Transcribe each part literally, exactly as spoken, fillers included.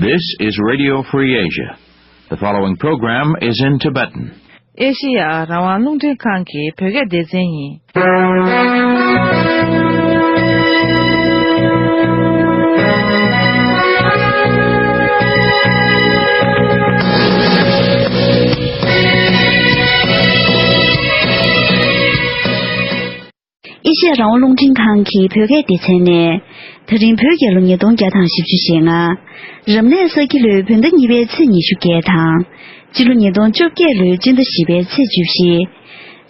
This is Radio Free Asia. The following program is in Tibetan. ཨེ་ཤེ་ཡ་རང་དབང་རླུང་འཕྲིན་ཁང་གི་བོད་སྐད་སྡེ་ཚན་ཡིན། ཨེ་ཤེ་ཡ་རང་དབང་རླུང་འཕྲིན་ཁང་གི་བོད་སྐད་སྡེ་ཚན་ནས། ད་རིང་བོད་རྒྱལ་ལོ་ཉིས་སྟོང་བརྒྱ་དང་བཞི་བཅུ་ཞེ་ལྔ། རབ་གནས་ས་ཁྱི་ལོའི་བོད་ཟླ་གཉིས་པའི་ཚེས་ཉི་ཤུ་བརྒྱད་དང་། སྤྱི་ལོ་ཉིས་སྟོང་བཅོ་བརྒྱད་ལོའི་སྤྱི་ཟླ་བཞི་པའི་ཚེས་བཅུ་བཞི།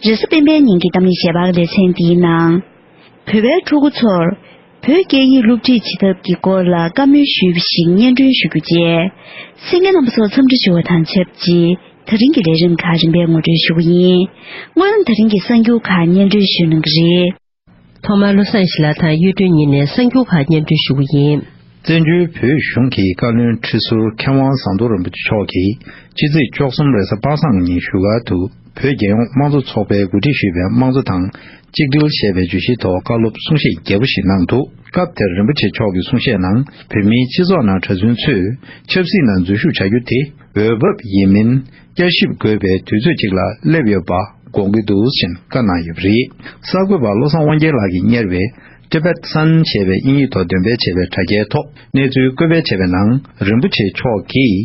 རེས་གཟའ་སྤེན་པའི་ཉིན་གྱི་གཏམ་གླེང་ཞལ་པར་ལེ་ཚན་འདིའི་ནང་། བོད་པའི་ཕྲུ་གུ་ཚོར་བོད་སྐད་ཡིག་སློབ་ཁྲིད་བྱེད་ཐབས་ཀྱི་སྐོར་ལ་བཀའ་མོལ་ཞུས་པ་ཞིག་སྙན་སྒྲོན་ཞུ་རྒྱུ་བཅས། གསན་མཁན་རྣམ་པ་ཚོ་འཚམས་འདྲི་ཞུ་བ་དང་ཆབས་ཅིག་ད་རིང་གི་ལས་རིམ་ཁག་རིམ་པས་ངོ་སྤྲོད་ཞུ་གི་ཡིན། སྔོན་ལ་ད་རིང་གི་གསར་འགྱུར་ཁག་སྙན་སྒྲོན་ཞུ་གནང་གི་རེད། ཐོག་མར་བློ་བཟང་ཡེ་ཤེས་ལགས་དང་གཡུ་སྒྲོན་གཉིས་ནས་གསར་འགྱུར་ཁག་སྙན་སྒྲོན་ཞུ་གི་ཡིན། བཙན་བྱོལ་བོད་གཞུང་གི་བཀའ་བློན་ཁྲི་ཟུར་མཁས་དབང་ཟམ་གདོང་རིན་པོ་ཆེ་མཆོག་གིས་ཕྱི་ཚེས་བཅུ་གསུམ་རེས་གཟའ་པ་སངས་ཉིན་བཞུགས་སྒར་དུ་བོད་རྒྱལ་ཡོངས་དམངས་གཙོ་ཚོགས་པས་གོ་སྒྲིག་ཞུས་པའི་དམངས་གཙོ་དང་གཅིག་སྒྲིལ་ཞེས་པའི་བརྗོད་གཞིའི་ཐོག་བཀའ་སློབ་གསུང་བཤད་རྒྱས་པོ་ཞིག་གནང་འདུག་སྐབས་དེར་རིན་པོ་ཆེ་མཆོག་གིས་གསུང་བཤད་ནང་། བོད་མིའི་སྤྱི་ཚོགས་ནང་གྲྭ་བཙུན་ཚོས་ཆབ་སྲིད་ནང་འཛུལ་ཞུགས་བྱ་རྒྱུ་དེ་འོས་བབ་ཡིན་མིན་བསྐྱར་ཞིབ་དགོས་པའི་དུས་ཚོད་ཅིག་ལ་སླེབས་ཡོད་པ་དགོངས་ཀྱི་འདུག་ཅེས་བཀའ་གནང་ཡོད་པ་རེད། གསར་འགོད་པ་བློ་བཟང་དབང་རྒྱལ་ལགས་ཀྱིས་གཉེར་བའི་Tibet Sun ཞེས་པའི་དབྱིན་ཡིག་ཐོག་འདོན་སྤེལ་བྱས་པའི་དྲ་རྒྱའི་ཐོག་གནས་ཚུལ་བཀོད་སྤེལ་བྱས་པའི་ནང་། རིན་པོ་ཆེ་མཆོག་གིས་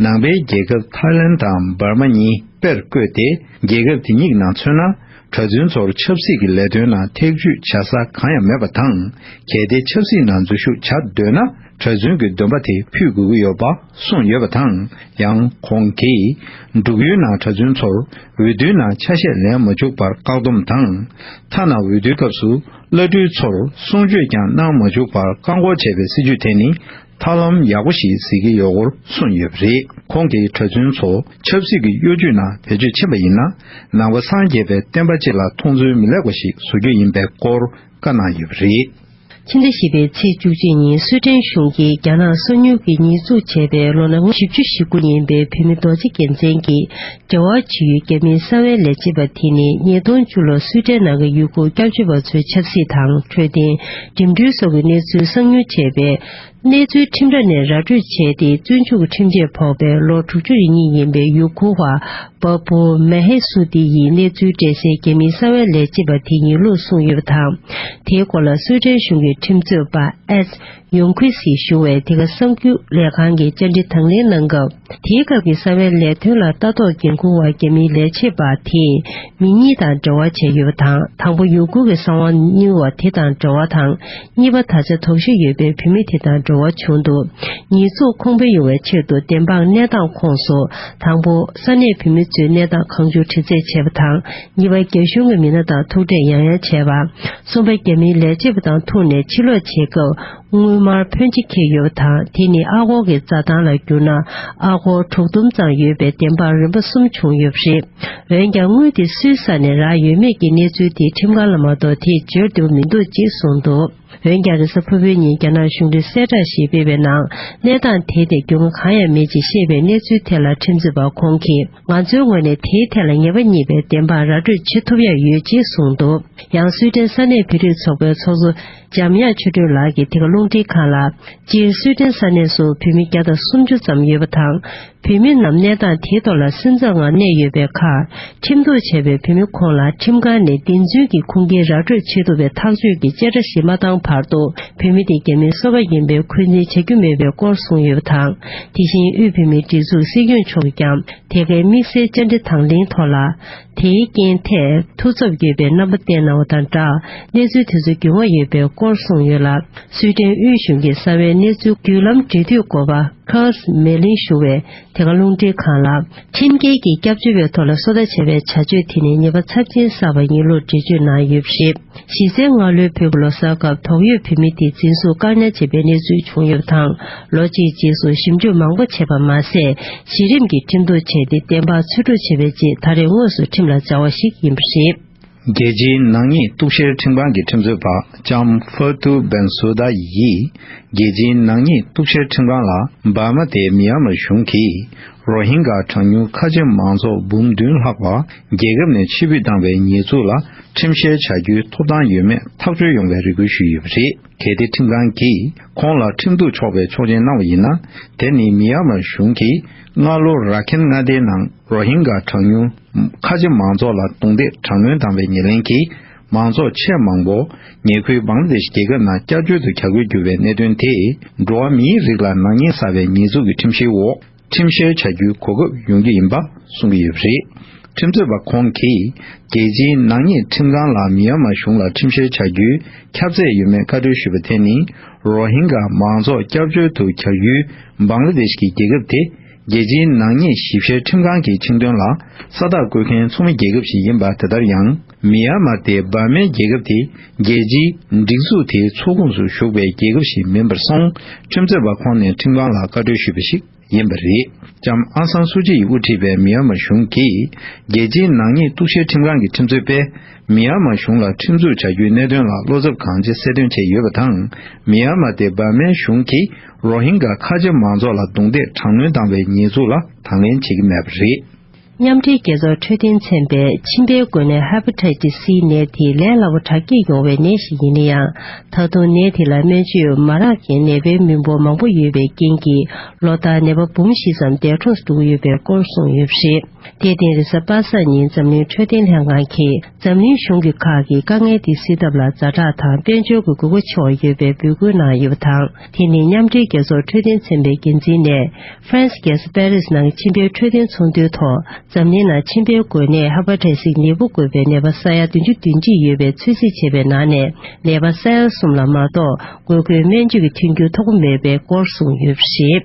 ནང་པའི་རྒྱལ་ཁབ་ཐའི་ལན་དང་འབར་མ་གཉིས་དཔེར་བཀོད་དེ། རྒྱལ་ཁབ་དེ་གཉིས་ཀྱི་ནང་མཚོན་ན། གྲྭ་བཙུན་ཚོར་ཆབ་སྲིད་ཀྱི་ལས་དོན་ནང་ཐེ་བྱུས་བྱ་ས་གང་ཡང་མེད་པ་དང་། གལ་ཏེ་ཆབ་སྲིད་ནང་འཛུལ་ཞུགས་བྱ་འདོད་ན། གྲྭ་བཙུན་གྱི་འདོན་པ་དེ་ཕུལ་དགོས་ཀྱི་ཡོད་པ་གསུངས་ཡོད་པ་དང་། ཡང་ཁོང་གིས། འབྲུག་ཡུལ་ནང་གྲྭ་བཙུན་ཚོར་འོས་བསྡུའི་ནང་ཆ་ཤས་ལེན་མ་བཅུག་པར་བཀག་སྡོམ་དང་། ཐ་ན་འོས་བསྡུའི་སྐབས་སུ་བླ་སྤྲུལ་ཚོར་གསུང་ཆོས་ཀྱང་གནང་མ་བཅུག་པར་བཀག་འགོག་བྱས་པའི་སྲིད་བྱུས་དེ་ནི། ཐབས་ལམ་ཡག་པོ་ཞིག་གཟིགས་ཀྱི་ཡོད་སྐོར་གསུངས་ཡོད་པ་རེད། ཁོང་གིས་གྲྭ་བཙུན་ཚོ་ཆབ་སྲིད་ཀྱི་གཡོ་ཇུས་ནང་བེད་སྤྱོད་ཕྱིན་པ་ཡིན་ན། ནང་པ་སངས་རྒྱས་པའི་བསྟན་པ་སྤྱི་ལ་མཐོང་ཚུལ་མི་ལེགས་པ་ཞིག་བཟོ་རྒྱུ་ཡིན་པའི་སྐོར་བཀའ་གནང་ཡོད་པ་རེད། ཕྱི་ཟླ་བཞི་པའི་ཚེས་བཅུ་གཅིག་ཉིན་སུའེ་ཏེན་གཞུང་གིས་རྒྱ་ནག་སོ་ཉུལ་གྱིས་ཉེས་འཛུགས་བྱས་པའི་ལོ་ན་བཞི་བཅུ་ཞེ་དགུ་ཡིན་པའི་བོད་མི་རྡོ་རྗེ་རྒྱལ་མཚན་གྱི་འབྲེལ་བ་བྱེད་ཡུལ་རྒྱ་མིའི་གསང་བའི་ལས་བྱེད་པ་དེ་ནི་ཉིས་སྟོང་བཅུ་ལོར་སུའེ་ཏེན་ནང་གི་ཡུལ་སྐོར་སྐྱབས་བཅོལ་བ་ཚོའི་ཆབ་སྲིད་དང་འཕྲོད་བསྟེན། འགྲིམ་འགྲུལ་སོགས་ཀྱི་གནས་ཚུལ་གསང་ཉུལ་བྱས་པའི་གནས་ཚུལ་ཁྲིམས་ར་ནས་ར་སྤྲོད་བྱས་ཏེ། བཙོན་འཇུག་གི་ཁྲིམས་ཆད་ཕོག་པའི་ལོ་དྲུག་ཅུ་རེ་གཉིས་ཡིན་པའི་ཡུལ་སྐོར་བ་བ་པུ་མ་ཧེ་སུ་ཏི་ཡིས་གནས་ཚུལ་སྤྲད་སའི་རྒྱ་མིའི་གསང་བའི་ལས་བྱེད་པ་དེ་ཡིན་ལུགས་གསུངས་ཡོད་པ་དང་། དེའི་སྐོར་ལ་སུའེ་ཏེན་གཞུང་གི་ཁྲིམས་རྩོད་པ་ཨེས་ཡོང་ཁུའི་སི་ཞུ་བས་དེ་ག་གསར་འགྱུར་ལས་ཁང་གིས་བཅར་འདྲི་དང་ལེན་གནང་སྐབས། དེའི་སྐབས་ཀྱི་གསང་བའི་ལས་དོན་ལ་ལྟ་རྟོག་འགན་འཁུར་བ་རྒྱ་མིའི་ལས་བྱེད་པ་དེས་མི་གཉིས་དང་འབྲེལ་བ་བྱས་ཡོད་པ་དང་། དང་པོ་ཡུ་གུར་གྱི་གསང་བ་གཉེར་བ་དེ་དང་འབྲེལ་བ་དང་། གཉིས་པ་ད་ཆ་དོགས་གཞི་ཡོད་པའི་བུད་མེད་དེ་དང་འབྲེལ་བ་བྱུང་འདུག་ཉེས་འཛུགས་ཁུངས་སྤེལ་ཡོང་བའི་ཆེད་དུ་བདེན་དཔང་གནས་སྟངས་ཁོངས་སུ། དང་པོ་ས་གནས་བོད་མི་ཚོའི་གནས་སྟངས་གང་བྱུང་དྲི་རྩད་བྱས་པ་དང་། གཉིས་པ་རྒྱ་གཞུང་གི་མི་སྣ་དང་ཐུག་འཕྲད་ཡང་ཡང་བྱས་པ། གསུམ་པ་རྒྱ་མིའི་ལས་བྱེད་པ་དང་ཐུག་ནས་ཕྱིར་ལོག་བྱེད་སྐབས། དངུལ་སྨར་ཕོན་ཆེ་འཁྱེར་ཡོད་པ་དང་། དེ་ནི་ཨ་སྒོར་གྱི་རྩ་ཐང་ལ་བསྒྱུར་ན་ཨ་སྒོར་དྲུག་སྟོང་ཙམ་ཡོད་པའི་བདེན་དཔང་རིམ་པ་གསུམ་བྱུང་ཡོད་པ་རེད། འོན་ཀྱང་དངུལ་དེ་སུའི་ས་ནས་རག་ཡོད་མེད་ཀྱི་གནས་ཚུལ་དེ་ཁྲིམས་ཁང་ལ་མ་གཏོགས་དེས་འབྱོར་བསྡད་པ་མི་འདུག་ཅེས་གསུངས་འདུག་འོན་ཀྱང་རེས་གཟའ་ཕུར་བུའི་ཉིན་རྒྱ་ནག་གཞུང་གིས་གསལ་བསྒྲགས་ཤིག་སྤེལ་བའི་ནང་། གནས་སྟངས་དེ་དེ་རྒྱུས་མངའ་གང་ཡང་མེད་ཅེས་བཤད་པའི་གནས་ཚུལ་ཐད་ལ་ཁྲིམས་རྩོད་པ་ཁོང་གིས། ང་ཚོའི་ངོས་ནས་དེའི་ཐད་ལ་ཉེས་པ་རྙེད་པའི་བདེན་དཔང་ར་སྤྲོད་བྱེད་ཐུབ་ཡག་ཡོད་ཅེས་གསུངས་འདུག་ཡང་སུའེ་ཏེན་ས་གནས་བོད་རིགས་ཚོགས་པའི་ཚོགས་གཙོ་འཇམ་དབྱངས་ཆོས་སྒྲོན་ལགས་ཀྱིས་དེ་ག་རླུང་འཕྲིན་ཁང་ལ། སྤྱིར་སུའེ་ཏེན་ས་གནས་སུ་བོད་མི་བརྒྱ་དང་སུམ་ཅུ་ཙམ་ཡོད་པ་དང་། བོད་མི་རྣམས་གནས་སྟངས་དེའི་ཐོག་ལ་སེམས་འཚབ་ངང་གནས་ཡོད་པའི་ཁར། ཁྲིམས་གཏུག་བྱས་པའི་བོད་མི་ཁོང་ལ་ཁྲིམས་ཁང་ནས་བདེན་རྫུན་གྱི་ཁུངས་སྐྱེལ་ར་སྤྲོད་བྱེད་ཐུབ་པའི་ཐག་གཅོད་ཀྱི་བཅད་ཁྲ་ཞིག་མ་བཏང་བར་དུ། བོད་མི་དེ་རྒྱ་མིའི་སོ་པ་ཡིན་པའི་འཁོན་འཛིན་བྱ་རྒྱུ་མེད་པའི་སྐོར་གསུངས་ཡོད་པ་དང་། དེ་བཞིན་དབུས་བོད་མིའི་སྒྲིག་འཛུགས་སྲིད་སྐྱོང་མཆོག་གིས་ཀྱང་དེ་གའི་དམིགས་བསལ་བཅར་འདྲི་དང་ལེན་ཐོག་ལ། དེའི་རྐྱེན་ཐད་ཐུགས་འཚབ་ཡོད་པའི་རྣམ་པ་བསྟན་གནང་བ་དང་སྦྲགས། གནས་ཚུལ་དེ་ཚོ་རྒྱུས་མངའ་ཡོད་པའི་སྐོར་གསུངས་ཡོད་ལ། སུའེ་ཏེན་དབུས་གཞུང་གི་གསང་བའི་གནས་ཚུལ་བརྒྱུད་ལམ་འབྲེལ་མཐུད་འགོ་པ་ཁཱར་སི་མེ་ལིན་ཞུ་བས་དེ་ག་རླུང་འཕྲིན་ཁང་ལ། ཁྲིམས་འགལ་གྱི་སྐྱབས་བཅོལ་བའི་ཐོག་ལ་སོ་ལྟ་བྱས་པའི་བྱ་སྤྱོད་དེ་ནི་ཉེས་པ་ཚབས་ཆེན་བསགས་པ་ཡིན་ལུགས་འགྲེལ་བརྗོད་གནང་ཡོད་པ་རེད། གཞི་རྩའི་སྔ་ལོའི་བོད་ཀྱི་ལོ་གསར་སྐབས་དོགས་ཡོད་བོད་མི་དེ་འཛིན་བཟུང་བཀག་ཉར་བྱས་པའི་གནས་ཚུལ་བྱུང་ཡོད་པ་དང་། ལོ་གཅིག་རྗེས་སུ་ཞིབ་འཇུག་མང་པོ་བྱས་པ་མ་ཟད། གཞི་རིམ་གྱི་ཁྲིམས་གཏུག་བྱས་ཏེ་བདེན་དཔང་འཚོལ་སྒྲུབ་བྱས་པའི་རྗེས་ད་རེས་དངོས་སུ་ཁྲིམས་ལ་སྦྱར་བ་ཞིག་ཡིན་པ་རེད། རྒྱལ་སྤྱིའི་ནག་ཉེས་གཏུག་བཤེར་ཁྲིམས་ཁང་གི་ཁྲིམས་རྩོད་པ་ལྕམ་ཧྥ་ཏུ་བན་སུ་ད་ཡིས། རྒྱལ་སྤྱིའི་ནག་ཉེས་གཏུག་བཤེར་ཁྲིམས་ཁང་ལ་འབར་མ་དེ་མི་ཡན་མར་གཞུང་གིས། རོ་ཧིན་གྷ་གྲངས་ཉུང་ཁ་ཆེ་མང་ཚོགས་འབུམ་བདུན་ལྷག་པ་རྒྱལ་ཁབ་ནས་ཕྱིར་འབུད་བཏང་བའི་ཉེས་འཛུགས་ལ་ཁྲིམས་བཤེར་བྱ་རྒྱུའི་ཐོབ་ཐང་ཡོད་མེད་ཐག་གཅོད་ཡོང་བའི་རེ་སྐུལ་ཞུས་ཡོད་པ་རེད། གལ་ཏེ་ཁྲིམས་ཁང་གིས་ཁོང་ལ་ཁྲིམས་གཏུག་ཆོག་པའི་ཆོག་མཆན་གནང་བ་ཡིན་ན། དེ་ནི་མི་ཡན་མར་གཞུང་གིས་སྔ་ལོ་ར་ཁེན་མངའ་སྡེའི་ནང་རོ་ཧིན་གྷ་གྲངས་ཉུང་ཁ་ཆེ་མང་ཚོགས་ལ་རྡུང་རྡེག་དྲག་གནོན་བཏང་བའི་ཉེར་ལེན་གྱིས། མང་ཚོགས་ཆེས་མང་པོ་ཉེ་ཁུལ་བང་ལ་དེ་ཤི་རྒྱལ་ཁབ་ནང་སྐྱབས་བཅོལ་དུ་གྱར་དགོས་གྱུར་བའི་གནད་དོན་དེས། འགྲོ་བ་མིའི་རིགས་ལ་ནག་ཉེས་བསགས་པའི་ཉེས་འཛུགས་ཀྱི་ཁྲིམས་གཞིའི་འོག་ཁྲིམས་བཤེར་བྱ་རྒྱུའི་གོ་སྐབས་ཡོང་རྒྱུ་ཡིན་པ་གསུང་གི་ཡོད་པ་རེད། ཁྲིམས་རྩོད་པ་ཁོང་གིས་རྒྱལ་སྤྱིའི་ནག་ཉེས་ཁྲིམས་ཁང་ལ་མི་ཡན་མར་གཞུང་ལ་ཁྲིམས་བཤེར་བྱ་རྒྱུའི་ཁྱབ་ཚད་ཡོད་མེད་བཀའ་འཁྲོལ་ཞུས་པ་དེ་ནི། རོ་ཧིན་གྷ་མང་ཚོགས་སྐྱབས་བཅོལ་དུ་གྱར་ཡུལ་བང་ལ་དེ་ཤི་གྱི་རྒྱལ་ཁབ་དེ། རྒྱལ་སྤྱིའི་ནག་ཉེས་ཞིབ་བཤེར་ཁྲིམས་ཁང་གི་ཁྲིམས་དོན་ལ་ས་རྟགས་བཀོད་མཁན་ཚོགས་མི་རྒྱལ་ཁབ་ཞིག་ཡིན་པ། དེ་ལྟར་ཡང་མི་ཡན་མར་དེ་འབར་མའི་རྒྱལ་ཁབ་དེ་རྒྱལ་སྤྱིའི་སྒྲིག་འཛུགས་དེའི་ཚོགས་ཁོངས་སུ་ཞུགས་པའི་རྒྱལ་ཁབ་ཞིག་མིན་པར་སོང་། ཁྲིམས་རྩོད་པ་ཁོང་ནས་ཁྲིམས་ཁང་ལ་བཀའ་འཁྲོལ་ཞུས་པ་ཞིག་ཡིན་པ་རེད། ལྕམ་ཨང་སང་སུ་ཅི་ཡིས་དབུ་ཁྲིད་པའི་མི་ཡན་མར་གཞུང་གིས་རྒྱལ་སྤྱིའི་ནག་ཉེས་གཏུག་བཤེར་ཁྲིམས་ཁང་གི་ཁྲིམས་རྩོད་པས། མི་ཡན་མར་གཞུང་ལ་ཁྲིམས་འཛུགས་བྱ་རྒྱུའི་གནད་དོན་ལ་བློ་འཚབ་གང་ཆེ་གསལ་སྟོན་བྱས་ཡོད་པ་དང་། མི་ཡན་མར་དེ་འབར་མའི་གཞུང་གིས་རོ་ཧིན་གྷ་ཁ་ཆེ་མང་ཚོགས་ལ་རྡུང་རྡེག་དྲག་གནོན་བཏང་བའི་ཉེས་འཛུགས་ལ་དང་ལེན་བྱེད་ཀྱི་མེད་པ་རེད། མཉམ་འབྲེལ་རྒྱལ་ཚོགས་འཕྲོད་བསྟེན་ཚན་པས་མཆིན་པའི་འགོས་ནད་Hepatitis C ནད་དེ་ལས་སླ་པོ་དྲག་སྐྱེད་ཡོང་བའི་ནད་ཞིག་ཡིན་ན་ཡང་། ད་དུང་ནད་དེ་ལ་སྨན་བཅོས་མ་རག་མཁན་ནད་པའི་མི་འབོར་མང་པོ་ཡོད་པའི་རྐྱེན་གྱིས། ལོ་ལྟར་ནད་པ་འབུམ་བཞི་ཙམ་འདས་གྲོངས་སུ་འགྲོ་གི་ཡོད་པའི་སྐོར་གསུངས་ཡོད་པ་རེད། དེ་རྟིང་རེས་གཟའ་པ་སངས་ཉིན་འཛམ་གླིང་འཕྲོད་བསྟེན་ལྷན་ཁང་གིས་འཛམ་གླིང་གཞུང་གི་ཁག་གིས་དཀའ་ངལ་དེ་སེལ་ཐབས་ལ་ཛ་དྲག་དང་དཔལ་འབྱོར་གྱི་དགོས་མཁོ་ཆེ་བ་ཡོད་པའི་འབོད་སྐུལ་གནང་ཡོད་པ་དང་། དེ་ནི་མཉམ་འབྲེལ་རྒྱལ་ཚོགས་འཕྲོད་བསྟེན་ཚན་པའི་འགན་འཛིན་ནས་ཧྥ་རན་སི་རྒྱལ་ས་པེ་རིས་ནང་གི་མཆིན་པའི་འཕྲོད་བསྟེན་ཚོགས་འདུའི་ཐོག་འཛམ་གླིང་ནང་མཆིན་པའི་འགོས་ནད་Hepatitis C ནད་འབུ་འགོས་པའི་ནད་པ་ས་ཡ་བདུན་ཅུ་དོན་གཅིག་ཡོད་པའི་ཚོད་རྩིས་བྱས་པའི་ནང་ནས། ནད་པ་ས་ཡ་གསུམ་ལ་མ་གཏོགས་དགོས་མཁོའི་སྨན་བཅོས་ཀྱི་མཐུན་འགྱུར་ཐོབ་ཀྱི་མེད་པའི་སྐོར་གསུངས་ཡོད་པ་རེད།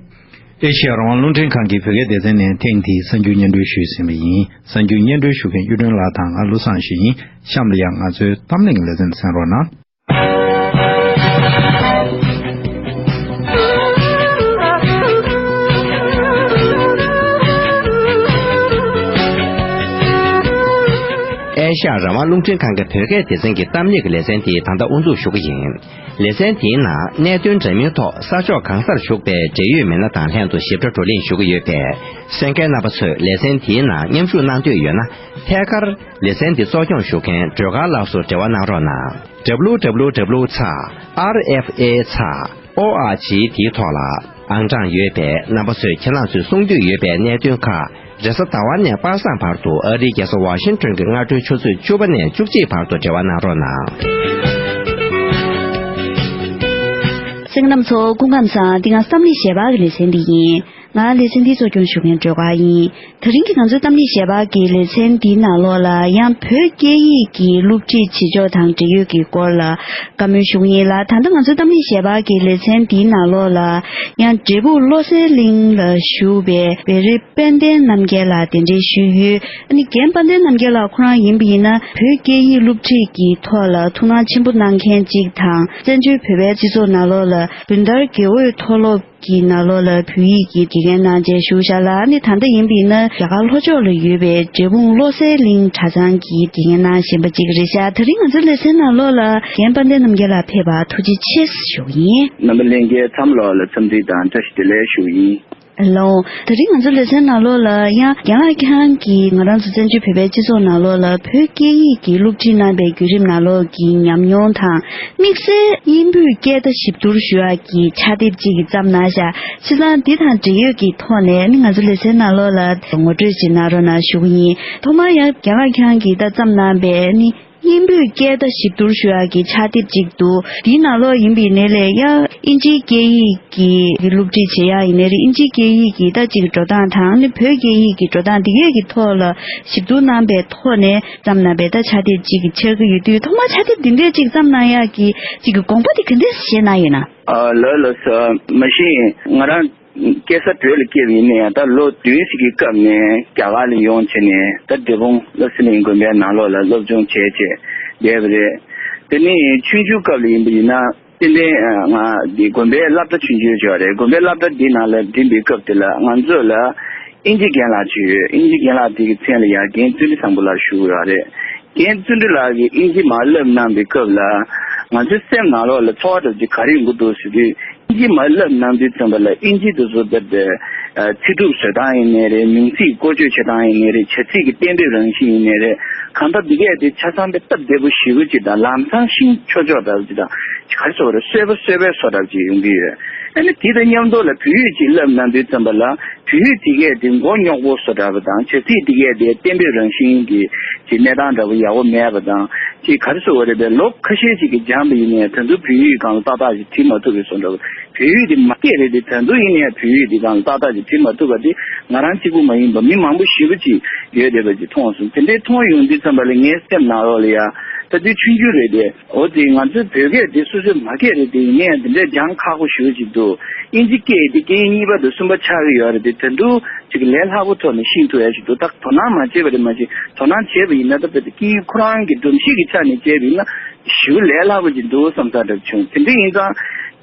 ཨེ་ཤེ་ཡ་རང་དབང་རླུང་འཕྲིན་ཁང་གི་བོད་སྐད་སྡེ་ཚན་ནས་ཐེངས་འདིའི་གསར་འགྱུར་སྙན་སྒྲོན་ཞུས་ཟིན་པ་ཡིན། གསར་འགྱུར་སྙན་སྒྲོན་ཞུ་མཁན་གཡུ་སྒྲོན་ལགས་དང་ང་བློ་བཟང་ཞིག་ཡིན། གཤམ་ལ་ཡང་ང་ཚོའི་གཏམ་གླེང་ལེ་ཚན་གསན་རོགས་གནང་། ཨེ་ཤ་ཡ་རང་དབང་རླུང་འཕྲིན་ཁང་གི་བོད་སྐད་སྡེ་ཚན་གྱི་གཏམ་གླེང་གི་ལེ་ཚན་དེ་ད་ལྟ་དབུ་འཛུགས་ཞུ་གི་ཡིན། ལེ་ཚན་དེའི་ནང་གནད་དོན་འདྲ་མིན་ཐོག་ས་ཕྱོགས་གང་སར་བཞུགས་པའི་འབྲེལ་ཡོད་མི་སྣ་དང་ལྷན་དུ་ཞིབ་ཕྲ་བགྲོ་གླེང་ཞུ་གི་ཡོད་པས། གསན་མཁན་རྣམ་པ་ཚོས་ལེ་ཚན་དེའི་ནང་མཉམ་ཞུགས་གནང་འདོད་ཡོད་ན། ཐད་ཀར་ལེ་ཚན་འདི་གཙོ་སྐྱོང་ཞུ་མཁན་སྒྲོལ་དཀར་ལགས་སུ་འབྲེལ་བ་གནང་རོགས་གནང་། W W W ཚེག་R F A ཚེག་O R G དེའི་ཐོག་ལ་ཨང་གྲངས་ཡོད་པས། རྣམ་པ་ཚོས་ཁྱེད་རང་ཚོས་གསུང་འདོད་ཡོད་པའི་གནད་དོན་ཁག་རེས་གཟའ་ཟླ་བ་ནས་པ་སངས་བར་དུ་ཨ་རིའི་རྒྱལ་ས་ཝ་ཤིང་ཏོན་གྱི་སྔ་དྲོའི་ཆུ་ཚོད་བཅུ་པ་ནས་བཅུ་གཅིག་བར་དུ་འབྲེལ་བ་གནང་རོགས་གནང་། གསན་མཁན་རྣམ་པ་ཚོ་སྐུ་ཁམས་བཟང་། འདི་ང་བསམ་ཡས་གཞས་པ་གི་ལེ་ཚན་འདི་ཡིན། ང་ལེ་ཚན་འདི་གཙོ་སྐྱོང་ཞུ་མཁན་སྒྲོལ་དཀར་ཡིན། དེ་རིང་གི་ང་ཚོའི་གཏམ་གླེང་གཞས་པ་གི་ལེ་ཚན་འདིའི་ནང་ལོགས་ལ་ཡང་བོད་སྐད་ཡིག་གི་སློབ་ཁྲིད་བྱེད་ཕྱོགས་དང་འབྲེལ་ཡོད་ཀྱི་སྐོར་ལ་བཀའ་མོལ་ཞུ་གི་ཡིན་ལ། ད་ལྟ་ང་ཚོའི་གཏམ་གླེང་གཞས་པ་གི་ལེ་ཚན་འདིའི་ནང་ལོགས་ལ་ཡང་འབྲས་སྤུངས་བློ་གསལ་གླིང་ལ་བཞུགས་པའི་བེ་རི་དཔལ་ལྡན་རྣམ་རྒྱལ་ལགས་གདན་འདྲེན་ཞུས་ཡོད། ཨ་ནི་རྒན་དཔལ་ལྡན་རྣམ་རྒྱལ་ལགས་ཁོ་རང་ཡིན་པ་ཡིན་ན་བོད་སྐད་ཡིག་སློབ་ཁྲིད་ཀྱི་ཐོག་ལ་ཐུགས་སྣང་ཆེན་པོ་གནང་མཁན་གཅིག་དང་། བཙན་བྱོལ་བོད་པའི་སྤྱི་ཚོགས་ནང་ལོགས་ལ་བུན་དར་དགེ་འོས་མཐོ་སློབ་ཀྱི་ནང་ལོགས་ལ་བོད་ཡིག་གི་དགེ་རྒན་གནང་བྱས་བཞུགས་བཞག་ལ། ཨ་ནི་ད་ལྟ་ཡིན་པ་ཡིན་ན་རྒྱ་གར་ལྷོ་ཕྱོགས་ལ་ཡོད་པའི་འབྲས་སྤུངས་བློ་གསལ་གླིང་གྲྭ་ཚང་གི་དགེ་རྒན་གནང་བཞིན་པ་གཅིག་རེད་ཤག་དེ་རིང་ང་ཚོའི་ལེ་ཚན་ནང་ལོགས་ལ་རྒན་དཔལ་ལྡན་རྣམ་རྒྱལ་ལགས་ཕེབས་པར་ཐུགས་རྗེ་ཆེ་ཞུ་གི་ཡིན། རྣམ་པ་ལྷན་རྒྱས་ཚང་མ་ལོགས་ལ་འཚམས་འདྲི་དང་བཀྲ་ཤིས་བདེ་ལེགས་ཞུ་གི་ཡིན། ལགས། དེ་རིང་ང་ཚོ་ལེ་ཚན་ནང་ལོགས་ལ་ཡང་རྒན་ལགས་ཁྱེད་རང་གིས་ང་རང་ཚོ་བཙན་བྱོལ་བོད་པའི་སྤྱི་ཚོགས་ནང་ལོགས་ལ་བོད་སྐད་ཡིག་གི་སློབ་ཁྲིད་གནང་པའི་བརྒྱུད་རིམ་ནང་ལོགས་ཀྱི་ཉམས་མྱོང་དང་། དམིགས་བསལ་དབྱིན་བོད་སྐད་བརྡ་ཞིབ་བསྡུར་ཞུ་ཡག་གི་ཕྱག་དེབ་ཅིག་བརྩམས་གནང་ཤག་བྱས་ཙང་འདི་དང་འབྲེལ་ཡོད་ཀྱི་ཐོག་ནས་ནི་ང་ཚོ་ལེ་ཚན་ནང་ལོགས་ལ་ངོ་སྤྲོད་ཅིག་གནང་རོགས་གནང་ཞུ་གི་ཡིན། ཐོག་མར་ཡང་རྒན་ལགས་ཁྱེད་རང་གིས་ད་བརྩམས་གནང་པའི་ནི། དབྱིན་བོད་སྐད་བརྡ་ཞིབ་བསྡུར་ཞུ་ཡག་གི་ཕྱག་དེབ་ཅིག་འདུག་འདིའི་ནང་ལོགས་ཡིན་པའི་ནས་ལས་ཡང་དབྱིན་ཇིའི་སྐད་ཡིག་གི་སློབ་ཁྲིད་བྱེད་ཡག་ཡིན་ནའི་རེད། དབྱིན་ཇིའི་སྐད་ཡིག་གི་ད་ཅིག་འགྲོ་སྟངས་དང་ནི་བོད་སྐད་ཡིག་གི་འགྲོ་སྟངས་འདི་གས་ཀྱི་ཐོག་ལ་ཞིབ་བསྡུར་གནང་པའི་ཐོག་ནས་བརྩམས་གནང་པའི་ད་ཕྱག་དེབ་ཅིག་གི་ཆགས་ཀྱི་ཡོད་དུས། ཐོག་མར་ཕྱག་དེབ་འདི་འདྲས་ཅིག་བརྩམས་གནང་ཡག་གི་ཅིག་གི་དགོངས་པ་དེ་ག་འདྲས་བཞེས་གནང་ཡོད་ན། ཨ་ལགས་ལགས་སོ། མ་གཞི་ང་རང་སྐྱེས་ས་བོད་ལ་སྐྱེས་པ་ཡིན་ན་ཡང་ད་ལོ་བདུན་ཞིག་གི་སྐབས་ནས་རྒྱ་གར་ལ་ཡོང་བྱས་ནས་ད་འབྲས་སྤུངས་བློ་གསལ་གླིང་དགོན་པའི་ནང་ལོགས་ལ་སློབ་སྦྱོང་བྱས་བྱས་བསྡད་པ་རེད། དེ་ནས་ཆུང་ཆུང་སྐབས་ལ་ཡིན་པ་ཡིན་ན་ཏན་ཏན་ང་འདི་དགོན་པའི་སློབ་གྲྭ་ཆུང་ཆུང་ཅིག་ཡོད་རེད། དགོན་པའི་སློབ་གྲྭ་འདི་ནང་ལ་འགྲིམས་པའི་སྐབས་དེ་ལ་ང་ཚོ་ལ་དབྱིན་ཇི་རྒན་ལགས་ཅིག་ཡོད། དབྱིན་ཇི་རྒན་ལགས་དེ་གི་མཚན་ལ་ཡང་རྒན་བརྩོན་འགྲུས་བཟང་པོ་ལགས་ཞུ་གི་ཡོད་རེད། རྒན་བརྩོན་འགྲུས་ལགས་ཀྱིས་དབྱིན་ཇི་མར་བསླབ་གནང་པའི་སྐབས་ལ་ང་ཚོའི་སེམས་ནང་ལོགས་ལ་ཚོར་བ་འདྲ་ཅིག་ག་རེ་ཡོང་གི་འདུག་ཟེར་དུས། དབྱིན་ཇི་མར་བསླབ་གནང་དུས་ཙམ་པ་ལ་དབྱིན་ཇི་དེ་ཚོ་ད་ལྟ་ ཚིག་གྲུབ་བཟོ་སྟངས་ཡིན་ནའི་རེད། མིང་ཚིག་བཀོལ་སྤྱོད་བྱེད་སྟངས་ཡིན་ནའི་རེད། བྱ་ཚིག་གི་གཏན་འབེབས་རང་བཞིན་ཡིན་ནའི་རེད། གང་ལྟར་འདི་གས་དེ་ཆ་ཚང་དཔེ་སྟབས་བདེ་པོ་ཞེ་པོ་ཅིག་དང་ལམ་སང་ཤིང་ཆོག་ཆོག་འདྲ་བོ་ཅིག་དང་ག་རེ་ཟེར་དགོས་རེད། གསོལ་བ་གསོལ་བའི་བཟོ་འདྲ་བོ་ཅིག་ཡོང་གི་ཡོད། ཨ་ནི་དེ་དང་མཉམ་དུ་ལ་བོད་ཡིག་ཅིག་བསླབ་གནང་དུས་ཙམ་པ་ལ་བོད་ཡིག་དེ་གས་དེ་མགོ་རྙོག་པོ་བཟོ་འདྲ་བོ་དང་བྱ་ཚིག་དེ་གས་དེ་གཏན་འབེབས་རང་བཞིན་གྱི་ཅིག་གནས་སྟངས་འདྲ་བོ་ཡག་པོ་མེད་པ་དང་ཅིག་ག་རེ་ཟེར་དགོས་རེད་པས། ལོ་ཁ་ཤས་ཅིག་གིས་སྦྱངས་པ་ཡིན་ནའི་ད་དུང་བོད་ཡིག་སྒང་ལ་ཏག་ཏག་ཅིག་བྲིས་མ་ཐུབ་པའི་བཟོ་འདྲ་བོ། བོད་ཡིག་དེ་མ་སྐད་རེད་དེ་ད་དུང་ཡིན་ནའི་བོད་ཡིག་དེ་སྒང་ལ་ཏག་ཏག་ཅིག་བྲིས་མ་ཐུབ་པ་དེ་ང་རང་གཅིག་པུ་མ་ཡིན་པ་མི་མང་པོ་ཞེ་པོ་ཅིག་ཡོད་བསྡད་པ་ཅིག་མཐོང་སོང་། དེ་འདྲའི་མཐོང་ཡོང་དུས་ཙམ་པ་ལ་ངའི་སེམས་ནང་ལོགས་ལ་ཡ་ད་དུང་ཆུང་ཆུང་རེད་དེ། འོ་དེ་ང་ཚོའི་བོད་སྐད་དེ་སོ་སོའི་མ་སྐད་རེད་དེ་ཡིན་ནའི་དེ་འདྲའི་སྦྱང་ཁག་པོ་ཞེ་པོ་ཅིག་འདུག་ཨིན་ཇི་སྐད་དེ་སྐད་ཡིག་གཉིས་པ་དང་གསུམ་པ་ཆགས་ཀྱི་ཡོད་རེད་དེ། ད་དུང་ཅིག་ལས་སླ་པོ་ཐོག་ནས་ཤེས་ཐུབ་ཡ་ཞིག་འདུག་ད་དོ་སྣང་མ་བྱས་པ་རེད་མ་གཞི་དོ་སྣང་བྱས་པ་ཡིན་ན་ད་དཔེ་དེ་སྐད་ཡིག་ཁོ་རང་གི་སྒྲོམ་གཞི་གི་ཆ་ནས་བྱས་པ་ཡིན་ན། ཞེ་པོ་ལས་སླ་པོ་ཅིག་འདུག་བསམ་ས་འདྲ་བྱུང་། དེ་འདྲ་ཡིན་ཙང་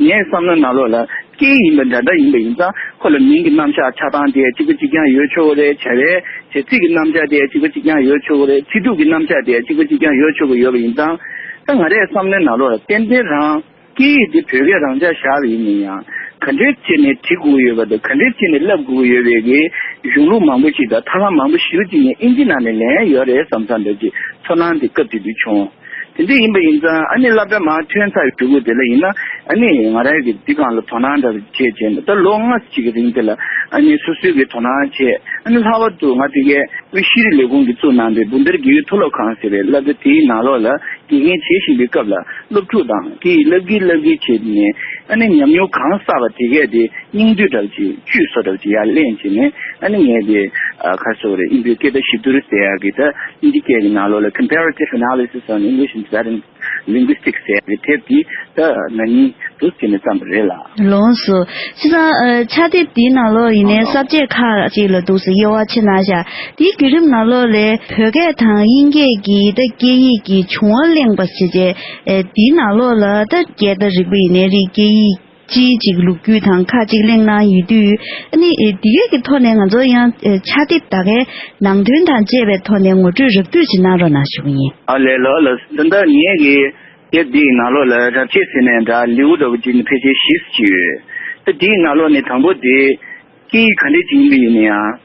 ངའི་བསམ་བློ་ནང་ལོགས་ལ་སྐད་ཡིན་པ་འདྲ་འདྲ་ཡིན་པ་ཡིན་ཙང་ཁོ་ལ་མིང་གི་རྣམ་གཞག་ཆགས་སྟངས་དེ་གཅིག་པ་གཅིག་རྐྱང་ཡོད་ཆོག་གི་རེད། བྱ་བའི་བྱ་ཚིག་གི་རྣམ་གཞག་དེ་གཅིག་པ་གཅིག་རྐྱང་ཡོད་ཆོག་གི་རེད། ཚིག་གྲུབ་ཀྱི་རྣམ་གཞག་དེ་གཅིག་པ་གཅིག་རྐྱང་ཡོད་ཆོག་གི་ཡོད་པ་ཡིན་ཙང་ད་ང་རའི་བསམ་བློའི་ནང་ལོགས་ལ་ཏན་ཏན་རང་སྐད་ཡིག་འདི་བོད་སྐད་རང་འཇགས་བཞག་པ་ཡིན་ན་ཡང་ག་འདྲའི་ཆེད་ནས་བྲི་དགོས་ཡོད་པ་དང་ག་འདྲའི་ཆེད་ནས་བསླབ་དགོས་ཡོད་པའི་གི་གཞུང་ལུགས་མང་པོ་ཞིག་དང་ཐབས་ལམ་མང་པོ་ཞིག་ཅིག་ནས་ཨིན་ཇི་ནང་ནས་ལེན་ཡོད་རེད་བསམ་བསམ་འདྲ་ཅིག་ཚོར་སྣང་དེ་སྐབས་དེ་དུས་བྱུང་། དེ་འདྲ་ཡིན་པ་ཡིན་ཙང་ཨ་ནི་སློབ་གྲྭ་མར་ཐོན་ཚར་བའི་གྲོགས་པོ་དེ་ལ་ཡིན་ན་ཨ་ནི་ང་རང་གི་འདི་སྒང་ལ་དོ་སྣང་འདྲ་བྱས་བྱས་ནས་ད་ལོ་ལྔ་ཅིག་གི་རིང་དེ་ལ་ཨ་ནི་སོ་སོའི་གི་དོ་སྣང་བྱས། ཨ་ནི་ལྷག་པར་དུ་ང་དེ་གའི་དབུས་ཤེས་རིག་ལས་ཁུངས་ཀྱིས་བཙུགས་གནང་པའི་འབུམ་ཐར་དགེ་ཡོད་མཐོ་སློབ་ཁང་ཟེར་བའི་སློབ་གྲྭ་དེའི་ནང་ལོགས་ལ་དགེ་རྒན་བྱེད་བཞིན་པའི་སྐབས་ལ་སློབ་ཕྲུག་དང་སྐད་ཡིག་བསླབ་ཀྱི་བསླབ་ཀྱི་བྱས་ནས་ཨ་ནི་ཉམས་མྱོང་གང་བསགས་པ་དེ་གས་དེ་སྙིང་བསྡུས་འདྲ་བོ་ཅིག་བཅུད་བཟོ་འདྲ་བོ་ཅིག་ཡར་ལེན་བྱས་ནས་ཨ་ནི་ངས་དེ་ཨ་ག་རེ་ཟེར་དགོས་རེད། ཨིན་བོད་སྐད་བརྡ་ཞིབ་བསྡུར་ཟེར་ཡག་གི་ད་ཨིན་ཇི་སྐད་ཀྱི་ནང་ལོགས་ལ་Comparative Analysis on English and Tibetan Linguistics ཟེར་ཡག་གི་དེབ་དེ་ད་ན་ནིང་འདུག་བྱས་ནས་བརྩམས་པ་རེད་ལགས། ལགས་སོ། བྱས་ཙང་ཕྱག་དེབ་དེའི་ནང་ལོགས་ཡིན་ནའི་ས་བཅད་ཁག་ཅིག་ལ་འདུག་སེ་དབྱེ་བ་ཕྱེ་གནང་ཤག་དེའི་བརྒྱུད་རིམ་ནང་ལོགས་ལས་བོད་སྐད་དང་དབྱིན་སྐད་ཀྱི་ད་སྐད་ཡིག་གི་བྱུང་བ་གླེང་བ་ཞེས་བྱས། ཨེ། དེའི་ནང་ལོགས་ལ་ད་སྐད་བརྡ་རིག་པ་ཡིན་ནའི་རིགས་སྐད་ཡིག་སྤྱིའི་ཅིག་ལོ་རྒྱུས་དང་ཁག་ཅིག་གླེང་གནང་ཡོད་དུས། ཨ་ནི་ཨེ། དེ་གའི་གི་ཐོག་ནས་ང་ཚོ་ཡང་ཨེ། ཕྱག་དེབ་ད་གའི་ནང་དོན་དང་བཅས་པའི་ཐོག་ནས་ངོ་སྤྲོད་རགས་བསྡུས་ཅིག་གནང་རོགས་གནང་ཞུ་གི་ཡིན། ཨ་ལས་ལགས་ལགས། ད་ལྟ་ངེད་ཀྱི་དེབ་འདིའི་ནང་ལོགས་ལ་རབ་བྱེད་ཟེར་ནས་འདྲ་ལེའུ་འདྲ་བོ་ཅིག་ནི་ཕལ་ཆེར་བཞི་ཙམ་ཅིག་ཡོད། ད་འདིའི་ནང་ལོགས་ནས་དང་པོ་དེ་སྐད་ཡིག་ག་འདྲས་ཅིག་ཡིན་པ་ཡིན་ན་ཡང་།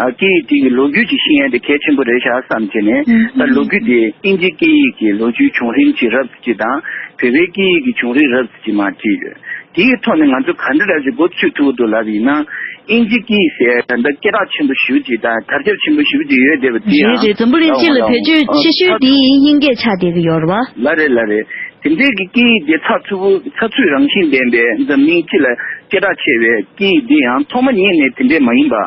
ཨ། སྐད་ཡིག་དེ་གི་ལོ་རྒྱུས་ཅིག་ཤེས་ཡ་དེ་གལ་ཆེན་པོ་རེད་ཤག་བསམ་བྱས་ནས། ཨུམ། ད་ལོ་རྒྱུས་དེ་ཨིན་ཇི་སྐད་ཡིག་གི་ལོ་རྒྱུས་བྱུང་རིམ་ཅིག་རབ་ཙམ་ཅིག་དང་བོད་པའི་སྐད་ཡིག་གི་བྱུང་རིམ་རབ་ཙམ་ཅིག་མར་བྲིས་ཡོད། དེའི་ཐོག་ནས་ང་ཚོ་ག་འདྲ་འདྲ་ཞིག་འགོ་ཚུགས་ཐུབ་ཀྱི་འདུག་ལབ་ཡིན་ན། ཨིན་ཇི་སྐད་ཡིག་ཟེར་ད་ལྟ་སྐད་གྲགས་ཆེན་པོ་ཞེ་པོ་ཅིག་དང་དར་ཁྱབ་ཆེན་པོ་ཞེ་པོ་ཅིག་ཡོད་བསྡད་པ་དེ་རེད་ཡང་རེད། འཛམ་བུ་གླིང་སྤྱི་ལ་བེད་སྤྱོད་ཆེ་ཤོས་དེ་དབྱིན་སྐད་ཆགས་བསྡད་ཀྱི་ཡོད་རེད་བ། ལགས་རེད་ལགས་རེད། དེ་འདྲའི་གི་སྐད་ཡིག་དེ་ཚགས་ཚུད་པོ་ཚགས་ཚུད་རང་བཞིན་ལྡན་པའི་འཛམ་གླིང་སྤྱི་ལ་སྐད་གྲགས་ཆེ་བའི་སྐད་ཡིག་འདི་ཡང་ཐོག་མ་ཉིད་ནས་དེ་འདྲས་མ་ཡིན་པ།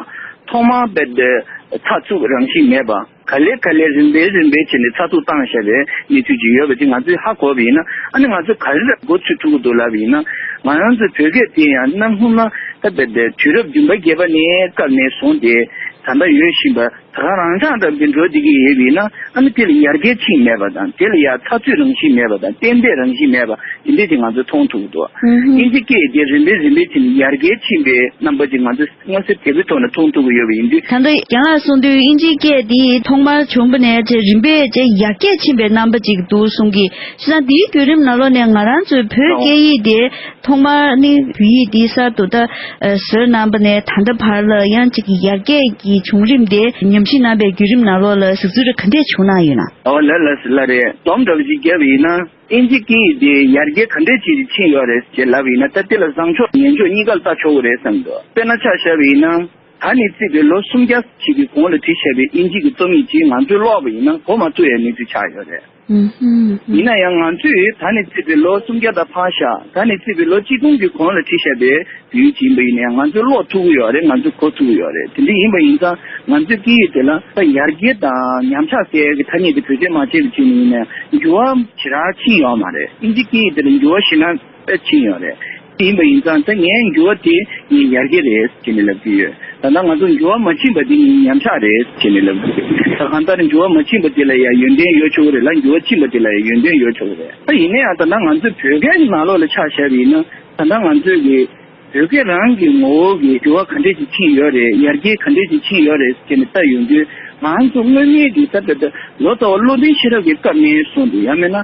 ཐོག་མ་བེད་ཚགས་ཚུད་རང་བཞིན་མེད་པ། ག་ལེ་ག་ལེ་རིམ་པས་རིམ་པས་བྱས་ནས་ཚགས་ཚུད་བཏང་བཞག་པའི་གནས་ཚུལ་ཅིག་ཡོད་པ་དེ་ང་ཚོས་ཧ་གོ་བ་ཡིན་ན། ཨ་ནི་ང་ཚོས་ག་རེ་འགོ་ཚུགས་ཐུབ་ཀྱི་འདུག་ལབ་པ་ཡིན་ན། ང་རང་ཚོའི་བོད་སྐད་དེ་ཡང་གནའ་སྔོན་མ་ད་བེད་དུས་རབས་བདུན་པ་བརྒྱད་པ་ནས་སྐབས་ནས་བཟུང་སྟེ་ད་ལྟ་ཡོད་བཞིན་པ། ད་ག་རང་འཇགས་འདྲ་འདི་འགྲོ་བསྡད་ཀྱི་ཡོད་པ་ཡིན་ན། ཨ་ནི་དེ་ལ་ཡར་རྒྱས་ཕྱིན་མེད་པ་དང་། དེ་ལ་ཡང་ཚགས་ཚུད་རང་བཞིན་མེད་པ་དང་། ཏན་ཏན་རང་བཞིན་མེད་པ་དེ་འདྲས་ཅིག་ང་ཚོས་མཐོང་ཐུབ་ཀྱི་འདུག་ཨུ་ཧུ། ཨིན་ཇི་སྐད་དེ་རིམ་པས་རིམ་པས་ཕྱིན་ནས་ཡར་རྒྱས་ཕྱིན་པའི་རྣམ་པ་ཅིག་ང་ཚོས་མངོན་གསལ་དོད་པོའི་ཐོག་ནས་མཐོང་ཐུབ་ཀྱི་ཡོད་པ་ཡིན་དུས། ད་ལྟ་རྒན་ལགས་གསུངས་དུས་ཨིན་ཇི་སྐད་དེ་ཐོག་མར་བྱུང་བ་ནས་ཅིག་རིམ་པས་ཅིག་ཡར་རྒྱས་ཕྱིན་པའི་རྣམ་པ་ཅིག་འདུག་གསུང་གི། བྱས་ཙང་དེའི་བརྒྱུད་རིམ་ནང་ལོགས་ནས་ང་རང་ཚོའི་བོད་སྐད་ཡིག་དེ་ཐོག་མར་ནི་བོད་ཡིག་འདི་གསར་དུ་ད་བཟོས་གནང་བ་ནས་ད་ལྟ་བར་ལ་ཡང་ཅིག་གི་ཡར་རྒྱས་ཀྱི་བྱུང་རིམ་དེ་ཉམས་ཞིབ་གནང་བའི་བརྒྱུད་རིམ་ནང་ལོགས་ལ་གཟིགས་ཚུལ་རེ་ག་འདྲས་བྱུང་གནང་ཡོད་ན། ཨོ་ལ་ལ་ལ་རེད། སྡོམ་འདྲ་བོ་ཞིག་བརྒྱབ་པ་ཡིན་ན་ཨིན་ཇི་སྐད་ཡིག་དེ་ཡར་རྒྱས་ག་འདྲས་ཅིག་ཕྱིན་ཡོད་རེད་ཅེས་ལབ་པ་ཡིན་ན། ད་དེ་ལ་བཟང་ཕྱོགས་ངན་ཕྱོགས་གཉིས་ཀ་ལ་ལྟ་ཆོག་གི་རེད་བསམ་འདུག་དཔེར་ན་ཆ་བཞག་པ་ཡིན་ན། ད་ནས་བརྩིས་པའི་ལོ་སུམ་བརྒྱ་ཅིག་གི་གོང་ལ་བྲིས་བཞག་པའི་ཨིན་ཇི་གི་རྩོམ་ཡིག་ཅིག་ང་ཚོས་ཀློག་པ་ཡིན་ན་གོ་མ་ཐུབ་ཡའི་གནས་ཚུལ་ཆགས་ཡོད་རེད། ཨུ་ཧུམ། ཡིན་ན་ཡང་ང་ཚོས་ད་ནས་བརྩིས་པའི་ལོ་སུམ་བརྒྱ་དང་ཕར་བཞག་ད་ནས་བརྩིས་པའི་ལོ་གཅིག་སྟོང་གི་གོང་ལ་བྲིས་བཞག་པའི་བོད་ཡིག་ཅིག་ཡིན་པ་ཡིན་ན་ཡང་ང་ཚོས་ཀློག་ཐུབ་ཀྱི་ཡོད་རེད། ང་ཚོས་གོ་ཐུབ་ཀྱི་ཡོད་རེད། དེ་འདྲ་ཡིན་པ་ཡིན་ཙང་ང་ཚོའི་སྐད་ཡིག་དེ་ལ་ད་ཡར་རྒྱས་དང་ཉམས་ཆག་ཟེར་ཡག་གི་ཐ་སྙད་དེ་བེད་སྤྱོད་མ་བྱས་པ་བྱས་ནས་ཡིན་ན་ཡང་འགྱུར་བ་ཞེ་དྲག་ཕྱིན་ཡོད་མ་རེད། ཨིན་ཇི་སྐད་ཡིག་དེ་ལ་འགྱུར་བ་ཞེ་དྲག་ཕྱིན་ཡོད་རེད། དེ་ཡིན་པ་ཡིན་ཙང་ད་ངས་འགྱུར་བ་དེ་ངས་ཡར་རྒྱས་རེད་ཅེས་ནས་ལབ་ཀྱི་ཡོད། ད་ལྟ་ང་ཚོ་འགྱུར་བ་མ་ཕྱིན་པ་དེ་ངས་ཉམས་ཆག་རེད་ཅེས་ནས་ལབ་ཀྱི་ཡོད། ད་གང་ལྟར་འགྱུར་བ་མ་ཕྱིན་པ་དེ་ལ་ཡང་ཡོན་ཏན་ཡོད་ཆོག་གི་རེད་ལ། འགྱུར་བ་ཕྱིན་པ་དེ་ལ་ཡང་ཡོན་ཏན་ཡོད་ཆོག་གི་རེད། ད་ཡིན་ན་ཡང་ད་ལྟ་ང་ཚོའི་བོད་སྐད་ཀྱི་ནང་ལོགས་ལ་ཆ་བཞག་པ་ཡིན་ན། ད་ལྟ་ང་ཚོས་ཀྱི་བོད་སྐད་རང་གི་ངོ་བོ་གི་འགྱུར་བ་ག་འདྲས་ཅིག་ཕྱིན་ཡོད་རེད། ཡར་རྒྱས་ག་འདྲས་ཅིག་ཕྱིན་ཡོད་རེད་ཅེས་ནས་བལྟ་ཡོང་དུས། ང་ཚོ་སྔོན་མའི་གི་ད་ལྟ་ད་ལོ་ཙཱ་བ་བློ་ལྡན་ཤེས་རབ་ཀྱི་སྐབས་ནས་བཟུང་སྟེ། ཡང་མིན་ན་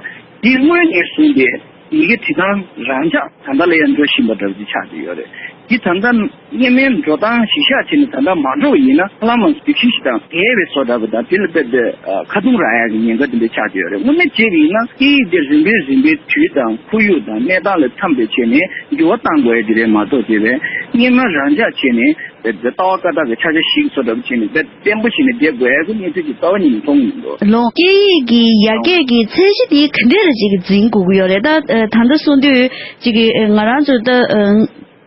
དེའི་སྔོན་ནས་བཟུང་སྟེ་ཡི་གེ་བྲི་སྟངས་རང་འཇགས་ད་ལྟ་ལ་ཡང་འགྲོ་བཞིན་པ་འདྲ་བོ་ཅིག་ཆགས་བསྡད་ཡོད་རེད། འདི་ད་ལྟ་སྔོན་མའི་འགྲོ་སྟངས་གཞི་བཞག་བྱས་ནས་ད་ལྟ་མ་འགྲོ་བ་ཡིན་ན། ཧ་ལམ་སྡིག་ཆེན་ཞིག་དང་འགལ་བའི་བཟོ་འདྲ་པོ་དང་། དེ་ལ་དཔེ་དེ་ཁ་རྡུང་རག་ཡག་གི་ཉེན་ཁ་དེ་འདྲ་ཆགས་ཀྱི་ཡོད་རེད། དངོས་གནས་བྱས་པ་ཡིན་ན་སྐད་ཡིག་དེ་རིམ་པས་རིམ་པས་དུས་དང་ཁོར་ཡུག་དང་གནས་སྟངས་ལ་འཚམ་པའི་ཆ་ནས་འགྱུར་བ་གཏང་དགོས་ཡ་དེ་རེད་མ་གཏོགས། དེ་བས་སྔོན་མ་རང་འཇགས་བྱས་ནས་དཔེ་དེ་ལྟ་བ་བཀའ་རྟགས་ཀྱི་ཕྱག་རྒྱ་ཞིག་བཟོ་འདྲ་པོ་བྱས་ནས་དཔེ་བརྟན་པོ་བྱས་ནས་བསྡད་དགོས་ཡ་གི་གནས་ཚུལ་ཅིག་རྩ་བ་ཉིད་ནས་མཐོང་གི་མི་འདུག་ལོ། སྐད་ཡིག་གི་ཡར་རྒྱས་ཀྱི་ཚད་གཞི་དེ་ག་འདྲས་རེ་ཅིག་འཛིན་དགོས་ཀྱི་ཡོད་རེད། ད་ད་ལྟ་གསུངས་དུས་ཅིག་གི་ང་རང་ཚོ་ད་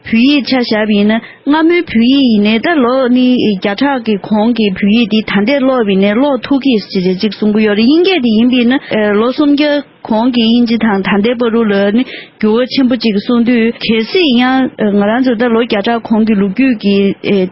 བོད་ཡིག་ཆ་བཞག་པ་ཡིན་ན། སྔ་མོའི་བོད་ཡིག་ཡིན་ནའི་ད་ལོ་ནི་བརྒྱ་ཕྲག་གི་གོང་གི་བོད་ཡིག་འདི་ད་ལྟ་ཀློག་པ་ཡིན་ནའི་ཀློག་ཐུབ་ཀྱི་ཟེར་ཅིག་གསུང་གི་ཡོད་རེད། དབྱིན་སྐད་དེ་ཡིན་པ་ཡིན་ན་ལོ་སུམ་བརྒྱ་གོང་གི་དབྱིན་ཇི་དང་ད་ལྟའི་བར་དུ་ལ་ནི་འགྱུར་བ་ཆེན་པོ་ཅིག་གསུངས་དུས། གལ་སྲིད་ཡང་ང་རང་ཚོ་ད་ལོ་བརྒྱ་ཕྲག་གོང་གི་ལོ་རྒྱུས་ཀྱི་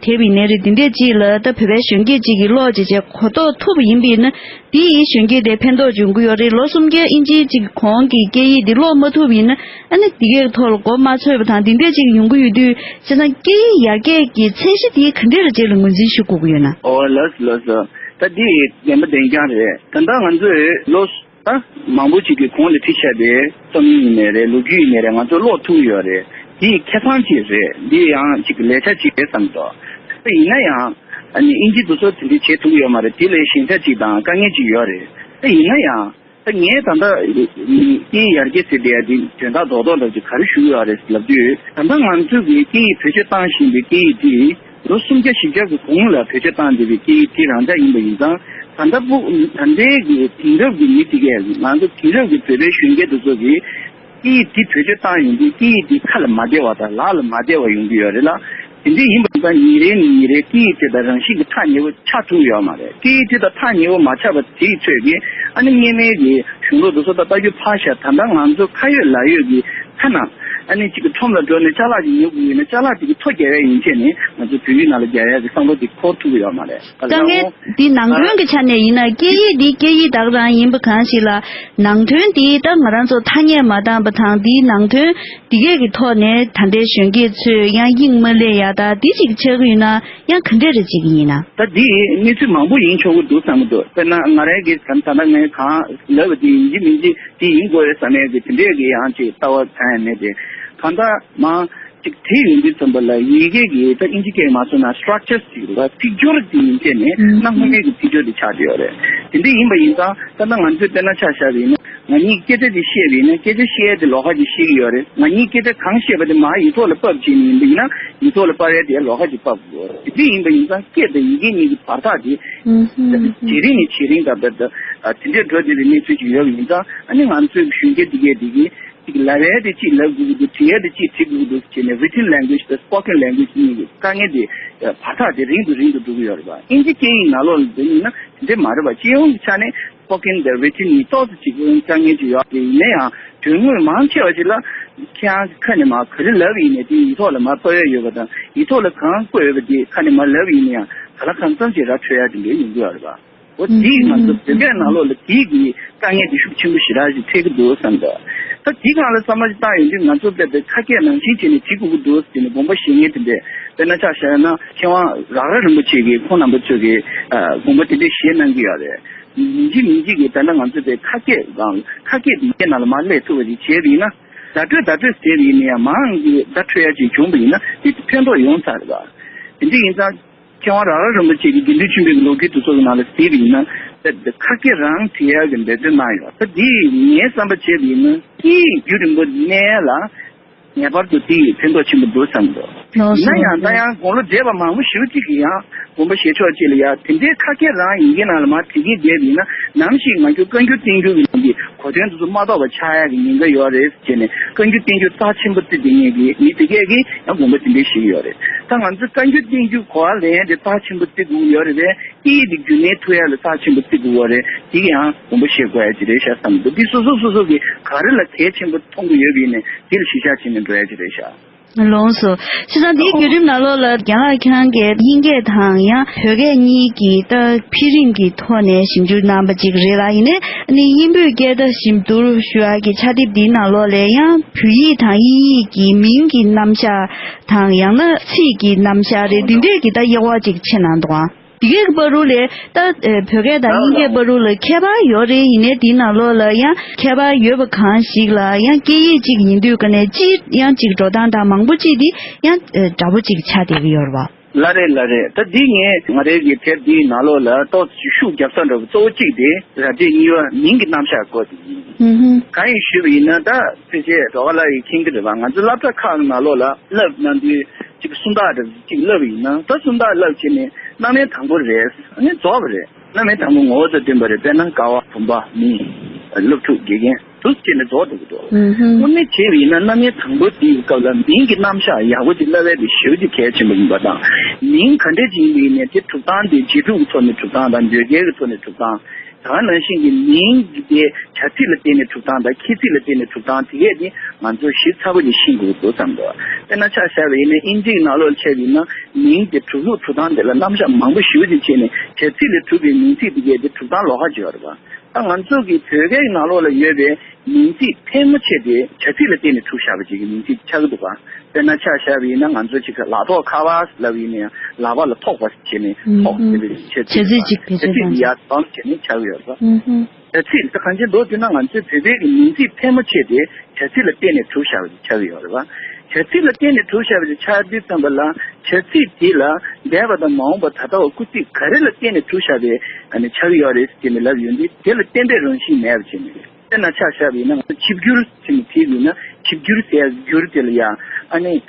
དེབ་ཡིན་ནའི་རེད། འདི་འདྲས་ཅིག་ལ་ད་བོད་པའི་གཞོན་སྐྱེས་ཅིག་གིས་ཀློག་བྱས་བྱས་གོ་རྟོགས་ཐུབ་པ་ཡིན་པ་ཡིན་ན། དེ་ཡིས་གཞོན་སྐྱེས་དེ་ཕན་ཐོགས་འབྱུང་གི་ཡོད་རེད། ལོ་སུམ་བརྒྱ་དབྱིན་ཇིའི་ཅིག་གོང་གི་སྐད་ཡིག་འདི་ཀློག་མ་ཐུབ་ཡིན་ན། ཨ་ནི་དེ་གའི་ཐོག་ལ་མགོ་མ་ཚོས་པ་དང་དེ་འདྲས་ཅིག་ཡོང་གི་ཡོད་དུས། བྱས་ཙང་སྐད་ཡིག་ཡར་རྒྱས་ཀྱི་ཚད་གཞི་དེ་ག་འདྲས་ལ་རྗེས་ལ་ངོས་འཛིན་ཞུ་དགོས་ཀྱི་ཡོད་ན། ཨོ་ལགས་སོ་ལགས་སོ། ད་འདི་བདེན་པ་བདེན་རྐྱང་རེད། ད་ལྟ་ང་ཚོས་ལོ་ད་མང་པོ་ཅིག་གི་གོང་ལ་བྲིས་བཞག་པའི་རྩོམ་ཡིག་ཡིན་ནའི་རེད། ལོ་རྒྱུས་ཡིན་ནའི་རེད། ང་ཚོས་ཀློག་ཐུབ་ཀྱི་ཡོད་རེད། འདི་ཁེ་བཟང་ཅིག་རེད། འདི་ཡང་ཅིག་ལས་འཆར་ཅིག་རེད་བསམ་འདུག་ད་ཡིན་ན་ཡང་ཨ་ནི་དབྱིན་ཇི་དེ་ཚོ་དེ་འདྲ་བྱེད་ཐུབ་ཀྱི་ཡོད་མ་རེད། དེ་ལས་ཞན་ཆ་ཅིག་དང་དཀའ་ངལ་ཅིག་ཡོད་རེད། ད་ཡིན་ན་ཡང་ད་ངས་ད་ལྟ་སྐད་ཡར་རྒྱས་ཟེར་བསྡད་ཡ་འདི་དོན་དག་རྡོག་རྡོག་འདྲ་ཅིག་ག་རེ་ཞུ་གི་ཡོད་རེད་ལབ་དུས། ད་ལྟ་ང་ཚོ་གིས་སྐད་ཡིག་བེད་སྤྱོད་བཏང་བཞིན་པའི་སྐད་ཡིག་འདི་ལོ་སུམ་བརྒྱ་བཞི་བརྒྱ་གི་གོང་ལ་བེད་སྤྱོད་བཏང་བསྡད་པའི་སྐད་ཡིག་འདི་རང་འཇགས་ཡིན་པ་ཡིན་ཙང་། ད་ལྟ་བུ་ད་ལྟའི་གི་དེང་རབས་ཀྱི་མི་དེ་གས་ང་ཚོ་དེང་རབས་ཀྱི་བོད་པའི་གཞོན་སྐྱེས་དེ་ཚོ་གིས་སྐད་ཡིག་འདི་བེད་སྤྱོད་བཏང་ཡོང་དུས་སྐད་ཡིག་འདི་ཁ་ལ་མ་བདེ་བ་དང་ལག་ལ་མ་བདེ་བ་ཡོང་གི་ཡོད་རེད་ལ། དེ་འདྲ་ཡིན་པ་ཡིན་ཙང་ཉིན་རེ་ནས་ཉིན་རེ་སྐད་ཡིག་དེ་དང་རང་བཞིན་གྱི་ཐག་ཉེ་བོ་ཆགས་ཐུབ་ཡོད་མ་རེད། སྐད་ཡིག་དེ་དང་ཐག་ཉེ་བོ་མ་ཆགས་པ་དེའི་ཚོད་ཀྱིས་ཨ་ནི་སྔོན་མའི་གི་གཞུང་ལུགས་དེ་ཚོ་ད་ལྟ་རྒྱུ་ཕར་བཞག་ད་ལྟ་ང་ཚོ་ཁ་ཡོད་ལག་ཡོད་ཀྱི་ཐ་ན་ཨ་ནི་གཅིག་གི་ཁྲོམ་ལ་འགྲོ་ནས་ཅ་ལག་ཅིག་ཉོ་དགོས་ཡོད་ན། ཅ་ལག་དེ་གི་ཐོ་རྒྱག་ཡ་ཡན་ཆད་ནི་ང་ཚོ་བོད་ཡིག་ནང་ལ་རྒྱག་ཡ་གི་བསམ་བློ་དེ་འཁོར་ཐུབ་ཀྱི་ཡོད་མ་རེད། དཀའ་ངལ་འདི་ནང་དོན་གྱི་ཆ་ནས་ཡིན་ན། སྐད་ཡིག་འདི་སྐད་ཡིག་ད་ག་རང་ཡིན་པ་གང་ཞིག་ལ། ནང་དོན་འདི་ད་ང་རང་ཚོ་ཐ་སྙད་མ་བཏང་པ་དང་། འདིའི་ནང་དོན་འདི་གས་ཀྱི་ཐོག་ནས་ད་ལྟའི་གཞོན་སྐྱེས་ཚོས་ཡང་དབྱིངས་མ་སླེབས་ཡ་ད་འདི་ཅིག་ཆགས་ཀྱི་ཡོད་ན། ཡང་ག་འདྲས་རེ་ཅིག་ཡིན་ན། ད་འདི་གནས་ཚུལ་མང་པོ་ཡིན་ཆོག་གི་འདུག་བསམ་གྱི་འདུག་དཔེར་ན་ང་རང་གིས་ད་ལྟ་ངས་གང་ལབ་པ་དེ་ཡིན་གཅིག་མིན་གཅིག་དེ་ཡིན་དགོས་རེད་བསམ་ཡས་ཀྱི་དེ་འདྲས་ཀྱི་ཡང་ཅིག་ལྟ་བ་ཚང་ཡ་མེད་དེ། གང་ལྟར་མ་ཅིག་བྲིས་ཡོང་དུས་ཙམ་པ་ལ་ཡི་གེ་གི་ད་དབྱིན་ཇི་སྐད་མ་སོང་ན་structures་ཅིག་ལ་ཚིག་སྦྱོར་དེ་ཡིན་ཚད་ནས་གནའ་སྔ་མོའི་གི་ཚིག་སྦྱོར་དེ་ཆགས་བསྡད་ཡོད་རེད། དེ་འདྲ་ཡིན་པ་ཡིན་ཙང་ད་ལྟ་ང་ཚོས་དཔེར་ན་ཆ་བཞག་པ་ཡིན་ན། ང་གཉིས་སྐད་ཆ་དེ་བཤད་པ་ཡིན་ན་སྐད་ཆ་བཤད་ཡ་དེ་ལོགས་ཀ་ཅིག་བཤད་ཀྱི་ཡོད་རེད། ང་གཉིས་སྐད་ཆ་གང་བཤད་པ་དེ་མར་ཡིག་ཐོག་ལ་ཕབ་བྱས་ནས་ཡིན་པ་ཡིན་ན་ཡིག་ཐོག་ལ་ཕབ་ཡ་དེ་ལོགས་ཀ་ཅིག་ཕབ་དགོས་རེད། དེ་འདྲ་ཡིན་པ་ཡིན་ཙང་སྐད་དང་ཡི་གེ་གཉིས་ཀྱི་བར་ཐག་དེ་ཇེ་རིང་ནས་ཇེ་རིང་དང་། ད་ལྟ་དེ་འདྲས་འགྲོ་བསྡད་པའི་གནས་ཚུལ་ཅིག་ཡོད་པ་ཡིན་ཙང་། ཨ་ནི་ང་ཚོའི་གཞོན་སྐྱེས་དེ་གས་དེ་གིས་ཅིག་ལབ་ཡ་དེ་ཅིག་ལབ་དགོས་ཀྱི་འདུག་བྲིས་ཡ་དེ་ཅིག་བྲིས་དགོས་ཀྱི་འདུག་ཟེར་ནས་written language་དང་spoken language་གཉིས་ཀྱི་དཀའ་ངལ་དེ་བར་ཐག་དེ་རིང་དུ་རིང་དུ་འགྲོ་གི་ཡོད་རེད་པ། ཨིན་ཇི་སྐད་ཡིག་ནང་ལོགས་ལ་འདི་ཡིན་ན་དེ་འདྲས་མ་རེད་པ། སྤྱི་ཡོངས་ཀྱི་ཆ་ནས་spoken་དང་written་གཉིས་ཏོག་ཙམ་ཅིག་དཀའ་ངལ་ཅིག་ཡོད་རེད། ཡིན་ན་ཡང་དོན་དངོས་མང་ཆེ་བ་ཞིག་ལ་ཁྱེད་རང་གི་ཁ་ནས་མར་ག་རེ་ལབ་ཡིན་ནའི་དེ་ཡིག་ཐོག་ལ་མར་ཕབ་ཡ་ཡོད་པ་དང་། ཡིག་ཐོག་ལ་གང་བཀོད་ཡོད་པ་དེ་ཁ་ནས་མར་ལབ་ཡིན་ན་ཡང་ག་ལ་གང་འཚམ་ཅིག་ར་འཕྲོད་ཡ་དེ་འདྲས་ཡོང་གི་ཡོད་རེད་པ། འོ་དེས་ང་ཚོ་བོད་སྐད་ནང་ལོགས་ལ་དེའི་གི་དཀའ་ངལ་དེ་ཤུགས་ཆེན་པོ་ཞེ་དྲག་ཅིག་འཕྲད་ཀྱི་འདུག་བསམ་འདུག་ད་དེའི་སྒང་ལ་བསམ་བློ་ཞིག་བཏང་ཡོང་དུས་ང་ཚོ་དཔེ་དེ་ཁ་སྐད་ནང་བཞིན་བྱས་ནས་བྲིས་དགོས་ཀྱི་འདུག་ཟེར་ནས་དགོངས་པ་བཞེས་མཁན་དེ་འདྲས། དཔེར་ན་ཆ་བཞག་ན་མཁས་དབང་རག་ར་རིན་པོ་ཆེ་གིས་ཁོང་རྣམ་པ་ཚོས་ཀྱི་ཨ་དགོངས་པ་དེ་འདྲས་བཞེས་གནང་གི་ཡོད་རེད། ཡིན་གཅིག་མིན་གཅིག་གིས་ད་ལྟ་ང་ཚོ་དེ་ཁ་སྐད་སྒང་ཁ་སྐད་དེ་ཡི་གེ་ནང་ལ་མར་སླེབས་ཐུབ་པ་ཅིག་བྱས་པ་ཡིན་ན། བརྡ་སྤྲོད་བརྡ་སྤྲོད་ཟེར་བ་ཡིན་ན་ཡང་མང་གི་བརྡ་འཕྲོད་ཡ་ཅིག་བྱུང་བ་ཡིན་ན་དེ་ཕན་ཐོགས་ཡོང་ཚར་རེད་པ། དེ་འདྲ་ཡིན་ཙང་། མཁས་དབང་རག་ར་རིན་པོ་ཆེ་གིས་དགེ་འདུན་ཆོས་འཕེལ་གྱི་ལོ་རྒྱུས་དེ་ཚོ་གི་ནང་ལ་གཟིགས་པ་ཡིན་ན། ད་ཁ་སྐད་རང་བྲིས་ཡག་གི་འབད་བརྩོན་གནང་ཡོད། ད་འདི་ངའི་བསམ་པ་བྱས་པ་ཡིན་ན་སྐད་ཡིག་རྒྱུན་རིང་པོ་གནས་ཡ་ལ་ངེས་པར་དུ་དེ་ཡིས་ཕན་ཐོགས་ཆེན་པོ་འདུག་བསམ་འདུག་ལགས་སོ། ཡིན་ན་ཡང་ད་ཡང་དགུང་ལོ་བགྲེས་པ་མང་པོ་ཞེ་པོ་ཅིག་གིས་ཡང་དགོངས་པ་བཞེས་ཕྱོགས་གཅིག་ལ་ཡ་དེ་འདྲའི་ཁ་སྐད་རང་ཡི་གེ་ནང་ལ་མར་བྲིས་ཀྱི་བསྡད་པ་ཡིན་ན། ནམ་ཞིག་ང་ཚོ་བཀའ་འགྱུར་བསྟན་འགྱུར་གྱི་ནང་གི་གོ་དོན་དེ་ཚོ་མ་རྟོགས་པ་ཆགས་ཡག་གི་ཉེན་ཁ་ཡོད་རེད་ཅེས་ནས། བཀའ་འགྱུར་བསྟན་འགྱུར་རྩ་ཆེན་པོ་བརྩི་བསྡད་མཁན་གྱི་མི་དེ་གས་ཀྱིས་ཡང་དགོངས་པ་དེ་འདྲ་བཞེས་ཀྱི་ཡོད་རེད། ད་ང་ཚོས་བཀའ་འགྱུར་བསྟན་འགྱུར་གོ་བ་ལེན་ཡ་དེ་རྩ་ཆེན་པོ་བརྩི་དགོས་ཀྱི་ཡོད་རེད་པས། སྐད་ཡིག་དེ་རྒྱུན་གནས་ཐུབ་ཡ་ལ་རྩ་ཆེན་པོ་བརྩི་དགོས་པ་རེད། དེ་གི་ཡང་དགོངས་པ་བཞེས་དགོས་ཡ་ཅིག་རེད་ཤག་བསམ་འདུག་འདི་སོ་སོ་སོ་སོ་གིས་ག་རེ་ལ་གལ་ཆེན་པོ་མཐོང་གི་ཡོད་པ་ཡིན་ནའི་དེ་ལ་གཞི་བཞག་བྱས་ནས་འགྲོ་ཡ་ཅིག་རེད་ཤག་ལགས་སོ། བྱས་ཙང་འདིའི་བརྒྱུད་རིམ་ནང་ལོགས་ལ་རྒན་ལགས་ཁྱེད་རང་གིས་དབྱིན་སྐད་དང་ཡང་བོད་སྐད་གཉིས་ཀྱི་ད་འཕེལ་རིམ་གྱི་ཐོག་ནས་ཞིབ་འཇུག་གནང་བ་ཅིག་རེད་ལ། ཡིན་ནའི་ཨ་ནི་དབྱིན་བོད་སྐད་ད་ཞིབ་བསྡུར་ཞུ་ཡག་གི་ཕྱག་དེབ་འདིའི་ནང་ལོགས་ལ་ཡང་བོད་ཡིག་དང་དབྱིན་ཡིག་གི་མིང་གི་རྣམ་གཞག་དང་། ཡང་ན་ཚིག་གི་རྣམ་གཞག་རེད། འདི་འདྲས་ཀྱི་ད་དབྱེ་བ་ཅིག་ཕྱེ་གནང་འདུག་ཨང་། དེ་གའི་བར་དུ་ལས་ད་ཨེ་བོད་སྐད་དང་དབྱིན་སྐད་བར་དུ་ལ་ཁྱད་པར་ཡོད་རེད། ཡིན་ནའི་དེའི་ནང་ལོགས་ལ་ཡང་ཁྱད་པར་ཡོད་པ་གང་ཞིག་ལ་ཡང་སྐད་ཡིག་གཅིག་ཡིན་དུས་ཀ་ནས་སྤྱིའི་ཡང་གཅིག་འགྲོ་སྟངས་དང་མང་པོ་གཅིག་དེ་ཡང་ཨེ་འདྲ་པོ་གཅིག་ཆགས་བསྡད་ཀྱི་ཡོད་རེད་བ། ལགས་རེད་ལགས་རེད། ད་འདི་ངས་ང་རའི་གི་དེབ་འདིའི་ནང་ལོགས་ལ་ཏོག་ཙམ་ཤུགས་རྒྱབ་ས་འདྲ་བོ་གཙོ་བོ་གཅིག་དེ་རབ་བྱེད་གཉིས་པ་མིང་གི་རྣམ་གཞག་སྐོར་དེ་ཡིན། ཧུམ་ཧུམ། གང་ཡིན་ཞུས་པ་ཡིན་ན་ད་ཕལ་ཆེར་སྒྲོལ་དཀར་ལགས་ཡིས་མཁྱེན་གྱི་རེད་བ། ང་ཚོ་སློབ་གྲྭ་ཁག་གི་ནང་ལོགས་ལ་བསླབ་གནང་དུས་གཅིག་སུམ་རྟགས་འདྲ་བོ་གཅིག་བསླབ་པ་ཡིན་ན་ད་སུམ་རྟགས་བསླབ་བྱས་ནས་རྣམ་དབྱེ་དང་པོ་རེད། ཨ་ནི་རྫོགས་པ་རེད། རྣམ་དབྱེ་དང་པོ་ངོ་བོ་དང་ལྡན་པ་རེད། དཔེར་ན་ཀ་བ་བུམ་པ་མི་སློབ་ཕྲུག་དགེ་རྒན་དུ་བྱས་ནས་རྫོགས་འགྲོ་གི་འདུག་ཧུམ་ཧུམ། དངོས་གནས་བྱས་པ་ཡིན་ན་རྣམ་དབྱེ་དང་པོ་དེའི་སྐབས་ལ་མིང་གི་རྣམ་གཞག་ཡག་པོ་ཅིག་བསླབ་ཡ་དེ་ཞེ་པོ་ཅིག་གལ་ཆེན་པོ་ཡིན་པ་དང་། མིང་ག་འདྲས་ཅིག་ཡིན་པ་ཡིན་ནའི་དེ་གྲུབ་སྟངས་དེ་རྗེས་གྲུབ་ཀྱི་ཐོག་ནས་གྲུབ་སྟངས་དང་འདོད་རྒྱལ་གྱི་ཐོག་ནས་གྲུབ་སྟངས། ད་ག་ནང་བཞིན་གྱི་མིང་གི་དེ་བྱ་ཚིག་ལ་བརྟེན་ནས་གྲུབ་སྟངས་དང་ཁྱད་ཚིག་ལ་བརྟེན་ནས་གྲུབ་སྟངས་དེ་གས་དེ་ང་ཚོ་ཞིབ་ཚགས་པོ་ཅིག་ཤེས་དགོས་འདུག་བསམ་འདུག་དཔེར་ན་ཆ་བཞག་པ་ཡིན་ན་དབྱིན་ཇིའི་ནང་ལོགས་ལ་བྱས་པ་ཡིན་ན་མིང་དེ་གྲུབ་ལུགས་གྲུབ་སྟངས་དེ་ལ་རྣམ་གཞག་མང་པོ་ཞེ་པོ་ཅིག་བྱས་ནས་བྱ་ཚིག་ལས་གྲུབ་པའི་མིང་ཚིག་དེ་གས་དེ་གྲུབ་སྟངས་ལོགས་ཀ་ཅིག་ཡོད་རེད་པ། ད་ང་ཚོ་གི་བོད་སྐད་ཀྱི་ནང་ལོགས་ལ་ཡོད་པའི་མིང་ཚིག་ཕལ་མོ་ཆེ་དེ་བྱ་ཚིག་ལ་བརྟེན་ནས་གྲུབ་བཞག་པ་ཅིག་གི་མིང་ཚིག་ཆགས་ཀྱི་འདུག་ག་དཔེར་ན་ཆ་བཞག་པ་ཡིན་ན་ང་ཚོ་ཅིག་གི་ལག་ཐོགས་ཁ་པར་ལབ་ཡིན་ན་ཡང་ལག་པ་ལ་ཐོགས་པ་བྱས་ནས་ཨུམ་ཐོགས་ཟེར་བའི་བྱ་ཚིག་བྱ་ཚིག་ཅིག་བེད་སྤྱོད་བྱ་ཚིག་གཏོང་ཡག་བྱས་ནས་ཆགས་ཀྱི་ཡོད་རེད་པ། ཨུམ་ཧུམ། བྱ་ཚིག་ད་གང་ཅི་མདོར་བསྡུས་ན་ང་ཚོའི་བོད་པའི་གི་མིང་ཚིག་ཕལ་མོ་ཆེ་དེ་བྱ་ཚིག་ལ་བརྟེན་ནས་གྲུབ་བཞག་པ་ཆགས་ཀྱི་ཡོད་རེད་པ། བྱ་ཚིག་ལ་བརྟེན་ནས་གྲུབ་བཞག་པ་ཆགས་དུས་ཙམ་པ་ལ་བྱ་ཚིག་དེ་ལ་འདས་པ་དང་མ་འོངས་པ་ད་ལྟ་བ་སྐུལ་ཚིག་ག་རེ་ལ་བརྟེན་ནས་གྲུབ་བཞག་པའི་ཨ་ནི་ཆགས་ཀྱི་ཡོད་རེད་ཟེར་ནས་ལབ་ཡོང་དུས་དེ་ལ་བརྟན་པའི་རང་བཞིན་མེད་པ་བྱས་ནས། དཔེར་ན་ཆ་བཞག་པ་ཡིན་ན་ང་ཚོ་ཆིབས་བསྒྱུར་ཟེར་ནས་བྲིས་ཡོད་ན་ཆིབས་བསྒྱུར་ཟེར་ཡ་བསྒྱུར་དེ་ལ་ཡ་ཨ་ནི་བ་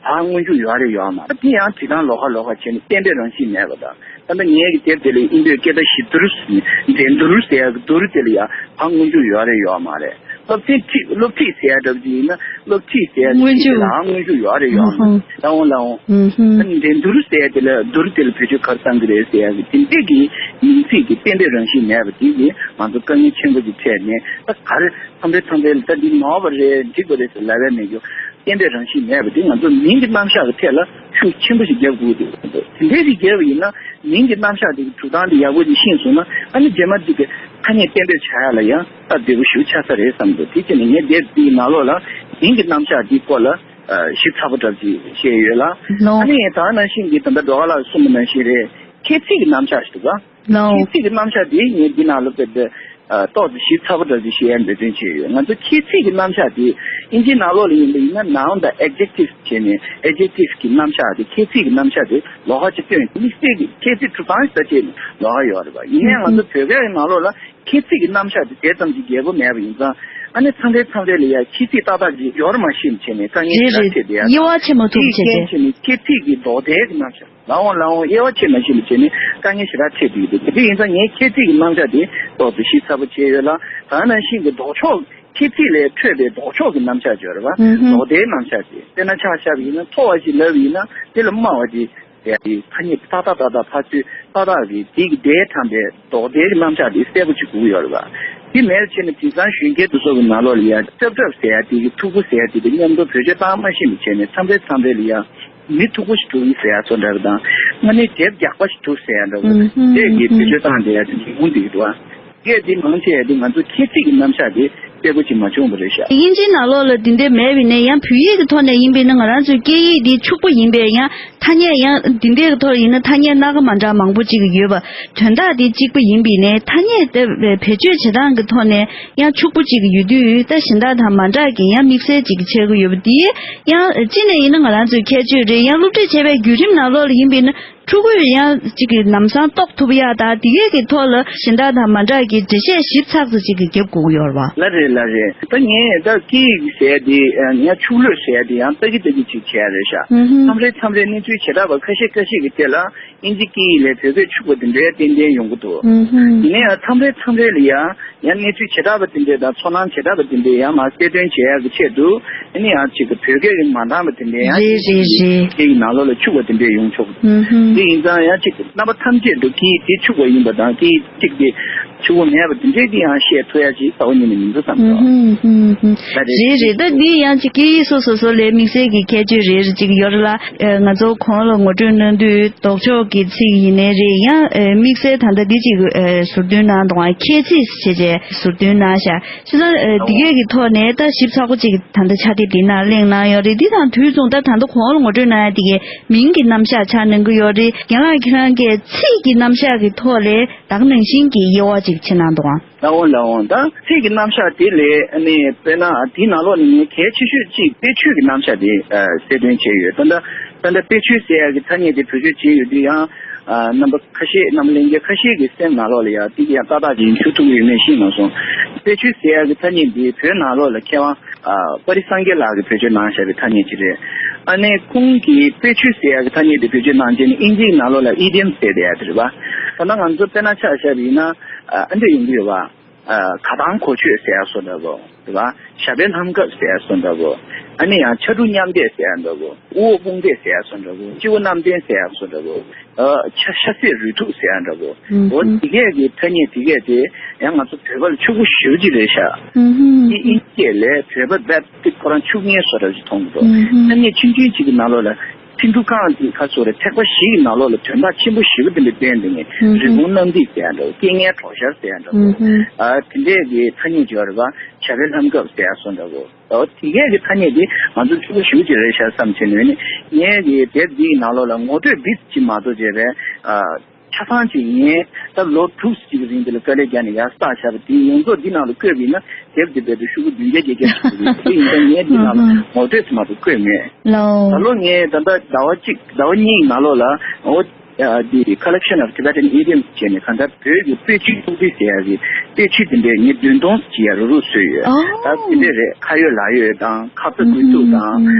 སྔོན་འཇུག་ཡོད་རེད་ཡོད་མ་རེད། དེ་ཡང་བྲིས་སྟངས་ལོགས་ཀ་ལོགས་ཀ་བྱས་ནས་བརྟན་པའི་རང་བཞིན་མེད་པ་དང་། ད་ལྟ་ངའི་གི་དེབ་དེ་ལ་ཨིན་བོད་སྐད་བརྡ་ཞིབ་བསྡུར་ཟེར་ནས་འགྲན་བསྡུར་ཟེར་ཡ་གི་བསྡུར་དེ་ལ་ཡ་བ་སྔོན་འཇུག་ཡོད་རེད་ཡོད་མ་རེད། སློབ་ཚན་ཁྲིད་སློབ་ཁྲིད་ཟེར་ཡ་འདྲ་པོ་ཅིག་ཡིན་ན་སློབ་ཁྲིད་ཟེར་ཡ་གི་སྔོན་ཁྲིད་དེ་འཇུག་ལའང་སྔོན་འཇུག་ཡོད་རེད་ཡོད་མ་རེད། ལའང་ལའང་། ཨུ་ཧུམ། ཨ་ནི་འགྲན་བསྡུར་ཟེར་ཡ་དེ་ལ་བསྡུར་དེ་ལ་བེད་སྤྱོད་ག་རེ་བཏང་གི་རེད་ཟེར་ཡ་གི་དེ་འདྲས་ཀྱི་མིང་ཚིག་གི་བརྟན་པའི་རང་བཞིན་མེད་པ་དེ་གིས་ང་ཚོ་དཀའ་ངལ་ཆེན་པོ་ཅིག་འཕྲད་ནས་ད་ག་རེ་ཚང་མས་ཚང་མས་ལ་ད་འདི་ནོར་བ་རེད་འགྲིག་པ་རེད་ཟེར་ལབ་ཡ་མེད་རྒྱུ། བརྟན་པའི་རང་བཞིན་མེད་པ་དེ་ང་ཚོ་མིང་གི་རྣམ་གཞག་གི་ཐད་ལ་ཤུགས་ཆེན་པོ་ཞིག་རྒྱབ་དགོས་འདུག་དེ་འདྲས་ཞིག་རྒྱབ་པ་ཡིན་ན་མིང་གི་རྣམ་གཞག་དེ་གི་གྲུབ་སྟངས་དེ་ཡག་པོ་ཅིག་ཤེས་སོང་ན་ཨ་ནི་རྗེས་མ་དེ་གི་ཐ་སྙད་གཏན་འབེབས་བྱ་ཡ་ལ་ཡང་སྟབས་བདེ་པོ་ཞིག་ཆགས་ས་རེད་བསམ་འདུག་དེ་བྱས་ནས་ངས་དེབ་འདིའི་ནང་ལོགས་ལ་མིང་གི་རྣམ་གཞག་འདིའི་སྐོར་ལ་ཞིབ་ཚགས་པོ་འདྲ་ཅིག་བཤད་ཡོད་ལ། ལོ། ཨ་ནི་ད་ག་ནང་བཞིན་གྱི་ད་ལྟ་སྒྲོལ་དཀར་ལགས་གསུངས་པ་ནང་བཞིན་རེད། ཁྱད་ཚིག་གི་རྣམ་གཞག་ཞིག་འདུག་ག་ལོ། ཁྱད་ཚིག་གི་རྣམ་གཞག་དེ་ངས་འདི་ནང་ལ་དཔེ་ཏོག་ཙམ་ཞིབ་ཚགས་པོ་འདྲ་ཅིག་བཤད་ཡ་འབད་བརྩོན་བྱས་ཡོད། ང་ཚོ་ཁྱད་ཚིག་གི་རྣམ་གཞག་དེ་ཨིན་ཇིའི་ནང་ལོགས་ལ་ཡིན་པ་ཡིན་ན་noun་དང་adjective་བྱས་ནས་adjective་གི་རྣམ་གཞག་དེ་ཁྱད་ཚིག་གི་རྣམ་གཞག་དེ་ལོགས་ཀ་ཅིག་སྟོན་དམིགས་བསལ་གྱི་ཁྱད་ཚིག་གྲུབ་སྟངས་ཞིག་ད་བྱས་ནས་ལོགས་ཀ་ཡོད་རེད་པ། ཡིན་ནའི་ང་ཚོ་བོད་སྐད་ཀྱི་ནང་ལོགས་ལ་ཁྱད་ཚིག་གི་རྣམ་གཞག་དེ་དེ་ཙམ་གྱི་རྒྱས་པོ་མེད་པ་ཡིན་ཙང་ཨ་ནི་མཚམས་རེ་མཚམས་རེ་ལ་ཡ་ཁྱད་ཚིག་ཏག་ཏག་ཅིག་ཡོད་མ་ཤེས་བྱས་ནས་དཀའ་ངལ་ཞེ་དྲག་འཕྲད་བསྡད་ཡ་དེ་དབྱེ་བ་ཕྱེ་མ་ཐུབ་དེའི་བྱས་རྐྱེན་ཏེ། བྱས་ནས་ཁྱད་ཚིག་གི་ལྡོག་ཟླའི་གི་རྣམ་གཞག་ལའང་ལའང་དབྱེ་བ་ཕྱེ་མ་ཤེས་པ་བྱས་ནས་དཀའ་ངལ་ཞེ་དྲག་འཕྲད་བསྡད་ཡོད་འདུག་དེ་འདྲ་ཡིན་ཙང་ངས་ཁྱད་ཚིག་གི་རྣམ་གཞག་དེ་ཏོག་ཙམ་ཞིབ་ཚགས་པོ་བྱས་ཡོད་ལ། ད་ག་ནང་བཞིན་གྱི་ལྡོག་ཕྱོགས་ཁྱད་ཚིག་ལས་འཕྲོས་པའི་ལྡོག་ཕྱོགས་ཀྱི་རྣམ་གཞག་ཅིག་ཡོད་རེད་པ། ཨུ་ཧུམ། ལྡོག་ཟླའི་རྣམ་གཞག་དེ་དཔེར་ན་ཆ་བཞག་པ་ཡིན་ན་མཐོ་བ་ཞིག་ལབ་པ་ཡིན་ན་དེ་ལ་དམའ་བ་ཅིག་ཟེར་ཡ་དེ་ཐ་སྙད་ཏག་ཏག་ཏག་ཏག་ཕར་ཚུར་ཏག་ཏག་གི་དེ་གི་ཟླས་དྲངས་པའི་ལྡོག་ཟླའི་རྣམ་གཞག་དེ་གསལ་པོ་ཅིག་དགོས་ཀྱི་ཡོད་རེད་པ། དེ་མེད་བྱས་ནས་དེང་སང་གཞོན་སྐྱེས་དེ་ཚོ་གི་ནང་ལོགས་ལ་ཡ་ཀྲབ་ཀྲབ་ཟེར་ཡ་དེ་གི་མཐུག་པོ་ཟེར་ཡ་དེ་དེ་མཉམ་དུ་བེད་སྤྱོད་བཏང་མ་ཤེས་པ་བྱས་ནས་མཚམས་རེ་མཚམས་རེ་ལ་ཡ། མི་མཐུག་པོ་ཞིག་འདུག་ཟེར་ཡ་ཚོ་འདྲ་གི་དང་། དངོས་གནས་དེབ་རྒྱགས་པ་ཞིག་འདུག་ཟེར་ཡ་འདྲ་བོ། ཨུམ་ཧུམ་དེ་གི་ཧུམ་བེད་སྤྱོད་བཏང་བསྡད་ཡ་དེ་ཉིན་གུང་དེ་གི་འདུག་ཨ། སྐད་དེ་མང་ཆེ་བ་དེ་ང་ཚོ་ཁྱད་ཚིག་གི་རྣམ་གཞག་དེ་གསལ་པོ་ཅིག་མ་བྱུང་བ་རེད་ཤག་དབྱིན་ཇིའི་ནང་ལོགས་ལ་དེ་འདྲས་མེད་པ་ཡིན་ན་ཡང་བོད་ཡིག་གི་ཐོག་ནས་ཡིན་པས་ན་ང་རང་ཚོའི་སྐད་ཡིག་འདི་ཕྱུག་པོ་ཡིན་པས་ཡང་ཐ་སྙད་ཡང་དེ་འདྲས་ཀྱི་ཐོག་ཡིན་ན་ཐ་སྙད་སྣ་ཁ་མ་འདྲ་མང་པོ་ཅིག་ཡོད་པ། དོན་དག་དེ་གཅིག་པ་ཡིན་པས་ནས་ཐ་སྙད་དེ་བེད་སྤྱོད་བྱེད་སྟངས་ཀྱི་ཐོག་ནས་ཡང་ཕྱུག་པོ་ཅིག་ཡོད་དུས་ད་གཞན་དག་དང་མ་འདྲ་གི་ཡང་དམིགས་བསལ་ཅིག་ཆགས་ཀྱི་ཡོད་པ་དེ་ཡང་གཅིག་ནས་ཡིན་ན་ང་རང་ཚོའི་ཁྱད་ཆོས་རེད། ཡང་སློབ་ཁྲིད་བྱས་པའི་བརྒྱུད་རིམ་ནང་ལོགས་ལ་ཡིན་པས་ན་ཕྲུ་གུས་ཡང་གཅིག་གི་ལམ་སང་རྟོགས་ཐུབ་ཡག་དང་དེ་གས་ཀྱི་ཐོག་ལ་གཞན་དག་དང་མ་འདྲ་གི་འགྲེལ་བཤད་ཞིབ་ཚགས་ཚགས་ཅིག་གི་རྒྱབ་དགོས་ཀྱི་ཡོད་རེད་བ། ལགས་རེད་ལགས་རེད། ད་ངས་ད་སྐད་ཡིག་ཟེར་དེ་ཡང་ཕྱུགས་ལོས་ཟེར་དེ་ཡང་ལྟ་གི་ལྟ་གི་ཅིག་བྱས་རེད་ཤག་ཧུམ་ཧུམ། མཚམས་རེ་མཚམས་རེ་གནས་ཚུལ་བྱེ་བྲག་པ་ཁ་ཤས་ཁ་ཤས་ཀྱི་ཐད་ལ། དབྱིན་ཇི་སྐད་ཡིག་ལས་བོད་སྐད་ཕྱུག་པ་དེ་འདྲའི་ཏན་ཏན་ཡོང་གི་འདུག་ཨུ་ཧུམ། ཡིན་ན་ཡང་མཚམས་རེ་མཚམས་རེ་ལ་ཡང་ཡང་གནས་ཚུལ་བྱེ་བྲག་པ་དེ་འདྲས་དང་ཚོར་སྣང་བྱེ་བྲག་པ་དེ་འདྲས་ཡང་མར་གསལ་སྟོན་བྱེད་ཡག་གི་ཆེད་དུ་ཨ་ནི་ཡང་གཅིག་གི་བོད་སྐད་ཀྱི་མ་འདང་བ་དེ་འདྲས་ཡང་རེད་རེད་རེད། སྐད་ཡིག་ནང་ལོགས་ལ་ཕྱུག་པ་དེ་འདྲས་ཡོང་ཆོག་ཨུ་ཧུམ། དེ་ཡིན་ཙང་ཡང་གཅིག་རྣམ་པ་ཐམས་ཅད་དུ་སྐད་ཡིག་དེ་ཕྱུག་པ་ཡིན་པ་དང་སྐད་ཡིག་གཅིག་དེ་ ཕྱུག་པོ་མེད་པ་དེ་འདྲའི་གི་ཡང་བཤད་ཐུབ་ཡ་ཅིག་ས་བོ་ཉིད་ནས་མི་འདུག་བསམ་ཨུ་འདུག་ཧུམ་ཧུམ་ཧུམ། ད་རེད། རེད་རེད། ད་འདི་ཡང་ཅིག་སྐད་ཡིག་སོ་སོ་སོ་ལས་དམིགས་བསལ་གྱི་ཁྱད་ཆོས་རེ་རེ་ཅིག་ཡོད་རེད་ལ། ཨ། ང་ཚོ་གོང་ལ་ངོ་སྤྲོད་གནང་དུས་ལྡོག་ཕྱོགས་ཀྱི་ཚིག་ཡིན་ནའི་རེད། ཡང་། ཨ། དམིགས་བསལ་ད་ལྟ་འདི་ཅིག་ཨ། ཟུར་འདོན་གནང་འདུག་ཨ། ཁྱད་ཚིག་བྱས་བྱས་ཟུར་འདོན་གནང་ཤག་བྱས་ཙང་། ཨ། འདི་གས་ཀྱི་ཐོག་ནས་ད་ཞིབ་ཚགས་པོ་ཅིག་ད་ལྟ་ཕྱག་དེབ་འདི་ནང་གླེང་གནང་ཡོད་རེད། འདི་དང་དུས་མཚུངས་ད་ད་ལྟ་གོང་ལ་ངོ་སྤྲོད་གནང་ཡ་འདི་གས་མིང་གི་རྣམ་གཞག་ཆགས་གནང་གི་ཡོད་རེད། རྒན་ལགས་ཁྱེད་རང་གིས་ཚིག་གི་རྣམ་གཞག་གི་ཐོག་ལས་ད་ག་ནང་བཞིན་གྱི་དབྱེ་བ་ཅིག་ཕྱེ་གནང་འདུག་ཨང་། ལགས་འོང་ལགས་འོང་། ད་ཚིག་གི་རྣམ་གཞག་དེ་ལས་ཨ་ནི་དཔེར་ན་དེའི་ནང་ལོགས་ནས་ངས་གལ་ཆེ་ཤོས་གཅིག་དཔེ་ཆོས་ཀྱི་རྣམ་གཞག་དེ་ཨ། གསལ་སྟོན་བྱས་ཡོད། ད་ལྟ་ད་ལྟ་དཔེ་ཆོས་ཟེར་ཡག་གི་ཐ་སྙད་དེ་བེད་སྤྱོད་བྱས་ཡོད་དུས་ཡང་ཨ། རྣམ་པ་ཁ་ཤས་རྣམ་པ་ལྷན་རྒྱས་ཁ་ཤས་ཀྱི་སེམས་ནང་ལོགས་ལ་ཡང་དེ་ག་ཡང་ཏག་ཏག་ཅིག་འཇུ་ཐུབ་ཀྱི་ཡོད་མེད་ཤེས་མ་སོང་། དཔེ་ཆོས་ཟེར་ཡག་གི་ཐ་སྙད་འདི་བོད་ནང་ལོགས་ལ་མཁས་དབང་ཨ། པ་རི་སངས་རྒྱས་ལགས་ཀྱིས་བེད་སྤྱོད་གནང་བཞག་པའི་ཐ་སྙད་ཅིག་རེད། ཨ་ནི་ཁོང་གིས་དཔེ་ཆོས་ཟེར་ཡག་གི་ཐ་སྙད་དེ་བེད་སྤྱོད་གནང་རྗེས་ནས་ཨིན་ཇིའི་ནང་ལོགས་ལ་ཨི་ཌི་ཡམ་ཟེར་བསྡད་ཡག་དེ་རེད་པ། ད་ལྟ་ང་ཚོ་དཔེར་ན་ཆ་བཞག་པ་ཡིན་ན་ཨ། འདི་ཡོང་གི་ཡོད་པ། ཨ། ག་དང་གོ་ཆོད་ཟེར་ཡག་བཟོ་འདྲ་པོ་རེད་པ། ཞབས་པད་ལྷམ་སྐབས་ཟེར་ཡག་བཟོ་འདྲ་པོ། ཨ་ནི་ཡང་ཕྱ་གྲུ་མཉམ་འདེགས་ཟེར་ཡག་འདྲ་པོ། དབུ་བོ་དཔུང་འདེགས་ཟེར་ཡག་བཟོ་འདྲ་པོ། སྤྱི་བོ་གནམ་བསྟན་ཟེར་ཡག་བཟོ་འདྲ་པོ། ཨ། ཤ་ཤ་ཚའི་རུས་ཐུག་ཟེར་ཡག་འདྲ་པོ། ཨུམ། འོ་དེ་གས་ཀྱི་ཐ་སྙད་དེ་གས་དེ་ཡང་ང་ཚོ་བོད་པ་ལ་ཕྱུག་པོ་ཞེ་པོ་ཅིག་རེད་ཤག་ཨུམ། དེ་ཨིན་སྐད་ལས་བོད་པ་བེབ་དེ་ཁོ་རང་ཕྱུག་ངན་བཟོ་འདྲ་ཅིག་མཐོང་གི་འདུག་ཨུམ། ཐ་སྙད་ཆུང་ཆུང་ཅིག་གི་ནང་ལོགས་ལ་ཚིག་འབྲུ་རྐང་དེ་ཁ་སོ་རེ་ཐེག་པ་བཞི་གི་ནང་ལོགས་ལ་དོན་དག་ཆེན་པོ་ཞེ་པོ་དེ་འདྲ་བསྟན་འདུག་ནས། ཨུམ། རི་བོང་གནམ་རྡིབ་ཟེར་ཡག་འདྲ་པོ། རྐྱེན་ངན་གྲོགས་ཤར་ཟེར་ཡག་འདྲ་པོ། ཨུམ། ཨ། དེ་འདྲས་ཀྱི་ཐ་སྙད་ཅིག་ཡོད་རེད་པ། ཞབས་པད་ལྷམ་སྐབས་ཟེར་ཡག་བཟོ་འདྲ་པོ། ཨོ་དེ་གས་ཀྱི་ཐ་སྙད་འདི་ང་ཚོ་ཕྱུག་པོ་ཞེ་པོ་ཅིག་རེད་ཤག་བསམ་བྱས་ནས་ནི་ངས་ཀྱི་དེབ་འདིའི་ནང་ལོགས་ལ་ངོ་སྤྲོད་འདི་ཅིག་མ་གཏོགས་བྱས་པས། ཨ། ཆ་ཚང་ཅིག་ངས་ད་ལོ་དྲུག་ཅིག་གི་རིང་འདི་ལ་དཀའ་ལས་བརྒྱབ་ནས་ཡར་བསགས་བཞག་པ་དེའི་ཡོངས་རྫོགས་འདི་ནང་ལ་བཀོད་པ་ཡིན་ན་དེབ་འདི་རྦད་དེ་ཤོག་བུ་བདུན་བརྒྱ་བརྒྱད་བརྒྱ་ཞིག་རེད། དེ་ཡིན་ཙང་ངས་འདི་ནང་ལ་ངོ་སྤྲོད་ཙམ་མ་གཏོགས་བཀོད་མེད། ལའོ། ད་ལོ་ངས་ད་ལྟ་ཟླ་བ་གཅིག་ཟླ་བ་གཉིས་ནང་ལོགས་ལ་འོ། ཨ། The Collection of Tibetan Idioms བྱས་ནས་གང་ལྟར་བོད་ཀྱི་དཔེ་ཆོས་ཐུང་ཐུང་ཟེར་ཡག་གི་དཔེ་ཆོས་དེ་འདྲས་ངས་བདུན་སྟོང་ཅིག་ཡར་རུ་བཟོས་ཡོད། ཨོ། ད་དེ་འདྲས་རེད། ཁ་ཡོད་ལག་ཡོད་དང་། ཁ་ཚ་དགོས་གཏུགས་དང་།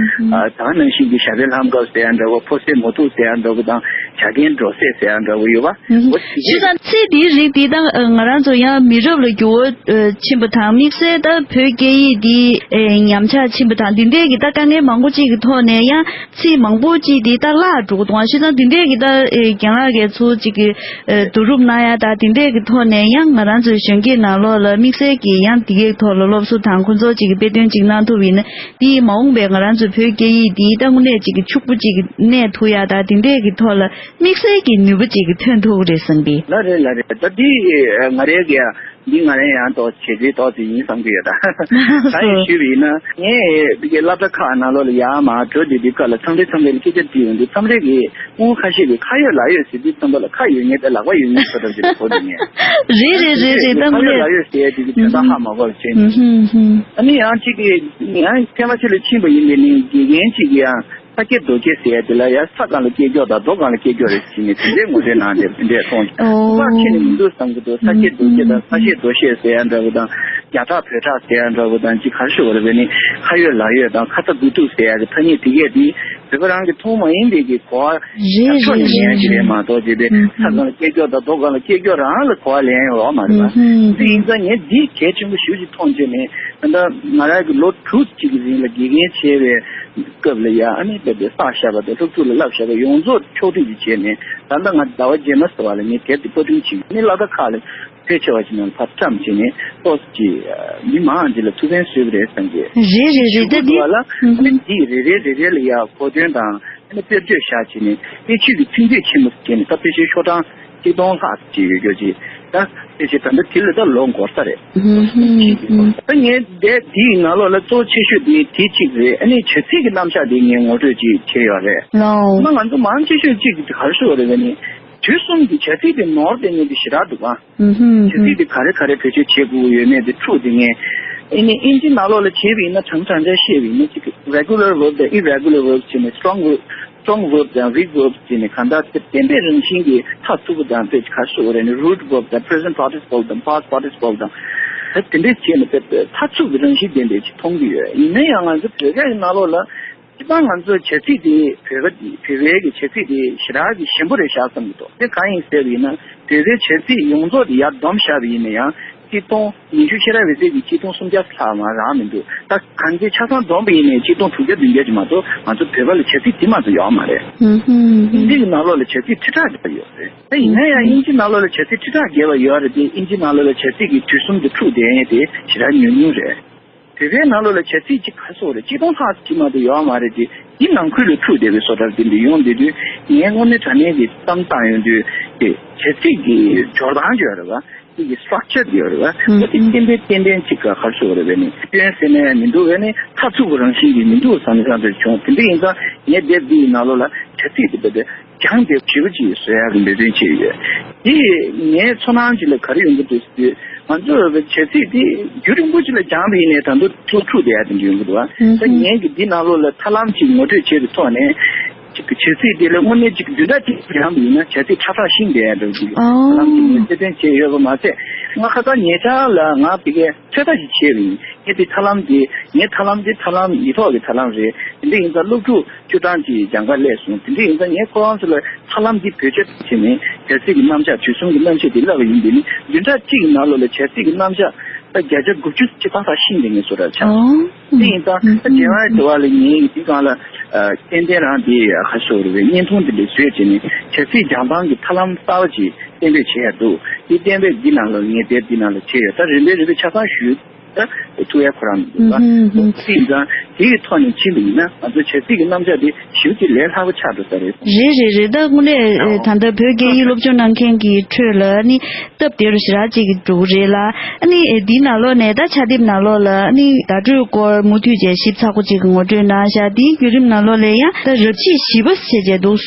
ཨ། ད་ག་ནང་བཞིན་གྱི་ཞབས་པད་ལྷམ་སྐབས་ཟེར་ཡག་འདྲ་པོ། ཕོ་གསེབ་མོ་ཐུག་ཟེར་ཡག་འདྲ་པོ་དང་། བྱ་རྒན་འགྲོ་སྲས་ཟེར་ཡག་འདྲ་པོ་ཡོད་པ། ཨུ་ཧུ། འོ་དེ་འདྲས་རེད། བྱས་ཙང་ཚིག་འདིའི་རིགས་འདི་ད་ང་རང་ཚོ་ཡང་མི་རབས་ལ་འགྱུར་བ་ཕྱིན་པ་དང་། དམིགས་བསལ་ད་བོད་སྐད་ཡིག་འདི་ཉམས་ཆག་ཕྱིན་པ་དང་། འདི་འདྲས་ཀྱི་ད་དཀའ་ངལ་མང་པོ་ཅིག་གི་ཐོག་ནས་ཡང་ཚིག་མང་པོ་ཅིག་འདི་ད་བརླག་འགྲོ་གི་འདུག་ཨང་། བྱས་ཙང་འདི་འདྲས་ཀྱི་ད་ཨེ་རྒན་ལགས་ཀྱིས་ཚུར་ཅིག་གི་ཨེ་བསྡུ་རུབ་གནང་ཡ་ད་འདི་འདྲས་ཀྱི་ཐོག་ནས་ཡང་ང་རང་ཚོའི་གཞོན་སྐྱེས་ནང་ལོགས་ལ་དམིགས་བསལ་གྱི་ཡང་འདི་གའི་ཐོག་ལ་སློབ་གསོ་དང་ཁོ་ཚོ་ཅིག་གི་དཔེ་སྟོན་ཅིག་གནང་ཐུབ་ཡིན་ན། འདིས་མ་འོངས་པའི་ང་རང་ཚོའི་བོད་སྐད་ཡིག་འདི་ད་དངོས་གནས་ཅིག་གི་ཕྱུག་པོ་ཅིག་གི་གནས་ཐུབ་ཡ་ད་འདི་འདྲས་ཀྱི་ཐོག་ལ་དམིགས་བསལ་གྱི་ནུས་པ་ཅིག་གི་ཐོན་ཐུབ་ཀྱི་རེད་བསམ་གི། ལགས་རེད་ལགས་རེད། ད་འདི་ང་རའི་གི་འདི་ང་རང་ཡང་ཏོག་བྱས་རྗེས་ཏོག་ཙམ་ཡིན་བསམ་གྱི་ཡོད་ད། གང་ཡིན་ཞུས་པ་ཡིན་ན་ངས་འདི་གའི་སློབ་གྲྭ་ཁག་ནང་ལོགས་ལ་ཡར་མར་འགྲོ་བསྡད་དུས་སྐབས་ལ་མཚམས་རེ་མཚམས་རེ་ལ་སྐད་ཆ་དྲིས་ཡོང་དུས་མཚམས་རེ་གི་སྤུ་གུ་ཁ་ཤས་ཀྱིས་ཁ་ཡོད་ལག་ཡོད་ཟེར་དུས་ཙམ་པ་ལ་ཁ་ཡོད་མཁན་དེ་ལག་པ་ཡོད་མཁན་བཟོ་འདྲ་ཞིག་ལ་གོ་འདུག་ངས། རེད་རེད་རེད་རེད། ད་ཁ་ཡོད་ལག་ཡོད་ཟེར་ཡ་དེ་གི་དོན་དག་ཧ་མ་གོ་བ་བྱས་ནས། ཨ་ནི་ཡང་གཅིག་གི་ཡང་ཐེངས་མ་གཅིག་ལ་ཕྱིན་པ་ཡིན་པས་ནི་དགེ་རྒན་གཅིག་གིས་ཡང་། ས་སྐྱེས་རྡོ་སྐྱེས་ཟེར་ཡ་དེ་ལ་ཡ་ས་སྒང་ལ་སྐྱེས་མཆོག་དང་རྡོ་སྒང་ལ་སྐྱེས་མཆོག་རེད་ཟེར་ནས་དེ་འདྲའི་ངོ་སྤྲོད་གནང་བསྡད་པ་དེ་འདྲས་མཐོང་། ཨོ། ཁུ་པར་ཁྱེར་ནས་མི་འདུག་བསམ་གྱི་འདུག་ས་སྐྱེས་རྡོ་སྐྱེས་དང་ས་སྐྱེས་རྡོ་སྐྱེས་ཟེར་ཡ་འདྲ་བོ་དང་རྒྱ་ཐག་བོད་ཐག་ཟེར་ཡ་འདྲ་བོ་དང་ཅིག་ག་རེ་ཞུ་དགོས་རེད་བས་ནི་ཁ་ཡོད་ལག་ཡོད་དང་ཁ་ཚ་དགོས་གཏུགས་ཟེར་ཡ་གི་ཐ་སྙད་དེ་གས་དེ་བོད་པ་རང་གི་ཐུན་མོང་མ་ཡིན་པའི་གི་གོ་བ་རྒྱ་ཕྱོགས་ནས་ལེན་ཡ་ཞིག་རེད་མ་གཏོགས་ཅེས་པའི་ས་སྒང་ལ་སྐྱེས་མཆོག་དང་རྡོ་སྒང་ལ་སྐྱེས་མཆོག་རང་ལ་གོ་བ་ལེན་ཡ་ཡོད་མ་རེད་པ། དེ་ཡིན་ཙང་ངས་འདི་གལ་ཆེན་པོ་ཞེ་པོ་ཅིག་མཐོང་བྱས་ནས་ད་ལྟ་ང་རང་གི་ལོ་དྲུག་ཅིག་གི་རིང་ལ་དགེ་རྒན་བྱས་པའི། སྐབས་ལ་ཡ་ཨ་ནི་དཔེ་དེ་བསགས་བཞག་པ་དང་སློབ་ཕྲུག་ལ་བསླབ་བཞག་པ་ཡོངས་རྫོགས་ཕྱོགས་སྒྲིག་ཅིག་བྱས་ནས་ད་ལྟ་ང་ཟླ་བ་རྗེས་མ་ཟེར་བ་ལ་ངས་དེབ་དེ་པར་སྐྲུན་བྱེད་ཀྱི་ནི་སློབ་གྲྭ་ཁག་ལ་ཕལ་ཆེ་བ་ཞིག་ནང་ཕར་བཀྲམ་བྱས་ནས་ཏོག་ཙམ་ཅིག་མི་མང་འདི་ལ་ཐུགས་ཕན་གསོས་པ་རེད་བསམ་གྱི། རེད་རེད་རེད། ད་འདི་བ་ལ་ཨ་ནི་འདི་རེ་རེ་རེ་རེ་ལ་ཡ་གོ་དོན་དང་ཨ་ནི་དཔེར་བརྗོད་བཞག་བྱས་ནས་དཔེ་ཆོས་ཀྱི་ཚིག་མཛོད་ཆེན་མོ་བྱས་ནས་ད་དཔེ་ཆའི་ཤོག་གྲངས། གཅིག་སྟོང་ལྷག་ཅིག་ཡོད་རྒྱུ་ཅིག་ད་དེ་བཞིན་ད་ལྟ་དེ་ལ་ད་ལོ་འགོར་ས་རེད། ཧུམ་ཧུམ་ཧུམ། ད་ངས་དེ་དེའི་ནང་ལོགས་ལ་གཙོ་ཆེ་ཤོས་དེ་དེ་གཅིག་རེད། ཨ་ནི་བྱ་ཚིག་གི་རྣམ་གཞག་དེ་ངས་ངོ་སྤྲོད་ཅིག་བྱས་ཡོད་རེད། ལའོ། ད་ང་ཚོ་མང་ཆེ་ཤོས་གཅིག་གི་ག་རེ་ཞུ་བ་རེད་ཟེར་ན། དུས་གསུམ་གྱི་བྱ་ཚིག་དེ་ནོར་བསྡད་མཁན་དེ་ཞེ་དྲག་འདུག་ཨ། ཧུམ་ཧུམ། བྱ་ཚིག་དེ་ག་རེ་ག་རེ་བེད་སྤྱོད་བྱེད་དགོས་ཀྱི་ཡོད་མེད་དེ་འཁྲུག་བསྡད་མཁན། ཨ་ནི་ཨིན་ཇི་ནང་ལོགས་ལ་བྱས་པ་ཡིན་ན་གྲངས་གྲངས་ཀ་བཤད་པ་ཡིན་ན་གཅིག་regular verb དང་irregular verbs བྱས་ནས་strong verb strong verbs དང་weak verbs བྱས་ནས་གང་ལྟར་དེ་བརྟན་པའི་རང་བཞིན་གྱི་མཐར་ཐུག་པ་དང་དཔེ་ག་རེ་ཞུ་དགོས་རེད་ན་root verb དང་present participle དང་past participle དང་ད་དེ་འདྲས་བྱས་ནས་དཔེ་མཐར་ཐུག་གི་རང་བཞིན་ལྡན་པའི་ཅིག་མཐོང་གི་ཡོད། ཡིན་ན་ཡང་ང་ཚོ་བོད་སྐད་ཀྱི་ནང་ལོགས་ལ་སྤྱིར་བཏང་ང་ཚོ་བྱ་ཚིག་དེ་བོད་པ་དེ་བོད་པའི་གི་བྱ་ཚིག་དེ་ཞེ་དྲག་གི་ཞན་པོ་རེད་ཤག་བསམ་གྱི་འདུག་དེ་གང་ཡིན་ཟེར་བ་ཡིན་ན་བོད་པའི་བྱ་ཚིག་ཡོངས་རྫོགས་དེ་ཡར་བསྡོམས་བཞག་པ་ཡིན་ན་ཡང་། ཆིག་སྟོང་ཉི་ཤུ་ཤེས་རབ་འོད་ཟེར་གྱི་ཆིག་སྟོང་སུམ་བརྒྱ་ལྷག་མ་རག་མི་འདུག་ད་གང་ཅི་ཆ་ཚང་བསྡོམས་པ་ཡིན་ནའི་ཆིག་སྟོང་དྲུག་བརྒྱ་བདུན་བརྒྱ་ཅིག་མ་གཏོགས་ང་ཚོ་བོད་པ་ལ་བྱ་ཚིག་དེ་མ་གཏོགས་ཡོད་མ་རེད། ཨིན་ཇི་གི་ནང་ལོགས་ལ་བྱ་ཚིག་ཁྲི་ཕྲག་བརྒྱད་པ་ཡོད་རེད། ད་ཡིན་ན་ཡང་ཨིན་ཇི་ནང་ལོགས་ལ་བྱ་ཚིག་ཁྲི་ཕྲག་བརྒྱད་པ་ཡོད་རེད་དེ། ཨིན་ཇི་ནང་ལོགས་ལ་བྱ་ཚིག་གི་དུས་གསུམ་དུ་འཁྲུག་བསྡད་མཁན་དེ་ཞེ་དྲག་ཉུང་ཉུང་རེད། བོད་པའི་ནང་ལོགས་ལ་བྱ་ཚིག་གཅིག་ག་སོགས་རེད། ཆིག་སྟོང་ལྷག་ཅིག་མ་གཏོགས་ཡོད་མ་རེད་དེ། འདི་ནང་ཁུལ་ལ་འཁྲུག་བསྡད་པའི་བཟོ་འདྲ་དེ་འདྲ་ཡོང་བསྡད་དུས། ངས་དངོས་གནས་དྲང་གནས་ཀྱི་བསམ་བཏང་ཡོང་དུས་དེ་བྱ་ཚིག་གི་སྦྱོར་སྟངས་ཅིག་ཡོད་རེད་བ། དེ་གི་སི་ཊག་ཅར་དེ་ཡོད་རེད་བ། ཨོ་དེ་ཏན་ཏན་ཏན་ཏན་ཅིག་ག་ག་སོགས་རེད་བས་ནི། སྐྱོན་ཟེར་ནས་མི་འདུག་བས་ནི། ཐབས་ཚུགས་པ་རང་བཞིན་གྱིས་མི་འདུག་བསམ་བསམ་དེ་བྱུང་། དེ་འདྲ་ཡིན་ཙང་ངས་དེབ་འདིའི་ནང་ལོགས་ལ་བྱ་ཚིག་དེ་བས་དེ་སྦྱངས་ཏེ་ཞིབ་པོ་ཅིག་བཟོ་ཡག་གི་འབད་བརྩོན་བྱས་ཡོད། དེ་ངའི་ཚོར་སྣང་ཅིག་ལ་ག་རེ་ཡོང་གི་འདུག་ཟེར་དུས། ང་ཚོ་བྱ་ཚིག་དེ་རྒྱུན་རིང་པོ་ཅིག་ལ་སྦྱངས་པ་ཡིན་ནའི་ད་དུང་འཁྲུག་འཁྲུག་བསྡད་ཡ་དེ་འདྲ་ཡོང་གི་འདུག་བ། ད་ངས་ཀྱི་འདི་ནང་ལོགས་ལ་ཐབས་ལམ་ཅིག་ངོ་སྤྲོད་བྱས་པའི་ཐོག་ནས། ཅིག་གི་བྱ་ཚིག་དེ་ལ་དངོས་གནས་ཅིག་བདུན་ཕྲག་གཅིག་སྦྱངས་པ་ཡིན་ན་བྱ་ཚིག་ཁྲ་ཁྲ་ཤིང་བསྡད་ཡ་འདྲ་ཅིག་ཨོ། ཐབས་ལམ་ཅིག་ངས་གསལ་སྟོན་བྱས་ཡོད་པ་མ་ཟད། ང་ཁ་སང་ཉེ་ཆར་ལ་ང་དེ་གའི་ཚོད་ལྟ་ཞིག་བྱས་པ་ཡིན། ངས་དེ་ཐབས་ལམ་དེ། ངའི་ཐབས་ལམ་དེ་ཐབས་ལམ་ཡིག་ཐོག་གི་ཐབས་ལམ་རེད། དེ་འདྲ་ཡིན་ཙང་སློབ་ཕྲུག་བཅུ་གྲངས་ཅིག་སྦྱང་ག་སླེབས་སོང་། དེ་འདྲ་ཡིན་ཙང་ངས་ཁོ་རང་ཚོ་ལ་ཐབས་ལམ་འདི་བེད་སྤྱོད་བྱས་ནས་བྱ་ཚིག་གི་རྣམ་གཞག། དུས་གསུམ་གྱི་རྣམ་གཞག་འདི་བསླབས་པ་ཡིན་པས་ནི། བདུན་ཕྲག་གཅིག་གི་ནང་ལོགས་ལ་བྱ་ཚིག་གི་རྣམ་གཞག་ད་བརྒྱ་ཆ་དགུ་བཅུ་ཅིག་ཏག་ཏག་ཤེས་བསྡད་མཁན་བཟོ་འདྲ་ཆགས། ཨོ། དེ་ཡིན་ཙང་ད་རྒྱལ་བ་དུ་བ་ལ་ངའི་དེ་སྒང་ལ་ཨ་ཏན་ཏན་རང་དེ་ཁ་ཤོར་བའི་བརྙན་ཐུང་དེ་འདྲ་བཟོས་བྱས་ནས་བྱ་ཚིག་སྦྱང་སྟངས་ཀྱི་ཐབས་ལམ་གསར་པ་ཅིག་གཏན་འབེབས་བྱས་ཡ་འདུག་དེ་གཏན་འབེབས་འདི་ནང་ལ་ངས་དེབ་འདི་ནང་ལ་བྱས་ཡོད། ད་རིམ་པས་རིམ་པས་ཆ་ཚང་ཞུས། ད་ཐུགས་ཡ་ཁོ་རང་མི་འདུག་ལ། ཨུ་ཧུམ་ཧུམ། དེ་ཡིན་ཙང་དེ་ཡི་ཐོག་ནས་ཕྱིན་པ་ཡིན་ན་ང་ཚོ་བྱ་ཚིག་གི་རྣམ་གཞག་དེ་ཞེ་པོ་ཅིག་ལས་སླ་པོ་ཆགས་འགྲོ་ས་རེད། རེད་རེད་རེད། ད་དངོས་གནས་ཨ་ད་ལྟ་བོད་སྐད་ཡིག་སློབ་སྦྱོང་གནང་མཁན་གྱི་ཁྲོད་ལ་ནི་སྟབས་བདེ་རུ་ཞེ་དྲག་ཅིག་འགྲོ་གི་རེད་ལ། ཨ་ནི་འདིའི་ནང་ལོགས་ནས་ད་ཕྱག་དེབ་ནང་ལོགས་ལ་ཨ་ནི་བརྡ་སྤྲོད་སྐོར་མུ་མཐུད་བྱས་ཞིབ་ཚགས་པོ་ཅིག་ངོ་སྤྲོད་གནང་ཤག་དེའི་བརྒྱུད་རིམ་ནང་ལོགས་ལ་ཡང་ད་རབ་བྱེད་བཞི་པ་ཟེར་བྱས་འདུག་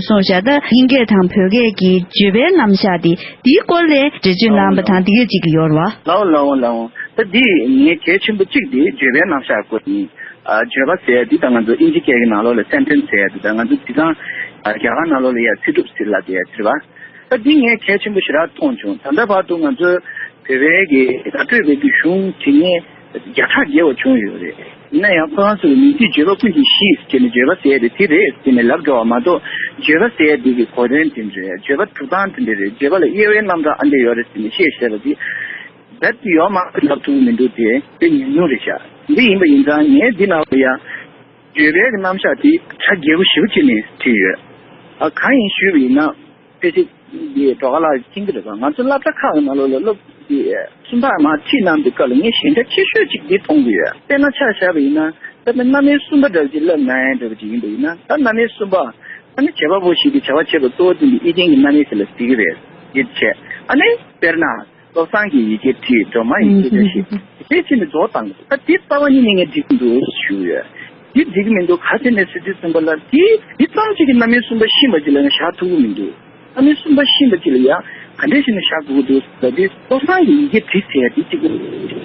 གསུངས་ཤག་ད་དབྱིན་སྐད་དང་བོད་སྐད་ཀྱི་བརྗོད་པའི་རྣམ་གཞག་དེ། དེའི་སྐོར་ལ་འགྲེལ་བརྗོད་གནང་བ་དང་དེ་གས་ཅིག་ཡོད་རེད་བ། ལའོ་ལའོ་ལའོ། ད་འདི་ངའི་གལ་ཆེན་པོ་གཅིག་དེ་བརྗོད་པའི་རྣམ་གཞག་སྐོར་ཡིན། ཨ་བརྗོད་པ་ཟེར་ཡ་འདི་ད་ང་ཚོ་ཨིན་ཇི་སྐད་ཀྱི་ནང་ལོགས་ལ་སེན་ཊེན་སི་ཟེར་ཡ་འདི། ད་ང་ཚོ་དེང་སང་ཨ་རྒྱ་གར་ནང་ལོགས་ལ་ཡ་ཚིག་གྲུབ་ཟེར་ལབ་བསྡད་ཡ་དེ་རེད་བ། ད་འདི་ངས་གལ་ཆེན་པོ་ཞེ་དྲག་མཐོང་བྱུང་། ད་ལྟ་བར་དུ་ང་ཚོའི་བོད་པའི་གི་བརྡ་སྤྲོད་པའི་གི་གཞུང་དེ་ངས་བརྒྱ་ཕྲག་བརྒལ་བ་བྱུང་ཡོད་རེད། ཡིན་ན་ཡང་ཁོ་རང་ཚོས་མི་ཚིག་བརྗོད་པ་ཀུན་གྱི་གཞི་ཟེར་ནས་བརྗོད་པ་ཟེར་ཡ་དེ་དེ་རེད་ཟེར་ནས་ལབ་འགྲོ་བ་མ་གཏོགས། བརྗོད་པ་ཟེར་ཡ་དེ་གི་གོ་དོན་དེ་འདྲ་རེད། བརྗོད་པ་གྲུབ་སྟངས་དེ་འདྲ་རེད། བརྗོད་པ་ལ་དབྱེ་བའི་རྣམ་གྲངས་ཨ་འདྲ་ཡོད་རེད་ཟེར་ནས་བཤད་བཤད་པ་དེ། རྦད་དེ་ཡོད་མ་རེད་ལབ་ཐུབ་ཀྱི་མི་འདུག་དེ་དཔེ་ཉུང་ཉུང་རེད་ཤག་འདི་ཡིན་པ་ཡིན་ཙང་ངས་འདི་ནང་ལ་ཡང་བརྗོད་པའི་གི་རྣམ་གཞག་དེ་གྲ་རྒྱས་པོ་ཞེ་པོ་བྱས་ནས་བྲིས་ཡོད། ཨ་གང་ཡིན་ཞུས་པ་ཡིན་ན། ཕལ་ཆེར་འདི་སྒྲོལ་དཀར་ལགས་མཁྱེན་གྱི་རེད་པ། ང་ཚོ་སློབ་གྲྭ་ཁག་གི་ནང་ལོགས་ལ་སློབ་དེ་སུམ་རྟགས་མར་ཁྲིད་གནང་དུས་སྐབས་ལ་ངས་ཞན་ཆ་ཆེ་ཤོས་ཅིག་འདི་མཐོང་གི་ཡོད། དཔེར་ན་ཆ་བཞག་པ་ཡིན་ན། ད་ནི་རྣམ་དབྱེ་གསུམ་པ་འདྲ་བ་ཅིག་བསླབ་གནང་ཡ་འདྲ་བ་ཅིག་ཡིན་པ་ཡིན་ན། ད་རྣམ་དབྱེ་གསུམ་པ། ཨ་ནི་བྱེད་པ་པོ་ཞིག་གིས་བྱ་བ་བྱེད་པ་གཙོ་བོ་དེ་ནི་ཨི་ལྡན་གྱི་རྣམ་དབྱེ་ཟེར་ལ་ཟེར་གྱི་རེད། འདི་བྱས། ཨ་ནི་དཔེར་ན། བློ་བཟང་གི་ཡི་གེ་བྲིས། སྒྲོལ་མ་ཡི་གེ་བཀྲ་ཤིས། དེ་བྱས་ནས་རྫོགས་བཏང་གི་འདུག་ད་དེ་རྩ་བ་ཉིད་ནས་ངས་འགྲིག་གི་འདུག་ཞུ་ཡོད། འདི་འགྲིག་གི་མི་འདུག་ག་རེ་ཟེར་ན། སྲིད་དུས་གསུམ་པ་ལ་དེ་དེ་ཙམ་ཞིག་གི་རྣམ་དབྱེ་གསུམ་པ་ཤེས་པ་ཅིག་ལ་ང་བཞག་ཐུབ་ཀྱི་མི་འདུག་རྣམ་དབྱེ་གསུམ་པ་ཤེས་པ་ཅིག་ལ་ཡང་ག་འདྲ་ཞིག་ནས་བཞག་དགོས་ཀྱི་འདུག་ཟེར་དུས། བློ་བཟང་གི་ཡི་གེ་བྲིས་ཟེར་ཡ་དེ་གཅིག་པུ།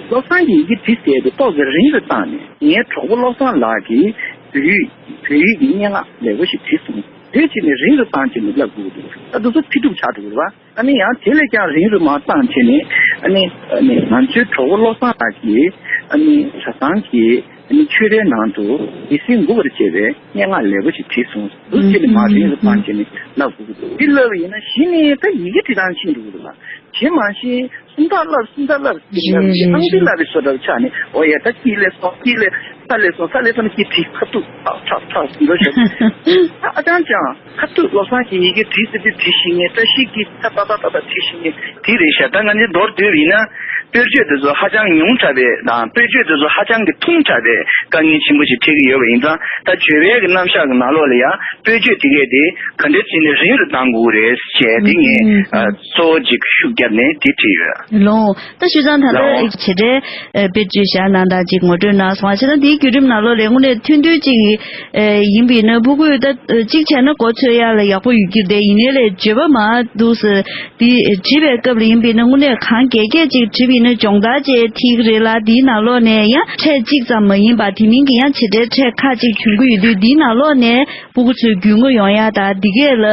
བློ་བཟང་གི་ཡི་གེ་བྲིས་ཟེར་ཡ་དེ་ཏོག་ཙམ་རིང་རུ་བཏང་ནས། ངའི་གྲོགས་པོ་བློ་བཟང་ལགས་ཀྱིས་བོད་ཡིག་བོད་ཡིག་གི་སྙན་ངག་ལེགས་པོ་ཞིག་བྲིས་སོང་། དེ་བྱས་ནས་རིང་རུ་བཏང་བྱས་ནས་བསླབ་དགོས་ཀྱི་འདུག་ད་དེ་ཚོ་ཕྱི་སྒྲུབ་ཆགས་འགྲོ་གི་རེད་པ། ཨ་ནི་ཡང་དེ་ལས་ཀྱང་རིང་རུ་མར་བཏང་བྱས་ནས། ཨ་ནི་ཨ་ནི་ང་ཚོའི་གྲོགས་པོ་བློ་བཟང་ལགས་ཀྱིས་ཨ་ནི་གྲྭ་ཚང་གི་ཨ་ནི་ཆོས་རའི་ནང་དུ་སྡེ་སྲིད་མགུ་བར་བྱས་པའི་སྙན་ངག་ལེགས་པོ་ཞིག་བྲིས་སོང་། འདུག་སེ་ནས་མར་རིང་རུ་བཏང་བྱས་ནས་བསླབ་དགོས་ཀྱི་འདུག་འདི་བསླབ་པ་ཡིན་ན་གཞི་ནས་ད་ཡི་གེ་འབྲི་སྟངས་ཕྱིན་འགྲོ་གི་རེད་པ། དེ་མ་གཞི་སུམ་རྟགས་བསླབ། སུམ་རྟགས་བསླབ། རེད་རེད་རེད། ཨང་ཀི་བསླབ་པའི་བཟོ་འདྲ་ཆགས་ནས། འོ་ཡ། ད་དཀྱིལ་ལས་སོང་། དཀྱིལ་ལས་ས་ལས་སོང་། ས་ལས་སོང་ནས་དཀྱིལ་བྲིས། ཁ་ཐུག་ཐག་ཐག་ཐག་འདྲ་བྱས། ད་ཨ་ཅང་ཅང་ཁ་ཐུག་བློ་བཟང་གི་ཡི་གེ་བྲིས་ཟེར་དུས་བྲིས་ཤེས་མཁན། བཀྲ་ཤིས་ཀྱིས་ད་ད་ད་ད་ད་བྲིས་ཤེས་མཁན་དེ་རེད་ཤག་ད་ང་ཚོས་མདོར་བསྡུས་པ་ཡིན་ན། དཔེར་བརྗོད་དེ་ཚོ་ཧ་ཅང་ཉུང་དྲགས་པའི་དང་། དཔེར་བརྗོད་དེ་ཚོ་ཧ་ཅང་གི་ཐུང་དྲགས་པའི་དཀའ་ངལ་ཆེན་པོ་ཞིག་འཕྲད་ཀྱི་ཡོད་པ་ཡིན་ཙང་། ད་བརྗོད་པའི་གི་རྣམ་གཞག་གི་ནང་ལོགས་ལ་ཡང་དཔེར་བརྗོད་དེ་གས་དེ་ག་འདྲ་བྱས་ནས་རིང་རུ་གཏང་དགོས་རེད་ཅེས་དེ་ངས་ཨ་གཙོ་བོ་ཅིག་ཤུགས་བརྒྱབ་ནས་དེ་བྲིས་ཡོད། ལོང་། ད་ཞུ་ཙང་ད་ལྟ་ལོང་། བྱེད་སྒྲའི་ཨ་དཔེར་བརྗོད་བཞག་གནང་སྟངས་ཅིག་ངོ་སྤྲོད་གནང་སོང་བ་བྱས་ན། དེའི་བརྒྱུད་རིམ་ནང་ལོགས་ལ་དངོས་གནས་ཐུང་ཐུང་ཅིག་ཨ་ཡིན་པས་ན་ཕྲུ་གུས་ད་ཨ་གཅིག་བྱས་ན་མགོ་ཚོས་ཡ་ལ་ཡག་པོ་ཡོད་ཀྱི་རེད། ཡིན་ནའི་ལས་བརྗོད་པ་མར་འདུག་སེ་དེ་བྲིས་པའི་སྐབས་ལ་ཡིན་པས་ན་དངོས་གནས་གང་རྒྱས་རྒྱས་ཅིག་བྲིས་པ་ཡིན་ན་སྦྱོང་བརྡར་ཅིག་ཐེབས་ཀྱི་རེད་ལ། དེའི་ནང་ལོགས་ནས་ཡང་ཕྲད་གཅིག་ཙམ་མ་ཡིན་པར་དེ་མིན་གྱི་ཡང་བྱེད་སྒྲའི་ཕྲད་ཁག་ཅིག་བྱུང་གི་ཡོད་དུས། དེའི་ནང་ལོགས་ནས་ཕྲུ་གུ་ཚོའི་རྒྱུས་མངའ་ཡོང་ཡ་དང་དེ་གས་ལ་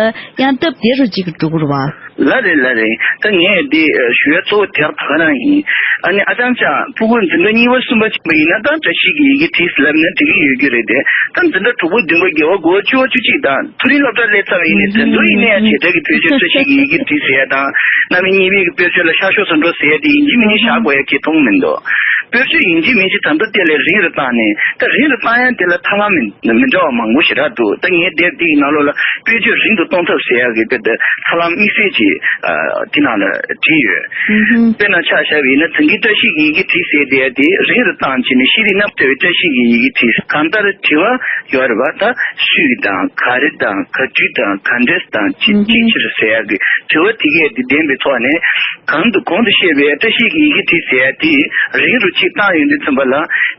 ཡང་སྟབས་བདེ་རུ་ཅིག་འགྲོ་གི་རེད་བ། ལ་རེད་ལ་རེད། ད་ངས་འདི་ཨ་ཞུ་ཡ་གཙོ་བོ་དེ་ད་ག་རང་ཡིན། ཨ་ནི་ཨ་ཅང་ཅང་ཕྲུ་གུ་འཛིན་གྲྭ་གཉིས་པ་གསུམ་པ་ཕྱིན་པ་ཡིན་ན་ད་བཀྲ་ཤིས་ཀྱི་ཡི་གེ་བྲིས་ལབ་ན་འགྲིག་གི་ཡོད་རྒྱུ་རེད་དེ། ད་འཛིན་གྲྭ་དྲུག་པ་བདུན་པ་བརྒྱད་པ་དགུ་པ་བཅུ་པ་བཅུ་གཅིག་དང་མཐོ་རིམ་སློབ་གྲྭ་སླེབས་ཚར་བ་ཡིན་ནའི་ད་དུང་ཡིན་ནའི་ཡང་བྱེ་བྲག་གི་བེད་སྤྱོད་བཀྲ་ཤིས་ཀྱི་ཡི་གེ་བྲིས་ཟེར་ཡ་དང་རྣམ་དབྱེ་གཉིས་པའི་གི་བེད་སྤྱོད་ལ་ཤར་ཕྱོགས་སུ་འགྲོ་ཟེར་ཡ་དེ་ཡིན་གཅིག་མིན་གཅིག་བཞག་དགོས་ཡ་ཅིག་མཐོང་མི་འདུག་བེད་སྤྱོད་ཡིན་གཅིག་མིན་གཅིག་ད་ལྟ་དེ་ལས་རིང་རུ་བཏང་ནས་ད་རིང་རུ་བཏང་ཡ་དེ་ལ་ཐབས་ལམ་མི་མི་འདྲ་བ་མང་པོ་ཞེ་དྲག་འདུག་ད་ངའི་དེབ་འདི་ཡི་ནང་ལོགས་ལ་བེད་སྤྱོད་རིང་དུ་གཏོང་ཐབས་ཟེར་ཡ་གི་དཔེ་དེ་ཐབས་ལམ་དམིགས་བསལ་གྱི་ཨ་དེ་ནང་ལ་བྲིས་ཡོད། ཨུ་ཧུམ། དཔེར་ན་ཆ་བཞག་པ་ཡིན་ན་དེང་གི་བཀྲ་ཤིས་ཀྱི་ཡི་གེ་བྲིས་ཟེར་དེ་དེ་རིང་རུ་བཏང་བྱས་ནས་ཤེས་རིག་རྣམ་གྲོལ་བའི་བཀྲ་ཤིས་ཀྱི་ཡི་གེ་བྲིས། གང་ལྟར་དྲི་བ་ཡོད་རེད་བ། ད་སུས་དང་ག་རེ་དང་ག་དུས་དང་ག་འདྲས་དང་ཅི་ཅི་ཕྱིར་ཟེར་ཡག་གི་དྲི་བ་དེ་གས་དེ་ལྡན་པའི་ཐོག་ནས་གང་དུ་གོང་དུ་བཤད་པའི་བཀྲ་ཤིས་ཀྱི་ཡི་གེ་བྲིས་ཟེར་ཡག་དེ་རིང་རུ་གཅིག་བཏང་ཡོང་དུས་ཙམ་པ་ལ་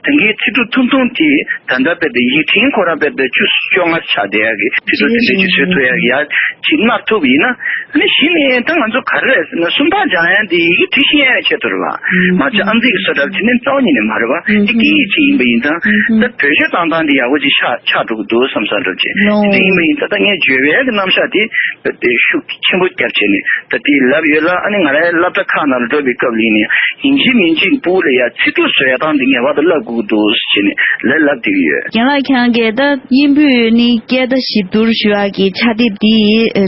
དེང་གི་ཚིག་གྲུབ་ཐུང་ཐུང་དེ་ད་ལྟ་བས་ཏེ་ཡིག་ཕྲེང་ཁོ་རང་བས་ཏེ་བཅུ་བཅོ་ལྔ་ཆགས་བསྡད་ཡག་གི་དེ་ཚོ་དེ་འདྲ་ཅིག་བཟོས་ཐུབ་ཡག་གི་ཡག་ཅིག་མནར་ཐུབ་ཡིན་ན། ཨ་ནི་གཞི་ནས་ད་ང་ཚོ་ག་རེ་རེད་ཟེར་ན་སུམ་རྟགས་སྦྱང་ཡག་འདི་ཡི་གེ་བྲིས་ཤེས་ཡག་ཆེད་དུ་རེད་བ། ང་ཚོ་ཨ་མཛེས་ཀྱི་བཟོ་གྲྭ་དེ་ནི་རྩ་བ་ཉིད་ནས་མ་རེད་བ། འདི་སྐད་ཡིག་ཅིག་ཡིན་པ་ཡིན་ཙང་ད་བེད་སྤྱོད་བཏང་སྟངས་འདི་ཡག་པོ་ཅིག་ཆགས་ཆགས་འགྲོ་གི་འདུག་བསམ་བསམ་འདྲ་བྱས། དེ་ཡིན་པ་ཡིན་ཙང་ད་ངས་བརྗོད་པའི་གི་རྣམ་གཞག་དེ་དེ་ཤུགས་ཆེན་པོ་བརྒྱབ་བྱས་ནས་ད་དེ་ལབ་ཡོད་ལ། ཨ་ནི་ང་རའི་སློབ་གྲྭ་ཁག་ནང་ལ་འགྲོ་བའི་སྐབས་ལ་ཡིན་ནའི་ཡིན་གཅིག་མིན་གཅིག་ཕྲུ་གུ་ལ་ཡ་ཚིག་གྲུབ་བཟོ་ཡག་སྟངས་འདི་ངེས་པར་དུ་བསླབ་དགོས་ཀྱི་འདུག་ཟེར་བྱས་ནས་ལབ་ལབ་བསྡད་ཀྱི་ཡོད། རྒན་ལགས་ཁྱེད་རང་གིས་ད་དབྱིན་བོད་གཉིས་སྐད་བརྡ་ཞིབ་བསྡུར་ཞུ་ཡག་གི་ཕྱག་དེབ་འདི་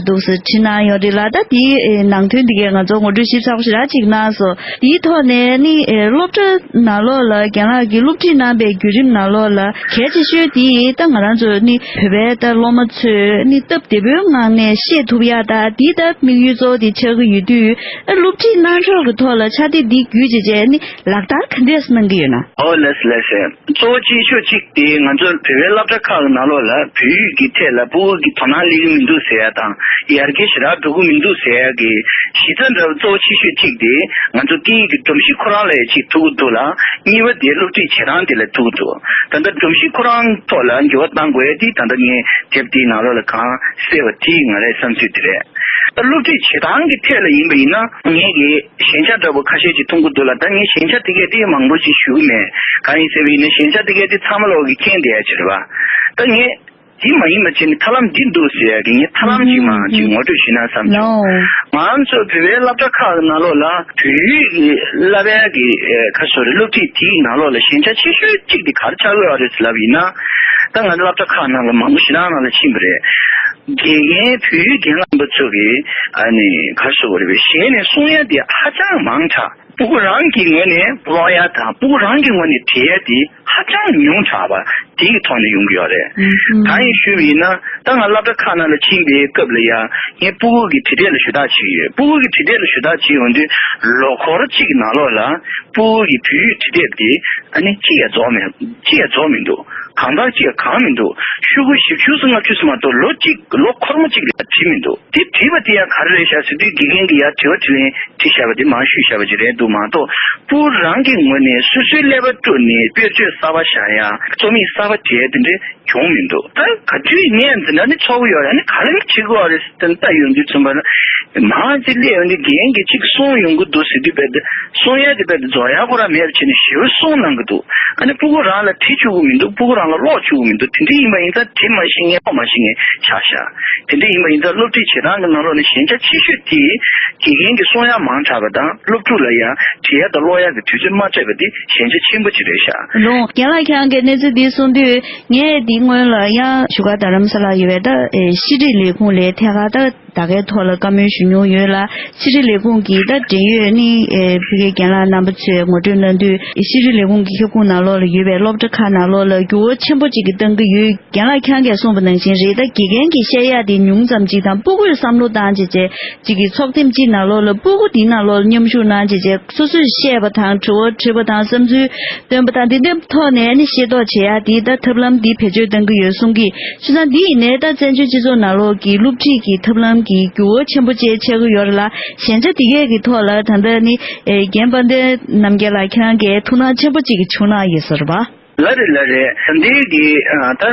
འདུག་སེ་བྲིས་གནང་ཡོད་རེད་ལ། ད་དེའི་ནང་དོན་འདི་གས་ང་ཚོ་ངོ་སྤྲོད་ཞིབ་ཚགས་པོ་ཞེ་དྲག་ཅིག་གནང་སོང་། དེའི་ཐོག་ནས་ནི་སློབ་གྲྭ་ནང་ལོགས་ལ་རྒན་ལགས་ཀྱིས་སློབ་ཁྲིད་གནང་པའི་བརྒྱུད་རིམ་ནང་ལོགས་ལ་གལ་ཆེ་ཤོས་དེ་ད་ང་རང་ཚོ་ནི་བོད་པའི་ད་སློབ་མ་ཚོས་ནི་སྟབས་བདེ་པོའི་ངང་ནས་ཤེས་ཐུབ་ཡག་ད་དེ་ད་དམིགས་ཡུལ་གཙོ་བོ་དེ་ཆགས་ཀྱི་ཡོད་དུས། ཨ་སློབ་ཁྲིད་གནང་ཕྱོགས་ཀྱི་ཐོག་ལ་ཕྱག་དེབ་འདི་བརྒྱུད་བྱས་བྱས་ནི་ལག་བསྟར་ག་འདྲས་གནང་གི་ཡོད་ན། ཨོ་ལགས་ལགས་ལགས། གཙོ་བོ་གཅིག་ཤོས་གཅིག་དེ་ང་ཚོ་བོད་པའི་སློབ་གྲྭ་ཁག་གི་ནང་ལོགས་ལ་བོད་ཡིག་གི་ཐད་ལ་ཕྲུ་གུ་གི་དོ་སྣང་སླེབས་ཀྱི་མི་འདུག་ཟེར་ཡ་དང་ཡར་རྒྱས་ཞེ་དྲག་འགྲོ་གི་མི་འདུག་ཟེར་ཡ་གི་གཞི་རྩ་འདྲ་བོ་གཙོ་བོ་གཅིག་ཤོས་གཅིག་དེ་ང་ཚོ་སྐད་ཡིག་གི་སྒྲོམ་གཞི་ཁོ་རང་ལ་ཡ་གཅིག་ཐུག་གི་འདུག་ལ། གཉིས་པ་དེ་སློབ་ཁྲིད་བྱེད་སྟངས་དེ་ལ་ཐུག་གི་འདུག་ད་ལྟ་སྒྲོམ་གཞི་ཁོ་རང་ཐོག་ལ་འགྱུར་བ་གཏང་དགོས་ཡ་དེ་ད་ལྟ་ངས་དེབ་དེའི་ནང་ལོགས་ལ་གང་གསལ་བ་དེ་ང་རའི་བསམ་ཚུལ་དེ་རེད། ད་སློབ་ཁྲིད་བྱེད་སྟངས་ཀྱི་ཐད་ལ་ཡིན་པ་ཡིན་ན་ངས་ཀྱི་ཞན་ཆ་འདྲ་པོ་ཁ་ཤས་ཅིག་མཐོང་གི་འདུག་ལ། ད་ངས་ཞན་ཆ་དེ་གས་དེ་མང་པོ་ཅིག་ཞུ་གི་མེད། གང་ཡིན་ཟེར་བ་ཡིན་ན་ཞན་ཆ་དེ་གས་དེ་ཚང་མ་ལོག་གི་མཁྱེན་བསྡད་ཡ་ཅིག་རེད་བ། ད་ངས་དེ་མ་ཡིན་པ་བྱས་ནས་ཐབས་ལམ་འདི་འདུག་ཟེར་ཡ་གི་ངས་ཐབས་ལམ་ཅིག་མང་ཅིག་ངོ་སྤྲོད་ཞུས་ན་བསམ་བྱུང་། ང་ཚོ་བོད་པའི་སློབ་གྲྭ་ཁག་གི་ནང་ལོགས་ལ་བོད་ཡིག་གི་བསླབ་ཡ་གི་ཁ་སོ་རེ་སློབ་ཁྲིད་དེའི་ནང་ལོགས་ལ་ཞན་ཆ་ཆེ་ཤོས་གཅིག་དེ་ག་རེ་ཆགས་ཀྱི་ཡོད་རེད་ལབ་ཡིན་ན། ད་ང་ཚོ་སློབ་གྲྭ་ཁག་ནང་ལ་མང་པོ་ཞེ་དྲག་ནང་ལ་ཕྱིན་པ་རེད། དགེ་རྒན་བོད་ཡིག་རྒན་ལགས་པ་ཚོ་གིས་ཨ་ནི་ག་རེ་ཟེར་དགོས་རེད་པས། ཞལ་ནས་གསུང་ཡ་དེ་ཧ་ཅང་མང་དྲགས། སྤུ་གུ་རང་གི་ངོས་ནས་ཀློག་ཡ་དང་སྤུ་གུ་རང་གི་ངོས་ནས་བྲིས་ཡ་དེ་ཧ་ཅང་ཉུང་དྲགས་པ་དེ་གི་ཐོག་ནས་ཡོང་གི་ཡོད་རེད། ཨུ་ཧུམ། གང་ཡིན་ཞུས་པ་ཡིན་ན་ད་ང་སློབ་གྲྭ་ཁག་ནང་ལ་ཕྱིན་པའི་སྐབས་ལ་ཡ་ངས་སྤུ་གུ་གི་བྲིས་དེབ་ལ་ཞུ་དག་བྱེད་ཀྱི་ཡོད། སྤུ་གུ་གི་བྲིས་དེབ་ལ་ཞུ་དག་བྱེད་ཡོང་དུས་ལོ་འཁོར་གཅིག་གི་ནང་ལོགས་ལ་སྤུ་གུ་གི་བོད་ཡིག་བྲིས་དེབ་དེ་ཨ་ནི་གཅིག་ཡང་རྫོགས་མེད། གཅིག་ཡང་རྫོགས་མི་འདུག་གང་ལྟར་གཅིག་ཡང་གང་མི་འདུག་ཤོག་གུ་བཞི་བཅུ་ཙམ་ལྔ་བཅུ་ཙམ་མ་གཏོགས་ལོ་གཅིག་ལོ་འཁོར་མོ་གཅིག་ལ་བྲིས་མི་འདུག་དེ་བྲིས་པ་དེ་ཡང་ག་རེ་རེད་ཤག་ཟེར་དུས་དགེ་རྒན་གྱིས་ཡང་དྲི་བ་དྲིས་ལན་བྲིས་བཞག་པ་དེ་མང་ཤོས་བཞག་པ་ཅིག་རེད་འདུག་མ་གཏོགས་སྤུ་གུ་རང་གི་ངོས་ནས་སོ་སོའི་ཀླད་པ་དཀྲུགས་ནས་དཔེ་བརྗོད་གསར་པ་བཞག་ཡ་རྩོམ་ཡིག་གསར་པ་བྲིས་ཡ་དེ་འདྲའི་བྱུང་མི་འདུག་ད་ག་དུས་ངས་འཛིན་གྲྭ་ནས་ཚོགས་ཀྱི་ཡོད་རེད། ཨ་ནི་ག་རེ་བྱེད་དགོས་རེད་ཟེར་ལྟ་ཡོང་དུས་ཙམ་པ་ལ་མང་ཆེ་སླེབས་ཡོང་དུས་རྒན་གྱིས་གཅིག་གསུང་ཡོང་གི་འདུག་ཟེར་དུས་རྦད་དེ་གསུང་ཡ་དེ་རྦད་དེ་རྫོགས་ཡ་ཁོ་རང་མེད་པ་བྱས་ནས་ཞེ་པོ་གསུང་གནང་གི་འདུག་ཨ་ནི་སྤུ་གུ་རང་ལ་བྲིས་བཅུག་གི་མི་འདུག་སྤུ་གུ་རང་ལ་ཀློག་བཅུག་གི་མི་འདུག་དེ་འདྲ་ཡིན་པ་ཡིན་ཙང་དེ་མ་ཤེས་མཁན་ཀློག་མ་ཤེས་མཁན་ཆགས་ཤག་དེ་འདྲ་ཡིན་པ་ཡིན་ཙང་སློབ་ཁྲིད་བྱེད་སྟངས་ཀྱི་ནང་ལོགས་ནས་ཞན་ཆ་ཆེ་ཤོས་དེ་དགེ་རྒན་གྱིས་གསུང་ཡ་མང་དྲགས་པ་དང་སློབ་ཕྲུག་ལ་ཡང་བྲིས་ཡ་དང་ཀློག་ཡ་གི་དུས་ཚོད་མ་སྤྲད་པ་དེ་ཞན་ཆ་ཆེན་པོ་ཅིག་རེད་ཤག་ལོ། རྒན་ལགས་ཁྱེད་རང་གིས་གནས་ཚུལ་འདི་གསུངས་དུས་ངས་འདི་སྔོན་ལ་ཡང་བཞུགས་སྒར་རྡ་རམ་ས་ལ་ཡོད་པའི་ད་ཤེས་རིག་ལས་ཁུངས་ལས་ཐད་ཀར་ད་ད་གའི་ཐོག་ལ་བཀའ་མོལ་ཞུ་མྱོང་ཡོད་ལ། ཤེས་རིག་ལས་ཁུངས་ཀྱི་ད་འབྲེལ་ཡོད་ནི་ཨེ་ཕ་གིའི་རྒན་ལགས་རྣམ་པ་ཚོས་ངོ་སྤྲོད་གནང་དུས་ཤེས་རིག་ལས་ཁུངས་ཀྱི་ཁྱབ་ཁོངས་ནང་ལོགས་ལ་ཡོད་པའི་སློབ་གྲྭ་ཁག་ནང་ལོགས་ལ་འགྱུར་བ་ཆེན་པོ་ཅིག་གི་བཏང་གི་ཡོད། རྒན་ལགས་ཁྱེད་རང་གིས་གསུངས་པ་ནང་བཞིན་རེད། ད་དགེ་རྒན་གྱིས་བཤད་ཡག་དེ་ཉུང་ཙམ་ཅིག་དང་སྤུ་གུས་བསམ་བློ་བཏང་བྱས་བྱས་ཅིག་གི་ཚོགས་ཐེངས་གཅིག་ནང་ལོགས་ལ་སྤུ་གུ་དེའི་ནང་ལོགས་ལ་མཉམ་ཞུགས་གནང་བྱས་བྱས་སོ་སོས་བཤད་པ་དང་དྲི་བ་དྲིས་པ་དང་བསམ་ཚུལ་སྟོན་པ་དང་དེ་འདྲའི་ཐོག་ནས་ནི་ཤེས་རྟོགས་བྱེད་ཡ་དེ་ད་ཐབས་ལམ་འདི་བེད་སྤྱོད་གཏང་གི་ཡོད་གསུང་གི། བྱས་ཙང་འདི་ཡིན་ནའི་ད་བཙན་བྱོལ་སྤྱི་ཚོགས་ནང་ལོགས་ཀྱི་སློབ་ཁྲིད་ཀྱི་ཐབས་ལམ་གྱི་འགྱུར་བ་ཆེན་པོ་ཅིག་ཆགས་ཀྱི་ཡོད་རེད་ལ། ཞན་ཆ་དེ་གས་ཀྱི་ཐོག་ལ་ད་ལྟ་ནི་ཨེ་རྒན་དཔལ་ལྡན་རྣམ་རྒྱལ་ལགས་ཁྱེད་རང་གིས་ཐུགས་སྣང་ཆེན་པོ་ཅིག་གི་བྱུང་གནང་ཡོད་ས་རེད་པ། ལ་རེད་ལ་རེད། ད་འདི་གི་ཨ་ད་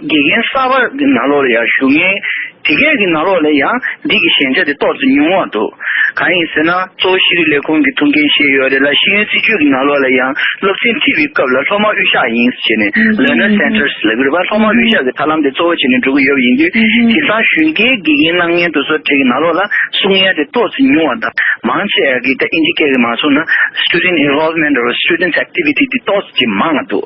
དགེ་རྒན་གསར་པ་གི་ནང་ལོགས་ལ་ཡང་ཞུགས་མཁན་ དེ་གས་ཀྱི་ནང་ལོགས་ལ་ཡང་འདི་གི་ཞན་ཆ་དེ་ཏོག་ཙམ་ཉུང་བ་འདུག་གང་ཡིན་ཟེར་ན། གཙོ་བོ་ཤེས་རིག་ལས་ཁུངས་ཀྱི་ཐུགས་འགན་བཞེས་ཡོད་རེད་ལ། ཤེས་ཡོན་སྲིད་བྱུས་ཀྱི་ནང་ལོགས་ལ་ཡང་སློབ་ཚན་ཁྲིད་པའི་སྐབས་ལ་སློབ་མ་དབུས་གཤགས་ཡིན་ཟེར་ནས། ལར་ནར་སེན་ཊར་ལབ་ཀྱི་རེད་པ། སློབ་མ་དབུས་གཤགས་ཀྱི་ཐབས་ལམ་དེ་གཙོ་བོ་བྱས་ནས་འགྲོ་གི་ཡོད་པ་ཡིན་དུས། དེང་སང་གཞོན་སྐྱེས་དགེ་རྒན་གནང་མཁན་དེ་ཚོ་གྲས་ཀྱི་ནང་ལོགས་ལ་གསུང་ཡ་དེ་ཏོག་ཙམ་ཉུང་བ་དང་། མང་ཆེ་བ་གིས་ད་ཨིན་ཇི་སྐད་ཀྱིས་མ་གསུངས་ན། student involvement or students activity དེ་ཏོག་ཙམ་ཅིག་མང་ང་འདུག་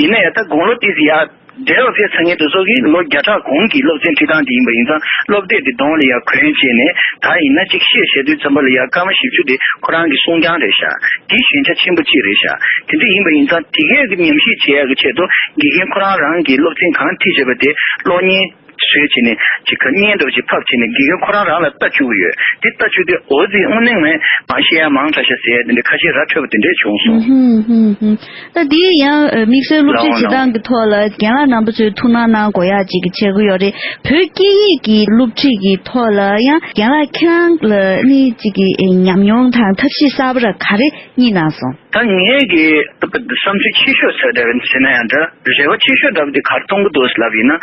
ཡིན་ན་ཡང་ད་དགུང་ལོ་དེ་ཚོ་ཡར་འདས་པ་ཕེབས་ཚར་མཁན་དེ་ཚོ་གིས་ལོ་བརྒྱ་ཕྲག་གོང་གི་སློབ་ཚན་ཁྲིད་སྟངས་དེ་ཡིན་པ་ཡིན་ཙང་། སློབ་དེབ་དེ་གདོང་ལ་ཡར་གོན་བྱས་ནས། ད་ཡིན་ན་ཅིག་བཤད་བཤད་དུས་ཙམ་པ་ལ་ཡར་སྐར་མ་བཞི་བཅུ་དེ་ཁོ་རང་གི་གསུང་རྐྱང་རེད་ཤག་དེ་ཞན་ཆ་ཆེན་པོ་གཅིག་རེད་ཤག་དེ་འདྲ་ཡིན་པ་ཡིན་ཙང་། དེ་གས་ཀྱི་ཉམས་ཞིབ་བྱེད་ཡག་གི་ཆེད་དུ་དགེ་རྒན་ཁོ་རང་རང་གིས་སློབ་ཚན་གང་ཁྲིད་བྱས་པ་དེ་གློག་བརྙན་བཟོས་བྱས་ནས། ཅིག་ག་བརྙན་འདྲ་པོ་ཅིག་ཕབ་བྱས་ནས་དགེ་རྒན་ཁོ་རང་རང་ལ་ལྟ་བཅུག་གི་ཡོད། དེ་ལྟ་བཅུག་དུས། འོ་ཙི། དངོས་གནས་ངས་མང་བཤད་ཡ་མང་དྲགས་ཤག་ཟེར་ཡ་དེ་འདྲ་ཁ་ཤས་ར་འཕྲོད་པ་དེ་འདྲས་བྱུང་སོང་། ཧུམ་ཧུམ་ཧུམ། ད་འདི་ཡང་དམིགས་བསལ་སློབ་ཁྲིད་ལའོ་བྱེད་ལའོ། སྟངས་ཀྱི་ཐོག་ལ་རྒན་ལགས་རྣམ་པ་ཚོས་ཐུགས་སྣང་གནང་དགོས་ཡ་ཅིག་གི་བྱེད་དགོས་ཡོད་རེད། བོད་སྐད་ཡིག་གི་སློབ་ཁྲིད་ཀྱི་ཐོག་ལ་ཡང་རྒན་ལགས་ཁྱེད་རང་ལ་ནི་ཅིག་གི་ཉམས་མྱོང་དང་ཐབས་ཤེས་གསར་པ་ར་ག་རེ་རྙེད་གནང་སོང་། ད་ངས་ཀྱི་བསམ་ཚུལ་ཆེ་ཤོས་ཟེར་བ་ཟེར་ན་ཡང་འདྲ། རེ་བ་ཆེ་ཤོས་འདྲ་པོ་དེ་ག་རེ་མཐོང་གི་འདུག་ལབ་ཡིན་ན།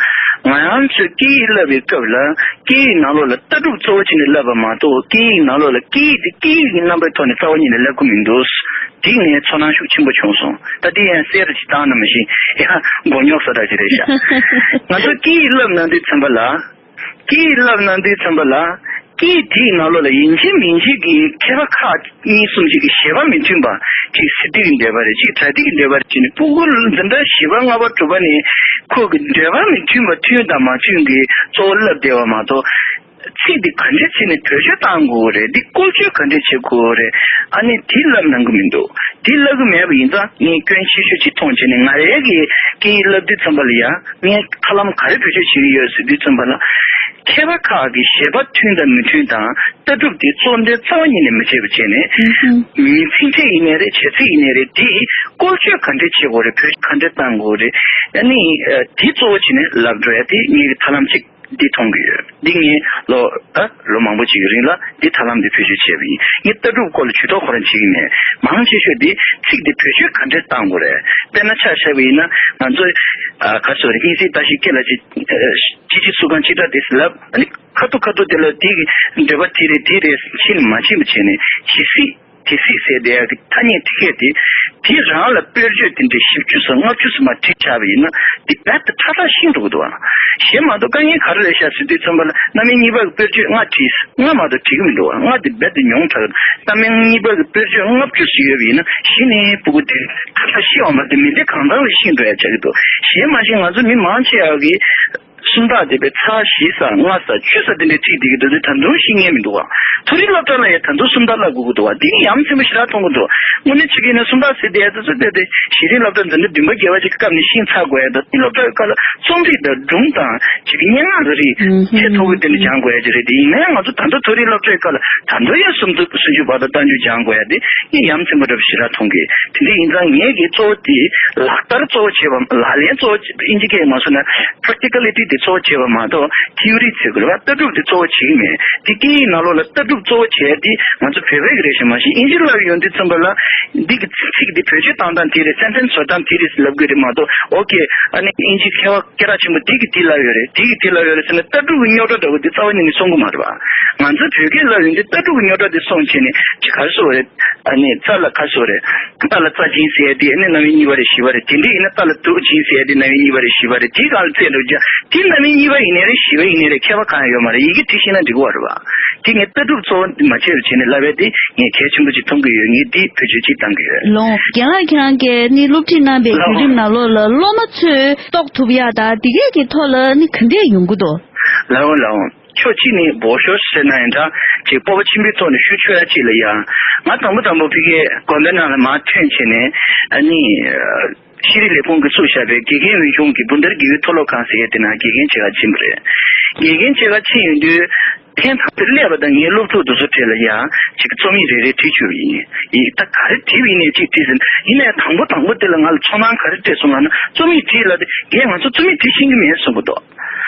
ང་རང་ཚོས་སྐད་ཡིག་བསླབ་པའི་སྐབས་ལ། སྐད་ཡིག་ནང་ལོགས་ལ་ལྟ་གྲུབ་གཙོ་བོ་བྱས་ནས་བསླབ་པ་མ་གཏོགས། སྐད་ཡིག་ནང་ལོགས་ལ་སྐད་ཡིག་དེ་སྐད་ཡིག་གི་རྣམ་པའི་ཐོག་ནས་རྩ་བ་ཉིད་ནས་བསླབ་ཀྱི་མི་འདུག་དེ་ངས་ཚོར་སྣང་ཤུགས་ཆེན་པོ་བྱུང་སོང་། ད་དེ་ཡང་གསལ་རུ་ཅིག་བཏང་ན་མ་གཞི་ཡང་མགོ་རྙོག་ས་འདྲ་ཅིག་རེད་ཤག་ང་ཚོ་སྐད་ཡིག་བསླབ་གནང་དུས་ཙམ་པ་ལ། སྐད་ཡིག་བསླབ་གནང་དུས་ཙམ་པ་ལ། སྐད་ཡིག་དེའི་ནང་ལོགས་ལ་ཡིན་གཅིག་མིན་གཅིག་གི་མཁས་པ་ཁག་གཉིས་གསུམ་ཞིག་གི་བཞེད་པ་མི་མཐུན་པ། གཅིག་སི་ཏི་གི་འདོད་པ་རེད། གཅིག་པྲ་ཏི་གི་འདོད་པ་རེད་ཅེས་ནས། ཕྲུ་གུ་འཛིན་གྲྭ་བཞི་པ་ལྔ་པ་དྲུག་པ་ནས་ཁོ་གི་འདོད་པ་མི་མཐུན་པ་མཐུན་དང་མ་མཐུན་གྱི་གཙོ་བོ་བསླབ་བསྡད་པ་མ་གཏོགས། ཚིག་འདི་ག་འདྲས་བྱས་ནས་བེད་སྤྱོད་གཏང་དགོས་རེད། འདི་བཀོལ་སྤྱོད་ག་འདྲས་བྱེད་དགོས་རེད། ཨ་ནི་དེ་བསླབ་གནང་གི་མི་འདུག་དེ་བསླབ་གི་མེད་པ་ཡིན་ཙང་། ངས་སྐྱོན་ཆེ་ཤོས་ཅིག་མཐོང་བྱས་ནས། ང་རའི་གི་སྐད་ཡིག་བསླབ་དུས་ཙམ་པ་ལ་ཡང་། ངས་ཐབས་ལམ་ག་རེ་བེད་སྤྱོད་བྱེད་ཀྱི་ཡོད་ཟེར་དུས་ཙམ་པ་ལ། མཁས་པ་ཁག་གི་བཞེད་པ་མཐུན་དང་མི་མཐུན་དང་། ལྟ་གྲུབ་དེ་གཙོ་འདོན་རྩ་བ་ཉིད་ནས་མི་བྱེད་པ་བྱས་ནས། ཨུ་ཧུ། མི་ཚིག་ཕྲད་ཡིན་ནའི་རེད། བྱ་ཚིག་ཡིན་ནའི་རེད། དེ་བཀོལ་སྤྱོད་ག་འདྲས་བྱེད་དགོས་རེད། བེད་ག་འདྲས་གཏང་དགོས་རེད། ཨ་ནི་དེ་གཙོ་བོ་བྱས་ནས་ལབ་འགྲོ་ཡ་དེ་ངའི་ཐབས་ལམ་གཅིག་འདི་མཐོང་གི་ཡོད། འདི་ངས་ལོ་ད་ལོ་མང་པོ་ཅིག་གི་རིང་ལ་འདི་ཐབས་ལམ་འདི་བེད་སྤྱོད་བྱས་པ་ཡིན། ངས་ལྟ་གྲུབ་སྐོར་ལ་ཇུས་གཏོགས་ཁོ་རང་བྱེད་ཀྱི་མེད། མང་ཆེ་ཤོས་འདི་ཚིག་འདི་བེད་སྤྱོད་ག་འདྲས་གཏང་དགོས་རེད། དཔེར་ན་ཆ་བཞག་པ་ཡིན་ན། ང་ཚོས་ཨ་ག་རེ་ཟེར་དགོས་རེད། སྙན་སེང་བརྡ་ཞིག་སྐད་ལ་ཅི་ཅི་ཅི་སུ་གང་ཅི་འདྲ་དེ་ལབ། ཨ་ནི་ཁ་ཐུག་ཁ་ཐུག་དེ་ལ་དེ་གི་འདོད་པ་དེ་རེད། དེ་རེད་ཕྱིན་མ་ཕྱིན་པ་བྱས་ནས། ཇི་སྲིད་དེ་སྲིད་ཟེར་བསྡད་ཡག་གི་ཐ་སྙད་དེ་གས་དེ། དེ་རང་ལ་དཔེར་བརྗོད་དེ་འདྲའི་བཞི་བཅུ་ཙམ་ལྔ་བཅུ་ཙམ་མ་བྲིས་བཞག་པ་ཡིན་ན། དེ་རྦད་དེ་ཁྲ་ཁྲ་ཤིང་འགྲོ་གི་འདུག་ཨ། གཞན་མ་གཏོགས་དཀའ་ངལ་ག་རེ་རེད་ཤག་ཟེར་དུས་ཙམ་པ་ལ། རྣམ་དབྱེ་གཉིས་པ་གི་དཔེར་བརྗོད་ལྔ་བྲིས། ལྔ་མ་གཏོགས་བྲིས་ཀྱི་མི་འདུག་ཨ། ལྔ་དེ་རྦད་དེ་ཉུང་དྲགས། རྣམ་དབྱེ་གཉིས་པ་གི་དཔེར་བརྗོད་ལྔ་བཅུ་ཙམ་ཡོད་པ་ཡིན་ན། གཞི་ནས་ཕྲུ་གུ་དེ་ཁྲ་ཁྲ་ཤིང་འོང་བ་དེ། མི་དེ་གང་ཚང་ལ་ཤིང་འགྲོ་ཡ་ཆགས་ཀྱི་འདུག་གཞན་མ་གཞི་ང་ཚོ་མི་མང་ཆེ་བ་གིས། སུམ་རྟགས་དེ་བས་ཚ་བཞི་ས་ལྔ་ས་བཅུ་ས་དེ་འདྲའི་ཁྲིད་བསྡད་ཀྱི་འདུག་དེ་ད་དུང་ཤེས་མཁན་མི་འདུག་བ། མཐོ་རིམ་སློབ་གྲྭ་ལ་ཡང་ད་དུང་སུམ་རྟགས་བསླབ་དགོས་ཀྱི་འདུག་བ། དེ་ནི་ཡ་མཚན་པོ་ཞེ་དྲག་མཐོང་གི་འདུག་དངོས་གནས་བྱེད་ཀྱི་ཡིན་ན། སུམ་རྟགས་ཟེར་བསྡད་ཡ་དེ་ཚོ་དེ་དེ་གཞི་རིམ་སློབ་གྲྭ་འཛིན་གྲྭ་བདུན་པ་བརྒྱད་པ་ཅིག་གི་སྐབས་ནས་ཤེས་ཚར་དགོས་ཡ་དང་། དེ་སློབ་གྲྭའི་སྐབས་ལ་རྩོམ་རིག་དང་སྒྲུང་དང་ཅིག་སྙན་ངག་གི་རིགས་ཆེས་མཐོ་པོའི་སྟེང་ནས་སྦྱང་དགོས་ཡ་ཅིག་རེད། དེ་ཡིན་ན་ཡང་ང་ཚོ་ད་ལྟ་མཐོ་རིམ་སློབ་གྲྭའི་སྐབས་ལ་ད་དུང་ཡང་སུམ་ཅུ་སུམ་ཅུ་བར་དུ་རྟགས་འཇུག་སྦྱང་དགོས་ཡ་དེ། ངས་ཡ་མཚན་པོ་འདྲ་པོ་ཞེ་དྲག་མཐོང་གི། དེ་འདྲ་ཡིན་ཙང་ངས་ཀྱི་གཙོ་བོ་དེ་ལག་བསྟར་གཙོ་བོ་བྱས་པ། ལག་ལེན་གཙོ་བོ་བྱས་པ། ཨིན་ཇི་སྐད་མ་སོང་ན་practicality དེ་གཙོ་བོ་བྱས་པ་མ་གཏོགས། theory ཟེར་དགོས་རེད་བ། ལྟ་གྲུབ་དེ་གཙོ་བོ་བྱེད་ཀྱི་མེད། དེ་སྐད་ཡིག་ནང་ལོགས་ལ་ལྟ་གྲུབ་གཙོ་བོ་བྱས་དེ་ང་ཚོ་བོད་པའི་གི་རེད་ཤག་མ་གཞི། ཨིན་ཇི་བསླབ་ཡོང་དུས་ཙམ་པ་ལ་འདི་གི་ཚིག་འདི་བེད་སྤྱོད་བཏང་སྟངས་དེ་རེད། sentence བཟོ་སྟངས་དེ་རེད་ལབ་དགོས་རེད་མ་གཏོགས། ཨོ་ཁེ། ཨ་ནི་ཨིན་ཇི་མཁས་པ་སྐད་གྲགས་ཆེན་པོ་དེ་གིས་དེ་ལབ་ཡོད་རེད། དེ་གིས་དེ་ལབ་ཡོད་རེད་ཟེར་ནས་ལྟ་གྲུབ་ཀྱི་རྙོག་དྲ་འདྲ་བོ་དེ་རྩ་བ་ཉིད་ནས་གསུང་གི་མ་རེད་བ། ང་ཚོ་བོད་སྐད་བསླབ་ཡོང་དུས་ལྟ་གྲུབ་ཀྱི་རྙོག་དྲ་དེ་གསུང་བྱས་ནས་ཅིག་ག་རེ་ཟེར་དགོས་རེད། ཨ་ནི་རྩ་ལ་ག་རེ་ཟེར་དགོས་རེད། རྩ་ལ་རྩ་འཇིང་ཟེར་ཡ་དེ་ཨ་ནི་རྣམ་དབྱེ་གཉིས་པ་རེད། བཞི་པ་རེད། དེ་འདྲ་ཡིན་ན་རྩ་ལ་དུག་འཇིང་ཟེར་ཡ་དེ་རྣམ་དབྱེ་གཉིས་པ་རེད། བཞི་པ་རེད། དེའི་སྒང་ལ་རྩེ་འགྲོ་རྒྱུ། དེ་རྣམ་དབྱེ་གཉིས་པ་ཡིན་ནའི་རེད། བཞི་པ་ཡིན་ནའི་རེད། ཁྱད་པར་གང་ཡང་ཡོད་མ་རེད། ཡི་གེ་བྲིས་ཤེས་ན་འགྲིག་གི་རེད་བ། དེ་ངས་ལྟ་གྲུབ་གཙོ་བོ་མ་བྱས་པ་བྱས་ནས་ལབ་ཡ་དེ་ངས་གལ་ཆེན་པོ་ཅིག་མཐོང་གི་ཡོད། ངས་འདི་བེད་སྤྱོད་ཅིག་བཏང་གི་ཡོད། ལགས་འོང་། རྒན་ལགས་ཁྱེད་རང་གིས་ནི་སློབ་ཁྲིད་གནང་པའི་ལགས་བརྒྱུད་རིམ་འོང་། ནང་ལོགས་ལ་སློབ་མ་ཚོས་རྟོགས་ཐུབ་ཡ་དང་དེ་གས་ཀྱི་ཐོག་ལ་ནི་ག་འདྲས་ཡོང་གི་འདུག་ལགས་འོང་། ལགས་འོང་། ཕྱོགས་གཅིག་ནས་སྦོ་ཤོར་ཟེར་ན་ཡང་འདྲ། ཅིག་སྤོབས་པ་ཆེན་པོའི་ཐོག་ནས་ཞུ་ཆོག་ཡ་གཅིག་ལ་ཡ། ང་དང་པོ་དང་པོ་ཕ་གིའི་དགོན་པའི་ནང་ལ་མར་ཐོན་བྱས་ནས། ཨ་ནི་ཤེས་རིག་ལས་ཁུངས་ཀྱིས་བཙུགས་བཞག་པའི་དགེ་རྒན་འོས་སྦྱོང་གི་བུན་དར་དགེ་འོས་མཐོ་སློབ་ཁང་ཟེར་ཡ་དེ་ནང་དགེ་རྒན་བྱེད་གར་ཕྱིན་པ་རེད། དགེ་རྒན་བྱེད་གར་ཕྱིན་ཡོང་དུས། ཐེངས་དང་པོ་སླེབས་པ་དང་ངའི་སློབ་ཕྲུག་དེ་ཚོ་གྲས་ལ་ཡང་ཅིག་རྩོམ་ཡིག་རེ་རེ་བྲིས་བཅུག་པ་ཡིན། ཡིན། ད་ག་རེ་བྲིས་པ་ཡིན་ནའི་ཅིག་བྲིས་ཟིན། ཡིན་ནའི་དང་པོ་དང་པོ་དེ་ལ་ང་ལ་ཚོར་སྣང་ག་རེ་སྤྲད་སོང་ལབ་ན། རྩོམ་ཡིག་བྲིས་ལབ་དུས་རྒན་ང་ཚོ་རྩོམ་ཡིག་བྲིས་ཤེས་ཀྱི་མེད་གསུང་གི་འདུག་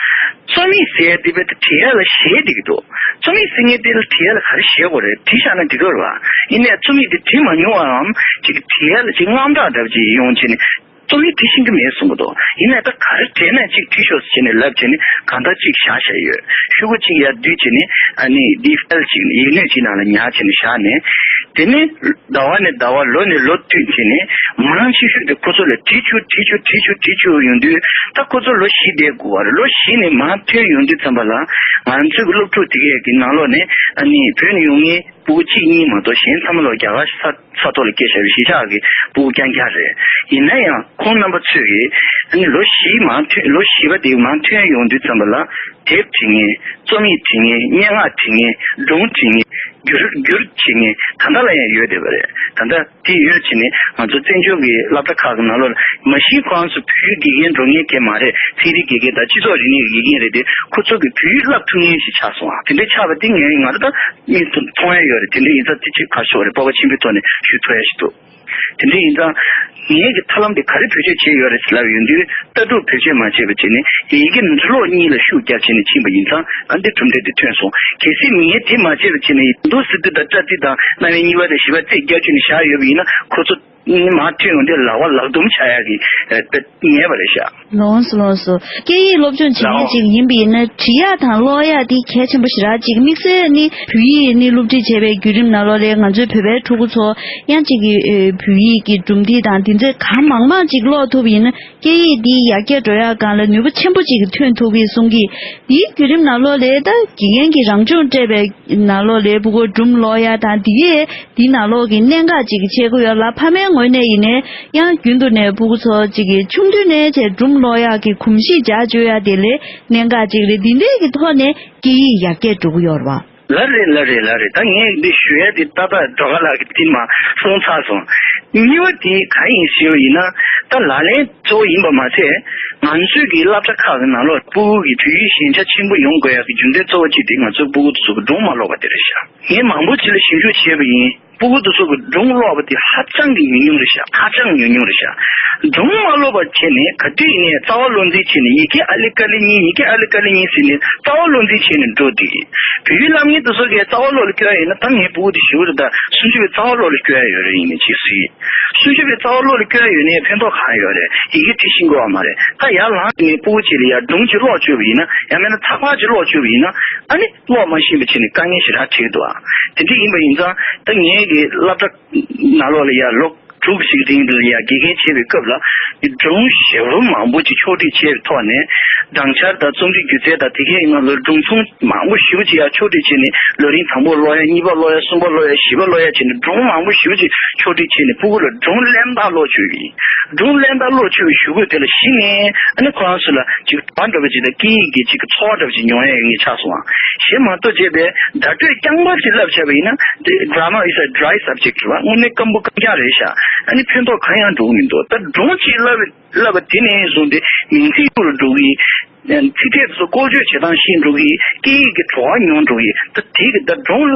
རྩོམ་ཡིག་ཟེར་ཡ་དེ་རྦད་དེ་བྲིས་ཡ་ལ་ཞེད་བསྡད་ཀྱི་འདུག་རྩོམ་ཡིག་ཟེར་མཁན་དེ་ལ་བྲིས་ཡ་ལ་ག་རེ་ཞེད་དགོས་རེད། བྲིས་བཞག་ན་འགྲིག་གི་རེད་བ། ཡིན་ནའི་རྩོམ་ཡིག་དེ་བྲིས་མ་མྱོང་བའམ་ཅིག་བྲིས་ཡ་ལ་ཅིག་དངངས་སྐྲག་འདྲ་པོ་ཅིག་ཡོང་བྱས་ནས། རྩོམ་ཡིག་བྲིས་ཤེས་ཀྱི་མེད་གསུང་གི་འདུག་ཡིན་ནའི་ད་ག་རེ་བྲིས་ན་གཅིག་བྲིས་ཤོག་ཟེར་བྱས་ནས་ལབ་བྱས་ནས་གང་ལྟར་གཅིག་བཞག་བཞག་ཡོད། ཤོག་གུ་གཅིག་ཡར་བསྡུས་བྱས་ནས་ཨ་ནི་འདི་ཕའིལ་གཅིག་ཡིག་སྣོད་གཅིག་ནང་ལ་ཉར་བྱས་ནས་བཞག་ནས། དེ་ནས་ཟླ་བ་ནས་ཟླ་བ་ལོ་ནས་ལོ་བསྟུད་བྱས་ནས་མང་ཆེ་ཤོས་དེ་ཁོ་ཚོ་ལ་བྲིས་ཆོག་བྲིས་ཆོག་བྲིས་ཆོག་བྲིས་ཆོག་ཡོང་དུས། ད་ཁོ་ཚོ་ལོ་བཞི་བསྡད་དགོས་པ་རེད། ལོ་བཞི་ནས་མར་ཐོན་ཡོང་དུས་ཙམ་པ་ལ་ང་ཚོའི་གི་སློབ་ཕྲུག་དེ་གས་ཀྱི་ནང་ལོགས་ནས་ཨ་ནི་བོད་ནས་ཡོང་མཁན་སྤུ་གུ་གཅིག་གཉིས་མ་གཏོགས་གཞན་ཚང་མ་ལོ་རྒྱ་གར་ས་ས་ཐོག་ལ་སྐྱེས་བཞག་པའི་གཞིས་ཆགས་ཀྱི་སྤུ་གུ་རྐྱང་རྐྱང་རེད། ཡིན་ན་ཡང་ཁོང་རྣམ་པ་ཚོས་ཀྱིས་ཨ་ནི་ལོ་བཞི་མང་ཐོན་ལོ་བཞི་པ་དེ་མང་ཐོན་ཡོང་དུས་ཙམ་པ་ལ་དེབ་བྲིས་མཁན། རྩོམ་ཡིག་བྲིས་མཁན། སྙན་ངག་བྲིས་མཁན། སྒྲུང་བྲིས་མཁན། བསྒྱུར་བསྒྱུར་བྱེད་མཁན་གང་ལྟར་ལ་ཡང་ཡོད་བསྡད་པ་རེད། ད་ལྟ་དེ་ཡོད་བྱས་ནས་ང་ཚོ་བཙན་བྱོལ་གྱི་སློབ་གྲྭ་ཁག་གི་ནང་ལོགས་ལ་མ་གཞི་ཁོ་རང་ཚོ་བོད་ཡིག་དགེ་རྒན་འགྲོ་མཁན་གྱི་མ་རེད། ཚན་རིག་དགེ་རྒན་དང་སྤྱི་ཚོགས་རིག་གནས་ཀྱི་དགེ་རྒན་རེད་དེ། ཁོ་ཚོ་གིས་བོད་ཡིག་བསླབ་ཐུབ་མཁན་ཞིག་ཆགས་སོང་ཨ། དེ་འདྲ་ཆགས་པ་དེ་ངས་ང་རང་ད་མིག་ཏུ་མཐོང་ཡ་ཡོད་རེད། དེ་འདྲ་ཡིན་ཙང་དེ་ཅིག་ག་ཤོག་རེད། སྤོབས་པ་ཆེན་པོའི་ཐོག་ནས་ཞུ་ཐུབ་ཡ་ཞིག་འདུག་དེ་འདྲ་ཡིན་ཙང་། ངེད་ཀྱི་ཐབས་ལམ་དེ་ག་རེ་བེད་སྤྱོད་བྱས་ཡོད་རེད་ཟེར་ལབ་ཡོང་དུས། ལྟ་གྲུབ་བེད་སྤྱོད་མ་བྱས་པ་བྱས་ནས་ཡི་གེ་འབྲི་ཀློག་གཉིས་ལ་ཤུགས་བརྒྱབ་བྱས་ནས་ཕྱིན་པ་ཡིན་ཙང་། ཨ་འདི་གྲུབ་འབྲས་དེ་ཐོན་སོང་། གལ་སྲིད་ངས་དེ་མ་བྱས་པ་བྱས་ནས་འདུག་ཟེར་དུས་ད་པྲ་ཏི་དང་རྣམ་དབྱེ་གཉིས་པ་དང་བཞི་པ་རྩིས་རྒྱག་བྱས་ནས་བཞག་ཡོད་པ་ཡིན་ན། ཁོ་ཚོ་མར་ཐོན་ཡོང་དུས་ལག་པ་ལག་རྡུམ་བྱ་ཡག་གི་ཨ་ངེས་པ་རེད་ཤག་ལོངས་སུ་ལོངས་སུ། སྐད་ཡིག་སློབ་སྦྱོང་བྱེད་མཁན་ཅིག་ཡིན་པ་ཡིན་ན། འབྲི་ཡག་དང་ཀློག་ཡག་དེ་གལ་ཆེན་པོ་ཞེ་དྲག་ཅིག་དམིགས་བསལ་ནི་བོད་ཡིག་ནི་སློབ་ཁྲིད་བྱས་པའི་བརྒྱུད་རིམ་ནང་ལོགས་ལ་ང་ཚོའི་བོད་པའི་ཕྲུ་གུ་ཚོ་ཡང་ཅིག་གི་ཨེ་བོད་ཡིག་གི་གྲུབ་འབྲས་དང་དེ་ཚོ་གང་མང་མང་ཅིག་ཀློག་ཐུབ་པ་ཡིན་ན། སྐད་ཡིག་འདི་ཡར་རྒྱས་འགྲོ་ཡག་སྒང་ལ་ནུས་པ་ཆེན་པོ་ཅིག་ཐོན་ཐུབ་ཀྱི་གསུང་གི། དེའི་བརྒྱུད་རིམ་ནང་ལོགས་ལ་ད་དགེ་རྒན་གྱིས་རང་སྦྱོང་སྤྲད་པའི་ནང་ལོགས་ལ་ཕྲུ་གུ་སྒྲུང་ཀློག་ཡག་དང་དེ་གས། འདི་ནང་ལོགས་ཀྱི་གནད་འགག་ཅིག་ཆགས་ཀྱི་ཡོད་ལ། ཕ་མའི་ངོས་ནས་ཡིན་ནའི་ཡང་རྒྱུན་དུ་ནས་ཕྲུ་གུ་ཚོ་ཅིག་གི་ཆུང་དུས་ནས་བྱས་སྒྲུང་ཀློག་ཡག་གི་གོམས་གཤིས་འཇགས་བཅུག་ཡག་དེ་ལས་གནད་འགག་ཅིག་རེད། འདི་འདྲའི་གི་ཐོག་ནས་སྐད་ཡིག་ཡར་རྒྱས་འགྲོ་གི་ཡོད་རེད་བ། ལགས་རེད། ལགས་རེད། ལགས་རེད། ད་ངས་འདི་ཞུ་ཡ་དེ་ཏག་ཏག་སྒྲོལ་དཀར་ལགས་ཀྱིས་དེ་མར་གསུངས་ཚར་སོང་། གཉིས་པ་དེ་ག་ཡིན་ཞུས་པ་ཡིན་ན། ད་ལག་ལེན་གཙོ་བོ་ཡིན་པ་མ་ཚད། ང་ཚོའི་གི་སློབ་གྲྭ་ཁག་གི་ནང་ལོགས་སྤུ་གུ་གི་བོད་ཡིག་ཞན་ཆ་ཆེན་པོ་ཡོང་དགོས་ཡ་གི་རྒྱུ་མཚན་གཙོ་བོ་གཅིག་དེ་ང་ཚོའི་སྤུ་གུ་དེ་ཚོ་གི་སྒྲུང་མ་ཀློག་པ་དེ་རེད་ཤག་ངས་མང་པོ་ཅིག་ལ་ཞིབ་འཇུག་བྱས་པ་ཡིན། སྤུ་གུ་དེ་ཚོ་གི་སྒྲུང་ཀློག་པ་དེ་ཧ་ཅང་གི་ཉུང་ཉུང་རེད་ཤག་ཧ་ཅང་ཉུང་ཉུང་རེད་ཤག་སྒྲུང་མ་ཀློག་པ་བྱས་ནས་ག་དུས་ཡིན་ནའི་རྩ་བ་བློ་འཛིན་བྱས་ནས་ཡི་གེ་ཨ་ལི་ཀ་ལི་གཉིས། ཡི་གེ་ཨ་ལི་ཀ་ལི་གཉིས་ཟེར་ནས་རྩ་བ་བློ་འཛིན་བྱས་ནས་འགྲོ་དུས། བོད་ཡིག་བསླབ་མཁན་དེ་ཚོ་གིས་རྩ་བ་བློ་ལ་སྐྱོར་ཡ་ཡིན་ན། ད་ངའི་སྤུ་གུ་དེ་ཞེ་པོ་རེད། ད་སུམ་ཅུ་པའི་རྩ་བ་བློ་ལ་སྐྱོར་ཡ་ཡོད་རེད། ཡིན་ནའི་ཅིག་སུ་ཡིན། སུམ་ཅུ་པའི་རྩ་བ་བློ་ལ་སྐྱོར་ཡ་ཡོད་ནའི་ཕན་ཐོགས་གང་ཡོད་རེད། ཡི་གེ་བྲིས་ཤེས་ཀྱི་ཡོད་མ་རེད། ད་ཡར་ལངས་ནས་སྤུ་གུ་གཅིག་ལ་ཡར་སྒྲུང་གཅིག་ཀློག་བཅུག་པ་ཡིན་ན། ཡང་མིན་ན་ཚགས་པར་གཅིག་ཀློག་བཅུག་པ་ཡིན་ན། ཨ་ནི་ཀློག་མ་ཤེས་པ་བྱས་ནས་དཀའ་ངལ་ཞེ་དྲག་འཕྲད་ཀྱི་འདུག་ཨ། དེ་འདྲ་ཡིན་པ་ཡིན་ཙང་། ད་ངའི་གི་སློབ་གྲྭ་ནང་ལོགས་ལ་ཡར་ལོ་དྲུག་ཞིག་རིང་དུ་ཡར་དགེ་རྒན་བྱེད་པའི་སྐབས་ལ། སྒྲུང་ཞེ་པོ་མང་པོ་ཅིག་ཕྱོགས་སྒྲིག་བྱས་པའི་ཐོག་ནས། སྦྲང་ཆར་དང་རྩོམ་རིག་སྒྱུ་རྩལ་དང་དེ་གའི་ནང་ལོགས་སྒྲུང་ཐུང་མང་པོ་ཞེ་པོ་ཅིག་ཡར་ཕྱོགས་སྒྲིག་བྱས་ནས། ལོ་རིམ་དང་པོ་ཀློག་ཡ། གཉིས་པ་ཀློག་ཡ། གསུམ་པ་ཀློག་ཡ། བཞི་པ་ཀློག་ཡ་བྱས་ནས། སྒྲུང་མང་པོ་ཞེ་པོ་ཅིག་ཕྱོགས་སྒྲིག་བྱས་ནས་ཕྲུ་གུ་ལ་སྒྲུང་གླེན་རྟགས་ཀློག་བཅུག་གི་ཡིན། སྒྲུང་གླེན་རྟགས་ཀློག་བཅུག་པའི་གཞུག་གུ་དེ་ལ་གཞི་ནས་ཨ་ནི་ཁོ་རང་ཚོ་ལ་ཅིག་བ་འདྲ་པོ་ཅིག་དང་སྐད་ཡིག་གི་ཅིག་གི་ཚོར་བ་འདྲ་པོ་ཅིག་མྱོང་ཡ་ཡོང་གི་ཆགས་སོང་བ། གཞན་མ་གཏོགས་བྱས་པའི་བརྡ་སྤྲོད་རྐྱང་པ་ཅིག་བསླབ་བྱས་པ་ཡིན་ན། དེ་grammar is a dry subject རེད་བ། དངོས་གནས་སྐམ་པོ་སྐམ་རྐྱང་རེད་ཤག་ཨ་ནི་ཕན་ཐོགས་གང་ཡང་འགྲོ་གི་མི་འདུག་ད་སྒྲུང་ཅིག་བསླབ་བསླབ་པ་དེ་ནས་བཟུང་སྟེ་མིང་ཚིག་ཐུགས་ལ་འགྲོ་གི། ཚིག་ཕྲད་དེ་ཚོ་བཀོལ་སྤྱོད་བྱེད་སྟངས་ཤེས་འགྲོ་གི། སྐད་ཡིག་གི་བྲོ་བ་མྱོང་འགྲོ་གི། ད་དེ་གི་ད་སྒྲུང་།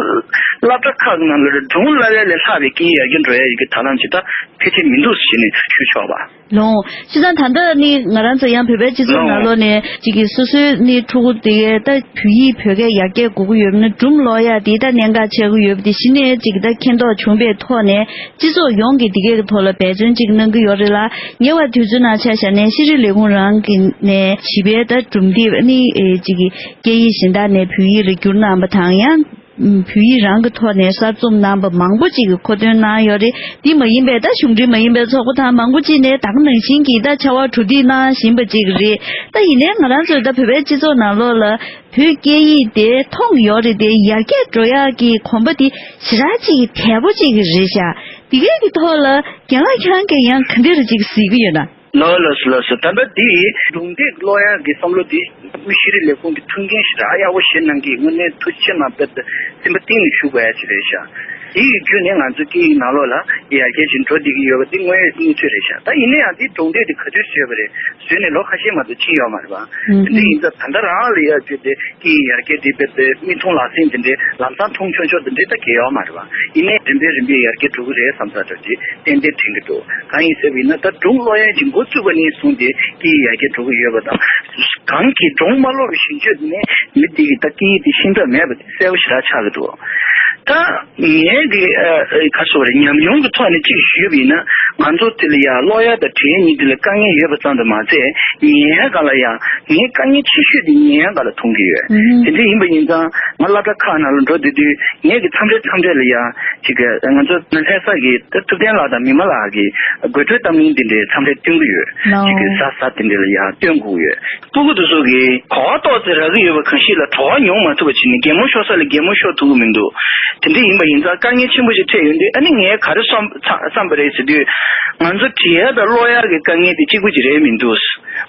སློབ་གྲྭ་ཁག་ནང་ལ་སྒྲུང་བསླབ་ཡ་ལས་ལྷག་པའི་སྐད་ཡིག་ཡར་རྒྱས་འགྲོ་ཡ་ཡི་གི་ཐབས་ལམ་ཅིག་ད་ཕལ་ཆེར་མི་འདུག་ཟེར་ནས་ཞུ་ཆོག་པ། ལོང་། བྱས་ཙང་ད་ལྟ་ནི་ང་རང་ཚོ་ཡང་བོད་པའི་སྤྱི་ཚོགས་ནང་ལོགས་ནས་ཅིག་གི་སོ་སོའི་ནི་ཕྲུ་གུ་དེ་གས་ད་བོད་ཡིག་བོད་སྐད་ཡར་རྒྱས་དགོས་ཀྱི་ཡོད་ན། སྒྲུང་ཀློག་ཡ་དེ་ད་གནད་འགག་ཆགས་ཀྱི་ཡོད་པ་དེ་གཞི་ནས་ཅིག་ད་མཁྱེན་རྟོགས་བྱུང་པའི་ཐོག་ནས། སྤྱི་ཚོགས་ཡོངས་ཀྱིས་འདི་གའི་ཐོག་ལ་འབད་བརྩོན་ཅིག་གནང་གི་ཡོད་རེད་ལ། ཉེ་བའི་དུས་ཚོད་ནང་ཆ་བཞག་ནས་ཤེས་རིག་ལས་ཁུངས་རང་གི་ནས་བྱིས་པའི་ད་སྒྲུང་དེབ་ནི་ཨེ་ཅིག་གི་སྐད་ཡིག་གཞན་དག་ནས་བོད་ཡིག་ལ་བསྒྱུར་གནང་བ་དང་། ཡང་བོད་ཡིག་རང་གི་ཐོག་ནས་གསར་རྩོམ་གནང་བ་མང་པོ་ཅིག་གིས་མཁོ་འདོན་གནང་ཡོད་རེད། འདི་མ་ཡིན་པའི་ད་གཞུང་འབྲེལ་མ་ཡིན་པའི་ཚོགས་པ་དང་མང་པོ་ཅིག་ནས་ད་ག་ནང་བཞིན་གྱི་ད་ཕྱར་བ་གྲུ་འདེགས་གནང་བཞིན་པ་ཅིག་རེད། ད་ཡིན་ནའི་ང་རང་ཚོའི་ད་བོད་པའི་སྤྱི་ཚོགས་ནང་ལོགས་ལ། བོད་སྐད་ཡིག་དེ་མཐོང་ཡོད་རེད་དེ། ཡར་རྒྱས་འགྲོ་ཡག་གི་གོམ་པ་དེ་ཞེ་དྲག་ཅིག་གི་དལ་པོ་ཅིག་གི་རེད་ཤག་དེ་གའི་གི་ཐོག་ལ་རྒན་ལགས་ཁྱེད་རང་གིས་ཡང་ག་འདྲ་རེ་ཅིག་གཟིགས་ཀྱི་ཡོད་ན། ལགས་ལགས་སོ། ལགས་སོ། ད་ལྟ་དེ་སྒྲུང་དེབ་ཀློག་ཡག་གི་བསམ་བློ་དེ་ཤེས་རིག་ལས་ཁུངས་ཀྱི་མཐུན་རྐྱེན་ཞེ་དྲག་ཡག་པོ་བཞེས་གནང་གི། དངོས་གནས་ཐུགས་རྗེ་ཆེ་གནང་། དཔེ་སེམས་པ་གཏིང་ནས་ཞུ་དགོས་ཡ་ཅིག་རེད་ཤག་དེ་ཡི་བརྒྱུད་ནས་ང་ཚོ་སྐད་ཡིག་ནང་ལོགས་ལ་ཡར་རྒྱས་ཅིག་འགྲོ་བསྡད་ཀྱི་ཡོད་པ་དེ་དངོས་ཡོད་གནས་ཚུལ་རེད་ཤག་ད་ཡིན་ན་ཡང་དེ་སྒྲུང་དེབ་དེ་ག་དུས་བཟོས་པ་རེད། བཟོས་ནས་ལོ་ཁ་ཤས་མ་གཏོགས་ཕྱིན་ཡོད་མ་རེད་པ། ཨུམ། དེ་འདྲ་ཡིན་ཙང་ད་ལྟ་རང་ལ་ཡར་བརྒྱུད་དེ་སྐད་ཡིག་ཡར་རྒྱས་དེ་དཔེ་དཔེ་མིག་མཐོང་ལག་ཟིན་དེ་འདྲའི་ལམ་སང་མཐོང་ཆོག་ཆོག་དེ་འདྲའི་ད་གལ་ཡོད་མ་རེད་པ། ཡིན་ནའི་རིམ་པས་རིམ་པས་ཡར་རྒྱས་འགྲོ་གི་རེད་བསམ་ས་འདྲ་ཅིག་ཏན་ཏན་དྲན་གྱི་འདུག་གང་ཡིན་ཟེར་བ་ཡིན་ན། ད་སྒྲུང་ཀློག་ཡག་ཅིག་འགོ་བཙུགས་པ་ནས་བཟུང་སྟེ་སྐད་ཡིག་ཡར་རྒྱས་འགྲོ་གི་ཡོད་པ་དང་། གང་གིས་སྒྲུང་མ་ཀློག་པའི་ཞིང་ཆོས་དེ་ནས་མི་དེ་གིས་ད་སྐད་ཡིག་དེ་ཤེས་ཐབས་མེད་པ་དེ་གསལ་པོ་ཞེ་དྲག་ཆགས་ཀྱི་འདུག་ད་ངའི་གི་ཨ་ཨ་ག་རེ་ཟེར་དགོས་རེད། ཉམས་མྱོང་གི་ཐོག་ནས་ཅིག་ཞུས་པ་ཡིན་ན། ང་ཚོ་དེ་ལ་ཡང་ཀློག་ཡ་དང་འབྲི་ཡ་གཉིས་དེ་ལ་དཀའ་ངལ་ཡོད་པ་ཙམ་དུ་མ་ཚད། ཉན་ཡ་སྒང་ལ་ཡང་ངའི་དཀའ་ངལ་ཆེ་ཤོས་དེ་ཉན་ཡ་སྒང་ལ་མཐོང་གི་ཡོད། ཨུ་ཧུམ། དེ་འདྲ་ཡིན་པ་ཡིན་ཙང་ང་སློབ་གྲྭ་ཁག་ནང་ལ་འགྲོ་དུས་དུས་ངས་ཀྱི་མཚམས་རེ་མཚམས་རེ་ལ་ཡང་ཅིག་གི་ང་ཚོ་ལྷ་ས་གི་ཐུབ་བསྟན་ལགས་དང་མི་མ་ལགས་ཀྱི་དགོད་བྲོའི་གཏམ་ངན་དེ་འདྲའི་མཚམས་རེ་སྟོན་གྱི་ཡོད། ལའོ། ཅིག་གི་གཟའ་གཟའ་དེ་འདྲ་ལ་ཡང་སྟོན་དགོས་ཡོད། སྤུ་གུ་དེ་ཚོ་གིས་གོ་བ་ཏོག་ཙེ་རག་གི་ཡོད་པ་གང་ཞིག་ལ་བྲོ་བ་མྱོང་མ་ཐུབ་པ་བྱས་ནས་གད་མོ་ཤོར་ས་ལ་གད་མོ་ཤོར་ཐུབ་ཀྱི་མི་འདུག་དེ་འདྲ་ཡིན་པ་ཡིན་ཙང་དཀའ་ངལ་ཆེན་པོ་ཞིག་འཕྲད་ཡོང་དུས། ཨ་ནི་ངས་ག་རེ་བསམ་བསམ་པ་རེད་ཟེར་དུས། ང་ཚོ་འབྲི་ཡ་དང་ཀློག་ཡ་གི་དཀའ་ངལ་དེ་གཅིག་པུ་ཅིག་རེད་མི་འདུག་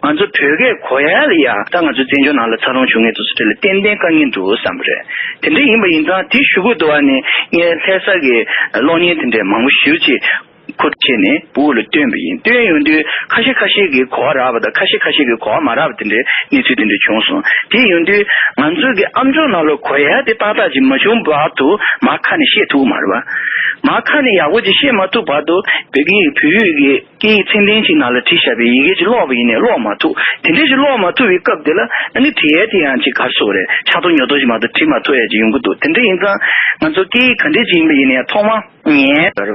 ང་ཚོ་བོད་སྐད་གོ་ཡ་ལ་ཡ་ད་ང་ཚོ་བཙན་བྱོལ་ནང་ལ་འཚར་ལོངས་བྱུང་མཁན་དེ་ཚོ་དེ་ལ་ཏན་ཏན་དཀའ་ངལ་འདུག་བསམ་པ་རེད། དེ་འདྲ་ཡིན་པ་ཡིན་ཙང་དེ་གཞུག་གུ་དུ་བ་ནས་ངས་ལྷ་ས་གི་གློག་བརྙན་དེ་འདྲའི་མང་པོ་ཞེ་པོ་ཅིག་ཁུར་བྱས་ནས་སྤུ་གུ་ལ་སྟོན་པ་ཡིན། སྟོན་ཡོང་དུས་ཁ་ཤས་ཁ་ཤས་ཀྱིས་གོ་བ་རག་པ་དང་ཁ་ཤས་ཁ་ཤས་ཀྱིས་གོ་བ་མ་རག་པ་དེ་འདྲའི་གནས་ཚུལ་དེ་འདྲ་བྱུང་སོང་། དེ་ཡོང་དུས་ང་ཚོའི་གི་ཨམ་ཅོག་ནང་ལ་གོ་ཡ་དེ་ཏག་ཏག་ཅིག་མ་བྱུང་བར་དུ་མར་ཁ་ནས་བཤད་ཐུབ་ཀྱི་མ་རེད་པ། མར་ཁ་ནས་ཡག་པོ་ཅིག་བཤད་མ་ཐུབ་བར་དུ་བོད་ཀྱི་བོད་ཡིག་གི་སྐད་ཡིག་ཚད་ལྡན་ཅིག་ནང་ལ་བྲིས་བཞག་པའི་ཡི་གེ་ཅིག་ཀློག་པ་ཡིན་ནའི་ཀློག་མ་ཐུབ། དེ་འདྲ་ཞིག་ཀློག་མ་ཐུབ་པའི་སྐབས་དེ་ལ་ཨ་ནི་བྲིས་ཡ་དེ་ཡང་ཅིག་ག་རེ་ཟེར་དགོས་རེད། ཆགས་རྡོ་ཉོ་རྡོ་ཞིག་མ་གཏོགས་བྲིས་མ་ཐུབ་ཡ་ཅིག་ཡོང་གི་འདུག་དེ་འདྲ་ཡིན་ཙང་ང་ཚོ་སྐད་ཡིག་ག་འདྲ་ཅིག་ཡིན་པ་ཡིན་ནའི་ཐོག་མ། ཉན་རེད་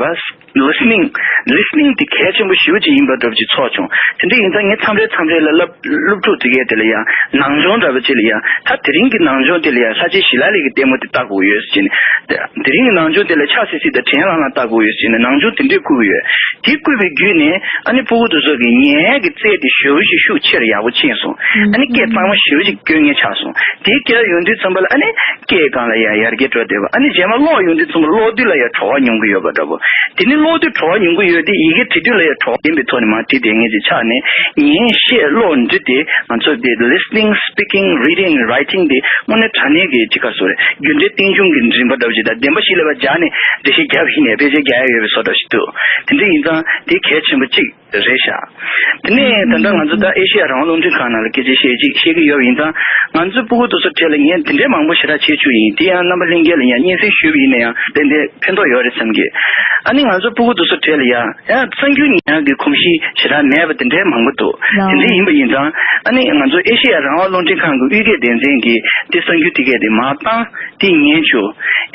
པ། listening listening དེ་གལ་ཆེན་པོ་ཞེ་པོ་ཅིག་ཡིན་པ་འདྲ་པོ་ཅིག་ཚོར་བྱུང་། དེ་འདྲ་ཡིན་ཙང་ངས་མཚམས་རེ་མཚམས་རེ་ལ་སློབ་སློབ་ཕྲུག་དེ་གས་དེ་ལ་ཡང་ནང་སྦྱོང་འདྲ་པོ་ཅིག་ལ་ཡང་། ད་དེ་རིང་གི་ནང་སྦྱོང་དེ་ལ་ཡང་ལྷ་རྗེ་ཞི་ལ་ལགས་ཀྱི་ལྟད་མོ་དེ་ལྟ་དགོས་ཡོད་ཟེར་ནས། དེ་རིང་གི་ནང་སྦྱོང་དེ་ལ་ཆགས་སྲིད་སྲིད་དང་དྲན་ལྷང་ལྷང་ལྟ་དགོས་ཡོད་ཟེར་ནས་ནང་སྦྱོང་དེ་འདྲས་བསྐུར་གྱི་ཡོད། དེ་བསྐུར་བའི་བརྒྱུད་ནས་ཨ་ནི་སྤུ་གུ་དེ་ཚོ་གི་ཉན་ཡས་ཀྱི་རྩལ་དེ་ཞེ་པོ་ཅིག་ཤུགས་ཆེ་རུ་ཡག་པོ་ཕྱིན་སོང་། ཨ་ནི་སྐད་གཙང་མ་ཞེ་པོ་ཅིག་སྐྱོན་མཁན་ཆགས་སོང་། དེ་སྐྱེ་ར་ཡོང་དུས་ཙམ་པ་ལ་ཨ་ནི་སྐད་སྒང་ལ་ཡང་ཡར་རྒྱས་འགྲོ་བསྡད་པ། ཨ་ནི་རྗེས་མ་ཀློག་ཡོང་དུས་ཙམ་པ་ཀློག་དུས་ལ་ཡང་བྲོ་བ་མྱོང་གི་ཡོད་པ་འདྲ་པོ། དེ་ནི་ཀློག་དུས་བྲོ་བ་མྱོང་གི་ཡོད་དེ་ཡི་གེ་བྲི་དུས་ལ་ཡང་བྲོ་བ་ལྡན་པའི་ཐོག་ནས་མར་བྲིས་བསྡད་མཁན་ཅིག་ཆགས་ནས། ཉན་བཤད་ཀློག་འབྲི་དེ་ང་ཚོ་དེ་listening, speaking, reading, writing དེ་དངོས་གནས་དྲང་གནས་ཀྱི་ཅིག་ག་ཟེར་དགོས་རེད། རྒྱུ་འབྲས་རྟེན་འབྱུང་གི་འདྲེན་པ་འདྲ་པོ་ཅིག་དང་བདེན་པ་ཞིག་ལ་བ་སྦྱར་ནས་འགྲེལ་བཤད་རྒྱབ་ཡིན་ནས་དཔེ་ཆ་རྒྱག་ཡ་ཡོད་པའི་བཟོ་འདྲ་ཞིག་འདུག་དེ་འདྲ་ཡིན་ཙང་དེ་གལ་ཆེན་པོ་གཅིག་རེད་ཤག་དེ་ནས་ད་ལྟ་ང་ཚོ་ད་ཨེ་ཤེ་ཡ་རང་དབང་རླུང་འཕྲིན་ཁང་ནང་ལ་སྐད་ཆ་བཤད་ཅིག་བཤད་ཀྱི་ཡོད་པ་ཡིན་ཙང་། ང་ཚོའི་སྤུ་གུ་དེ་ཚོ་གྲས་ལ་ངས་དེ་འདྲའི་མང་པོ་ཞེ་དྲག་བྱེད་བཅུག་ཡིན། དེ་ཡང་རྣམ་པ་ལྷན་རྒྱས་ལ་ཡང་སྙན་སེང་ཞུས་པ་ཡིན་ན་ཡང་ཏན་ཏན་ཕན་ཐོགས་ཡོད་རེད་བསམ་གི། ཨ་ནི་ང་ཚོའི་སྤུ་གུ་དེ་ཚོ་གྲས་ལ་ཡང་ཡང་གསར་འགྱུར་ཉན་ཡག་གི་གོམས་གཤིས་ཞེ་དྲག་མེད་པ་དེ་འདྲའི་མང་པོ་འདུག་དེ་འདྲ་ཡིན་པ་ཡིན་ཙང་ཨ་ནི་ང་ཚོ་ཨེ་ཤེ་ཡ་རང་དབང་རླུང་འཕྲིན་ཁང་གི་དབུས་སྐད་སྡེ་ཚན་གྱིས་དེ་གསར་འགྱུར་དེ་གས་དེ་མར་བཏང་། དེ་ཉན་བཅུག་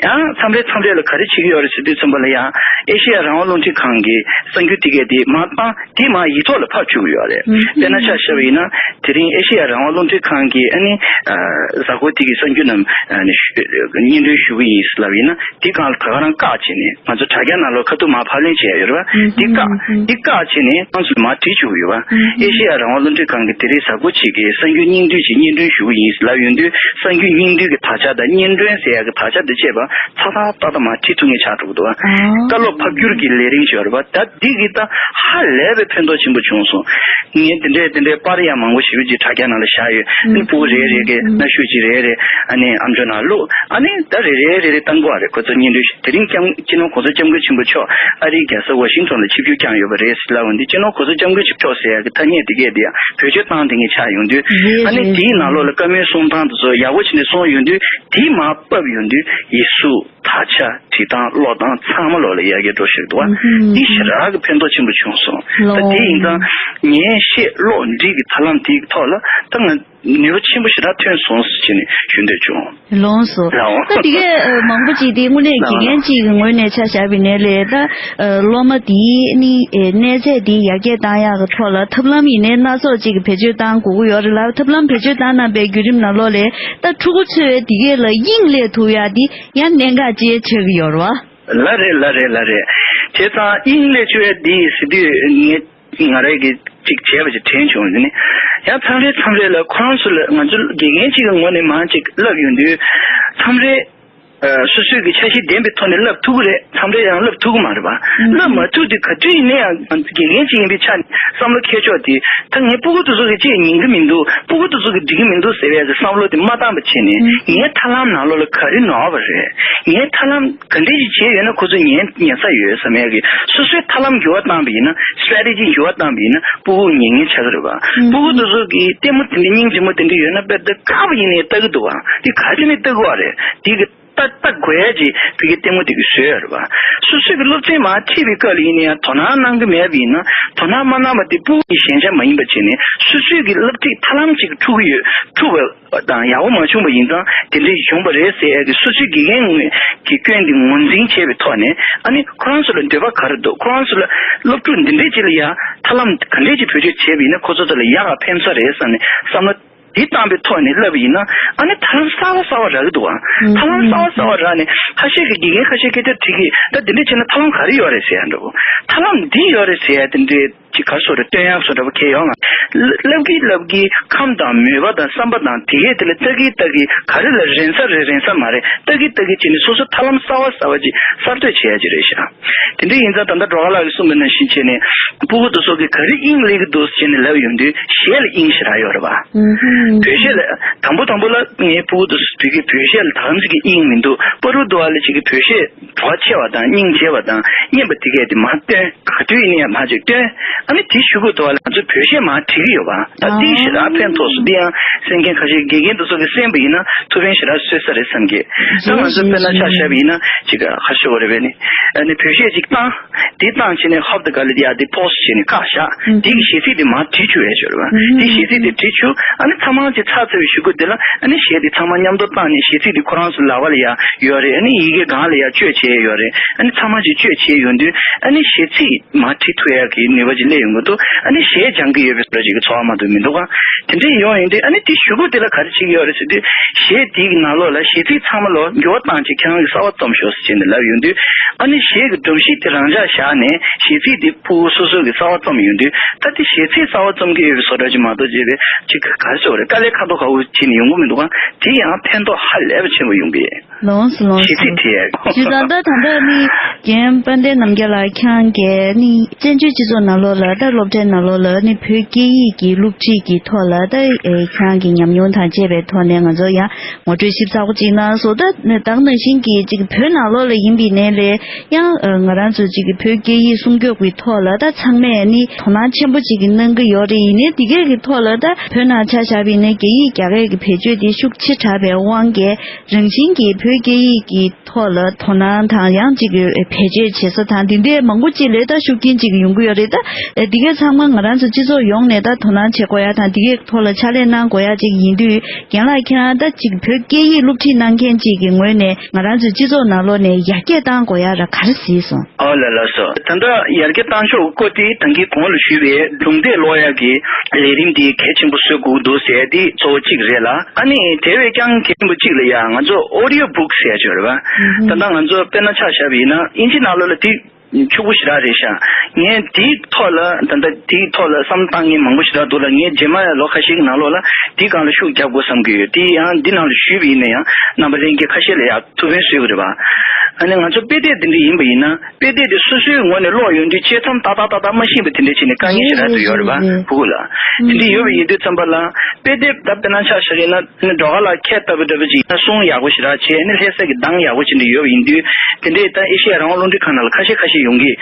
ཡང་མཚམས་རེ་མཚམས་རེ་ལ་ག་རེ་བྱེད་ཀྱི་ཡོད་རེད་ཟེར་དུས་ཙམ་པ་ལ་ཡང་ཨེ་ཤེ་ཡ་རང་དབང་རླུང་འཕྲིན་ཁང་གི་གསར་འགྱུར་དེ་གས་དེ་མར་བཏང་། དེ་མར་ཡིག་ཐོག་ལ་ཕབ་བཅུག་གི་ཡོད་རེད། དཔེར་ན་ཆ་བཞག་པ་ཡིན་ན་དེ་རིང་ཨེ་ཤེ་ཡ་རང་དབང་རླུང་འཕྲིན་ཁང་གིས་ཨ་ནི་གཟའ་འཁོར་དེ་གི་གསར་འགྱུར་རྣམས་ཨ་ནི་ཞུ་སྙན་སྒྲོན་ཞུ་གི་ཡིན་ལབ་ཡིན་ན། དེ་སྒང་ལ་ད་ག་རང་བཀག་བྱས་ནས་ང་ཚོ་དྲ་རྒྱ་ནང་ལོགས་ཁ་ཐུག་མར་ཕབ་ལེན་བྱས་ཡོད་རེད་པ། དེ་བཀག་དེ་བཀག་བྱས་ནས་ཁོང་ཚོས་མར་བྲིས་བཅུག་གི་ཡོད་པ། ཨེ་ཤེ་ཡ་རང་དབང་རླུང་འཕྲིན་ཁང་གི་དེ་རིང་གཟའ་འཁོར་ཅིག་གི་གསར་འགྱུར་སྙིང་བསྡུས་ཅིག་སྙན་སྒྲོན་ཞུ་གི་ཡིན་ལབ་ཡོང་དུས། གསར་འགྱུར་སྙིང་བསྡུས་ཀྱི་དག་ཆ་དང་སྙན་སྒྲོན་ཟེར་ཡག་གི་དག་ཆ་དེ་བཅས་པ་ཚ་ཐག་ཏག་ཏག་མར་བྲིས་ཐུབ་མཁན་ཆགས་འགྲོ་གི་འདུག་པ། བཀའ་སློབ་ཕབ་བསྒྱུར་གྱི་ལས་རིམ་ཅིག་ཡོད་རེད་པ། ད་འདི་གིས་ད་ཧ་ལས་པའི་ཕན་ཐོགས་ཆེན་པོ་བྱུང་སོང་། ངས་དེ་འདྲས་དེ་འདྲས་པར་ཡང་མང་པོ་ཞེ་པོ་ཅིག་དྲ་རྒྱ་ནང་ལ་བཞག་ཡོད། ཨ་ནི་སྤུ་གུ་རེ་རེ་གིས་སྣ་ཤུ་ཅིག་རེ་རེ་ཨ་ནི་ཨམ་ཅོག་ནང་བླུགས། ཨ་ནི་ད་རེ་རེ་རེ་རེ་བཏང་དགོས་པ་རེད། ཁོ་ཚོ་སྙན་སྒྲོན་ཞུ། དེ་རིང་སྐྱབས་སྤྱི་ནོར་གོང་ས་སྐྱབས་མགོན་ཆེན་པོ་མཆོག་ཨ་རིའི་རྒྱལ་ས་ཝ་ཤིང་ཊོན་ལ་ཆིབས་བསྒྱུར་བསྐྱངས་ཡོད་པ་རེད་ཟེར་ལབ་འོང་དུས། སྤྱི་ནོར་གོང་ས་སྐྱབས་མགོན་ཆེན་པོ་མཆོག་ཟེར་ཡག་གི་ཐ་སྙད་དེ་གས་དེ་ཡང་བེད་སྤྱོད་བཏང་བསྡད་མཁན་ཆགས་ཡོང་དུས། ཨ་ནི་དེའི་ནང་ལོགས་ལ་བཀའ་མོལ་གསུང་སྟངས་དེ་ཚོ་ཡག་པོ་བྱས་ནས་གསུངས་ཡོང་དུས། དེ་མར་ཕབ་ཡོང་དུས་ཡིག་གཟུགས། དག་ཆ། བྲིས་སྟངས། ཀློག་སྟངས་ཚང་མ་ལོག་ལ་ཡར་རྒྱས་འགྲོ་བཞིན་འདུག་པ། འདི་ཞེ་དྲག་གི་ཕན་ཐོགས་ཆེན་པོ་བྱུང་སོང་། ད་དེ་ཡིན་ཙང་ཉན་བཤད་ཀློག་འབྲི་གི་ཐབས་ལམ་དེའི་ཐོག་ལ་ད་ང་ནུས་པ་ཆེན་པོ་ཞེ་དྲག་ཐོན་སོང་ཟེར་ནས་ཞུ་འདོད་བྱུང་། ལོངས་སོ། ལའོ། ད་དེ་གས་ཨ་མང་པོ་ཅིག་དེ་དངོས་གནས་དགེ་རྒན་ཅིག་གི་ངོས་ནས་ཆ་བཞག་པ་ཡིན་ན་ལས་ད་ཨ་སློབ་མ་དེའི་ནི་ཨེ་གནས་ཚད་དེ་ཡར་རྒྱས་བཏང་ཡག་གི་ཐོག་ལ་ཐབས་ལམ་ཡིན་ནའི་སྣ་ཚོགས་ཅིག་གི་བེད་སྤྱོད་བཏང་དགོས་ཀྱི་ཡོད་རེད་ལ། ཐབས་ལམ་བེད་སྤྱོད་བཏང་གནང་པའི་བརྒྱུད་རིམ་ནང་ལོགས་ལས་ད་ཕྲུ་གུ་ཚོས་དེ་གས་ལ་དབྱིངས་སླེབས་ཐུབ་ཡག་དེ་ཡང་གནད་འགག་ཅིག་ཆགས་ཀྱི་ཡོད་རེད་བ། ལགས་རེད། ལགས་རེད། ལགས་རེད། བྱས་ཙང་དབྱིངས་སླེབས་བཅུག་ཡ་འདི་ཟེར་དུས་ངས་ང་རང་གིས་ཅིག་བྱས་པ་ཅིག་དྲན་བྱུང་། དེ་ནི་ཡང་མཚམས་རེ་མཚམས་རེ་ལ་ཁོ་རང་ཚོ་ལ་ང་ཚོ་དགེ་རྒན་གཅིག་གི་ངོས་ནས་མར་ཅིག་བསླབ་ཡོང་དུས། མཚམས་རེ་ཨ་སོ་སོའི་གི་འཆར་གཞི་ལྡན་པའི་ཐོག་ནས་བསླབ་ཐུབ་ཀྱི་རེད། མཚམས་རེ་ཡང་བསླབ་ཐུབ་ཀྱི་མ་རེད་པ། ཨང་། བསླབ་མ་ཐུབ་དུས་ག་དུས་ཡིན་ན་ཡང་ང་ཚོ་དགེ་རྒན་གཅིག་ཡིན་པའི་ཆ་ནས་བསམ་བློ་འཁྱེར་ཕྱོགས་དེ། ད་ངས་སྤུ་གུ་དེ་ཚོ་གི་ཅིག་ཉན་གི་མི་འདུག་སྤུ་གུ་དེ་ཚོ་གི་འགྲིག་གི་མི་འདུག་ཟེར་བའི་བསམ་བློ་དེ་མ་བཏང་བ་བྱས་ནས། ཨང་། ངའི་ཐབས་ལམ་ནང་ལོགས་ལ་ག་རེ་ནོར་བ་རེད། ངའི་ཐབས་ལམ་ག་འདྲ་ཞིག་བྱས་ཡོད་ན་ཁོ་ཚོ་ཉན་ཉན་ས་ཡོད་བསམ་ཡག་གི་སོ་སོའི་ཐབས་ལམ་འགྱུར་བ་བཏང་བ་ཡིན་ན། strategy འགྱུར་བ་བཏང་བ་ཡིན་ན་སྤུ་གུ་ཉན་ཉན་ཆགས་ཀྱི་རེད་པ། ཨང་། སྤུ་གུ་དེ་ཚོ་གི་ལྟད་མོ་དེ་འདྲ་སྙིང་རྗེ་མོ་དེ་འདྲ་ཡོད་ན་དཔེ་ད་ཁག་པོ་ཡིན་ནའི་ལྟ་གི་འདུག་པ། དེ་ག་ཅི་ནས་ལྟ་དགོས་པ་རེད། དེ་གི་ལྟ་ལྟ་དགོས་ཡ་ཅིག་བོད་ཀྱི་ལྟད་མོ་དེ་གི་བཟོས་ཡོད་རེད་པ། སོ་སོའི་གི་སློབ་ཚན་མར་ཁྲིད་པའི་སྐབས་ལ་ཡིན་ན་ཡང་དོ་སྣང་གནང་གི་མེད་པ་ཡིན་ན། དོ་སྣང་མ་གནང་བ་དེ་སྤུ་གུ་གི་ཞན་ཆ་མ་ཡིན་པ་བྱས་ནས་སོ་སོའི་གི་སློབ་ཁྲིད་ཐབས་ལམ་ཅིག་འཁྲུག་གི་ཡོད། འཁྲུག་པ་དང་ཡག་པོ་མ་བྱུང་བ་ཡིན་ཙང་དེ་འདྲ་ཞིག་བྱུང་བ་རེད་ཟེར་ཡ་གི་སོ་སོའི་དགེ་རྒན་ངོས་ཀྱི་སྐྱོན་དེ་ངོས་འཛིན་བྱས་པའི་ཐོག་ནས། ཨ་ནི་ཁོ་རང་ཚོ་ལ་འདོད་པ་ག་རེ་འདུག་ཁོ་རང་ཚོ་ལ་སློབ་ཕྲུག་འདི་འདྲས་ཅིག་ལ་ཡ་ཐབས་ལམ་ག་འདྲས་ཅིག་བེད་སྤྱོད་བྱས་པ་ཡིན་ན་ཁོ་ཚོ་ཚོ་ལ་ཡག་ག་ཕན་ས་རེད་བསམ་ནས་བསམ་བློ་འདི་བཏང་པའི་ཐོག་ནས་ལབ་པ་ཡིན་ན། ཨ་ནི་ཐབས་ལམ་གསར་པ་གསར་པ་རག་གི་འདུག་ཨ། ཐབས་ལམ་གསར་པ་གསར་པ་རག་ནས་ཁ་ཤས་ཀྱི་དགེ་རྒན་ཁ་ཤས་སྐད་ཆ་དྲིས་ཀྱི། ད་འདི་འདྲས་བྱས་ན་ཐབས་ལམ་ག་རེ་ཡོད་རེད་ཟེར་ཡ་འདྲ་བོ། ཐབས་ལམ་འདི་ཡོད་རེད་ཟེར་ཡ་དེ་འདྲས་ཅིག་ག་རེ་ཟེར་རེད། སྟོན་ཡག་བཟོ་འདྲ་བོ་གལ་ཡོད་ང་། ལབ་ཀྱི་ལབ་ཀྱི་ཁམས་དང་མོས་པ་དང་བསམ་པ་དང་དེ་གས་དེ་ལ་ལྟ་གི་ལྟ་གི་ག་རེ་ལ་རན་ས་རེད་རན་ས་མ་རེད། ལྟ་གི་ལྟ་གི་བྱས་ནས་སོ་སོ་ཐབས་ལམ་གསར་པ་གསར་པ་ཅིག་གསར་གཏོད་བྱེད་ཡ་ཅིག་རེད་ཤག་དེ་འདྲ་ཡིན་ཙང་ད་ལྟ་སྒྲོལ་དཀར་ལགས་ཀྱིས་གསུངས་པ་ནང་བཞིན་བྱས་ནས་ཕྲུ་གུ་དེ་ཚོ་གིས་ག་རེ་དབྱིངས་སླེབས་ཀྱི་འདུག་ཟེར་ནས་ལབ་ཡོང་དུས་གཞས་ལ་དབྱིངས་ཞེ་དྲག་ཡོད་རེད་པ། ཨུམ། བོད་གཞས་ལ་དང་པོ་དང་པོ་ལ་ངའི་ཕྲུ་གུ་དེ་ཚོ་བོད་ཀྱི་བོད་གཞས་ལ་དང་ཙམ་གྱི་དབྱིངས་མི་འདུག་བར་དུ་འདུག་བ་ལ་ཅིག་གི་བོད་གཞས་བྲོ་བ་ཆེ་བ་དང་སྙིང་རྗེ་བ་དང་སྙན་པ་དེ་གས་དེ་མར་བཏོན། ག་དུས་ཡིན་ན་ཡང་མར་ཅིག་བཏོན། ཨ་ནི་དེ་གཞུག་གུ་དུ་བ་ལ་ང་ཚོ་བོད་གཞས་མར་བྲིས་ཀྱི་ཡོད་པ། ད་དེ་ཞེ་དྲག་ཕན་ཐོགས་སོང་། འདི་ཡང་གསན་མཁན་ཁ་ཤས་དགེ་རྒན་དེ་ཚོ་གིས་གསན་པ་ཡིན་ན་ཐུགས་ཕན་ཞེ་དྲག་གསོས་ས་རེད་བསམ་གི། ད་ང་ཚོ་དཔེར་ན་ཆ་བཞག་པ་ཡིན་ན་ཅིག་ཁ་ཤས་བོ་རེད་པས་ནི། ཨ་ནི་བོད་གཞས་ཅིག་བཏང་། དེ་བཏང་བྱས་ནས་ཧོབ་ཏེ་ག་ལེ་དེ་ཡ་དེ་པོ་སི་བྱས་ནས་བཀག་བཞག་དེ་གི་གཞས་ཚིག་དེ་མར་བྲིས་བཅུག་ཡ་ཅིག་ཡོད་རེད་པ། དེ་གཞས་ཚིག་དེ་བྲིས་བཅུག་ཨ་ནི་ཚང་མ་ཅིག་ཚར་ཚར་བའི་གཞུག་གུ་དེ་ལ་ཨ་ནི་གཞས་དེ་ཚང་མ་མཉམ་དུ་བཏང་ནས་གཞས་ཚིག་དེ་ཁོ་རང་ཚོ་ལག་པ་ལ་ཡ་ཡོད་རེད། ཨ་ནི་ཡི་གེ་སྒང་ལ་ཡ་བཅོས་བྱས་ཡོད་རེད། ཨ་ནི་ཚང་མ་ཅིག་བཅོས་བྱས་ཡོང་དུས་ཨ་ནི་གཞས་ཚིག་མར་བྲིས་ཐུབ་ཡག་གི་ནུས་པ་ཅིག་སླེབས་ཡོང་གི་འདུག་ཨ་ནི་གཞས་སྦྱང་གི་ཡོད་པའི་བཟོ་འདྲ་ཅིག་གི་ཚོར་བ་མ་གཏོགས་མི་འདུག་ག་དེ་འདྲས་ཡོང་ཡོང་དུས་ཨ་ནི་དེ་གཞུག་གུ་དེ་ལ་ག་རེ་བྱེད་ཀྱི་ཡོད་རེད་ཟེར་དུས། གཞས་དེའི་ནང་ལོགས་ལ་གཞས་ཚིག་ཚང་མ་ལོ་འགྱུར་བ་བཏང་བྱས་ཁྱེད་རང་གིས་གསར་པ་རྩོམ་ཤོག་ཟེར་བྱས་ནས་ལབ་ཡོང་དུས། ཨ་ནི་གཞས་ཀྱི་སྒྲོམ་གཞི་དེ་རང་འཇགས་བཞག་ནས་གཞས་ཚིག་དེ་ཕྲུ་གུ་སོ་སོ་གིས་གསར་པ་རྩོམ་ཡོང་དུས། ད་དེ་གཞས་ཚིག་གསར་པ་རྩོམ་གྱི་ཡོད་པའི་བཟོ་འདྲ་ཅིག་མ་གཏོགས་བྱས་པའི་ཅིག་ག་རེ་ཟེར་དགོས་རེད། དཀའ་ལས་ཁག་པོ་ཁག་པོ་བྱས་ནས་ཡོང་གི་མི་འདུག་ག་དེ་ཡང་ཕན་ཐོགས་ཧ་ལས་པ་ཆེན་པོ་ཡོང་གི་ཡོད། ལོངས་སུ་ལོངས་སུ། ཞེ་ཚིག་དེ། བྱས་ཙང་ད་ད་ལྟ་ནི་རྒན་དཔལ་ལྡན་རྣམ་རྒྱལ་ལགས་ཁྱེད་རང་གིས་ནི་བཙན་བྱོལ་སྤྱི་ཚོགས་ནང་ལོགས་ལ་ད་སློབ་གྲྭའི་ནང་ལོགས་ལ་ནི་བོད་སྐད་ཡིག་གི་སློབ་ཁྲིད་ཀྱི་ཐོག་ལ་ད་ཨེ་ཁྱེད་རང་གི་ཉམས་མྱོང་དང་བཅས་པའི་ཐོག་ནས་ང་ཚོ་ཡང་ངོ་སྤྲོད་ཞིབ་ཚགས་པོ་ཅིག་གནང་སོང་། ད་ནི་ད་ག་ནང་བཞིན་གྱི་ཅིག་བོད་ནང་ལོགས་ལ་ཡིན་པའི་ནས་ལས་ཡང་ཨ་ང་རང་ཚོ་ཅིག་བོད་སྐད་ཡིག་སྲུང་སྐྱོབ་ཀྱི་ཐོག་ལ་ད་ཚང་མས་ནི་དོ་སྣང་ཆེན་པོ་ཅིག་གི་གནང་གི་ཡོད་རེད། ཡིན་ནའི་འདི་གས་ཀྱི་ཐོག་ལ་ད་བོད་ནང་ཆ་བཞག་པ་ཡིན་ན་སྐད་ཡིག་རྒྱ་སྐད་ཀྱི་བེད་སྤྱོད་དེ་ཤུགས་ཆེ་དྲགས་པའི་དབང་གིས་རང་བཞིན་གྱིས་བོད་སྐད་ཡིག་གི་ཐོག་ལ་དོ་སྣང་དང་ཡང་ཅིག་གི་བེད་སྤྱོད་བྱེད་ས་དང་དེ་འདྲའི་མང་པོ་ཅིག་ལ་ད་ཤུགས་རྐྱེན་ཅིག་ཡོང་གི་ཡོད་རེད། ད་འདི་གས་ཚང་མ་ང་རང་ཚོ་སྤྱི་ཚོགས་ཡོངས་ནས་ད་དོ་སྣང་བྱེད་དགོས་ཡ་དང་འདི་གས་ཐོག་ལ་ཕྱག་ལས་གནང་དགོས་ཡ་ཅིག་ཡིན་དུས། རྒན་ལགས་ཁྱེད་རང་ད་ཅིག་བོད་སྐད་ཡིག་སློབ་ཁྲིད་གནང་མཁན་ཅིག་གི་ངོས་ནས་ང་རང་ཚོའི་སྤྱི་ཚོགས་ནང་ལོགས་ནས་ཡར་རྒྱས་གཏང་དགོས་ཡ་ར་ག་རེ་གཟིགས་སོང་། ཨོ་ལ་ལ་སོ། ད་ལྟ་ཡར་རྒྱས་གཏང་ཕྱོགས་སྐོར་དེ་ད་གིན་གོང་ལ་ཞུས་པའི་སྒྲུང་དེབ་ཀློག་ཡག་གི་ལས་རིམ་དེ་གལ་ཆེན་པོ་བཟོ་དགོས་འདུག་ཟེར་དེ་གཙོ་བོ་གཅིག་རེད་ལ། ཨ་ནི་དེ་བས་ཀྱང་གལ་ཆེན་པོ་གཅིག་ལ་ཡ་ང་ཚོ་ཨོ་ཌི་ཡོ་བུག་ཟེར་ཡ་ཅིག་ཡོད་རེད་པ། ད་ལྟ་ང་ཚོ་དཔེར་ན་ཆ་བཞག་པ་ཡིན་ན་དབྱིན་ཇི་ནང་ལོགས་ལ་དེ་ཕྱུག་པོ་ཞེ་དྲག་རེད་ཤག་ངས་དེའི་ཐོག་ལ་ད་ལྟ་དེའི་ཐོག་ལ་བསམ་བློ་བཏང་མཁན་མང་པོ་ཞེ་དྲག་འདུག་ལ། ངས་རྗེས་མ་ལོ་ཁ་ཤས་ཀྱི་ནང་ལོགས་ལ་དེའི་སྒང་ལ་ཤུགས་རྒྱབ་དགོས་བསམ་གྱི་ཡོད། དེ་ཡང་འདི་ནང་ལ་ཞུས་པ་ཡིན་ན་ཡང་རྣམ་པ་ལྷན་རྒྱས་ཁ་ཤས་ལ་ཡང་ཐུགས་ཕན་གསོས་ཀྱི་རེད་པ། ཨ་ནི་ང་ཚོ་དཔེ་དེབ་འདི་འདྲ་ཡིན་པ་ཡིན་ན་དཔེ་དེབ་དེ་སོ་སོའི་ངོས་ནས་ཀློག་ཡོང་དུས་དཔྱད་མཚམས་ཏག་ཏག་ཏག་ཏག་མ་ཤེས་པ་དེ་འདྲ་བྱས་ནས་དཀའ་ངལ་ཞེ་དྲག་ཏུ་ཡོད་རེད་པ། རེད་རེད། ཕྲུ་གུ་ལ་དེ་འདྲ་ཡོད་པ་ཡིན་དུས་ཙམ་པ་ལ་དཔེ་དེབ་ད་དཔེར་ན་ཆ་བཞག་ཡིན་ན་ནི་སྒྲོལ་དཀར་ལགས་ཁྱེད་ལྟ་བུ་འདྲ་པོ་ཅིག་ཡིན་ན་གསུང་ཡག་པོ་ཞེ་དྲག་བྱས། ནི་ལྷ་ས་གི་གདངས་ཡག་པོ་ཅིག་འདྲ་ཡོད་པ་ཡིན་དུས། དེ་འདྲའི་ད་ཨེ་ཤེ་ཡ་རང་དབང་རླུང་འཕྲིན་ཁང་ནང་ལ་ཁ་ཤས་ཁ་ཤས་ཡོང་གི།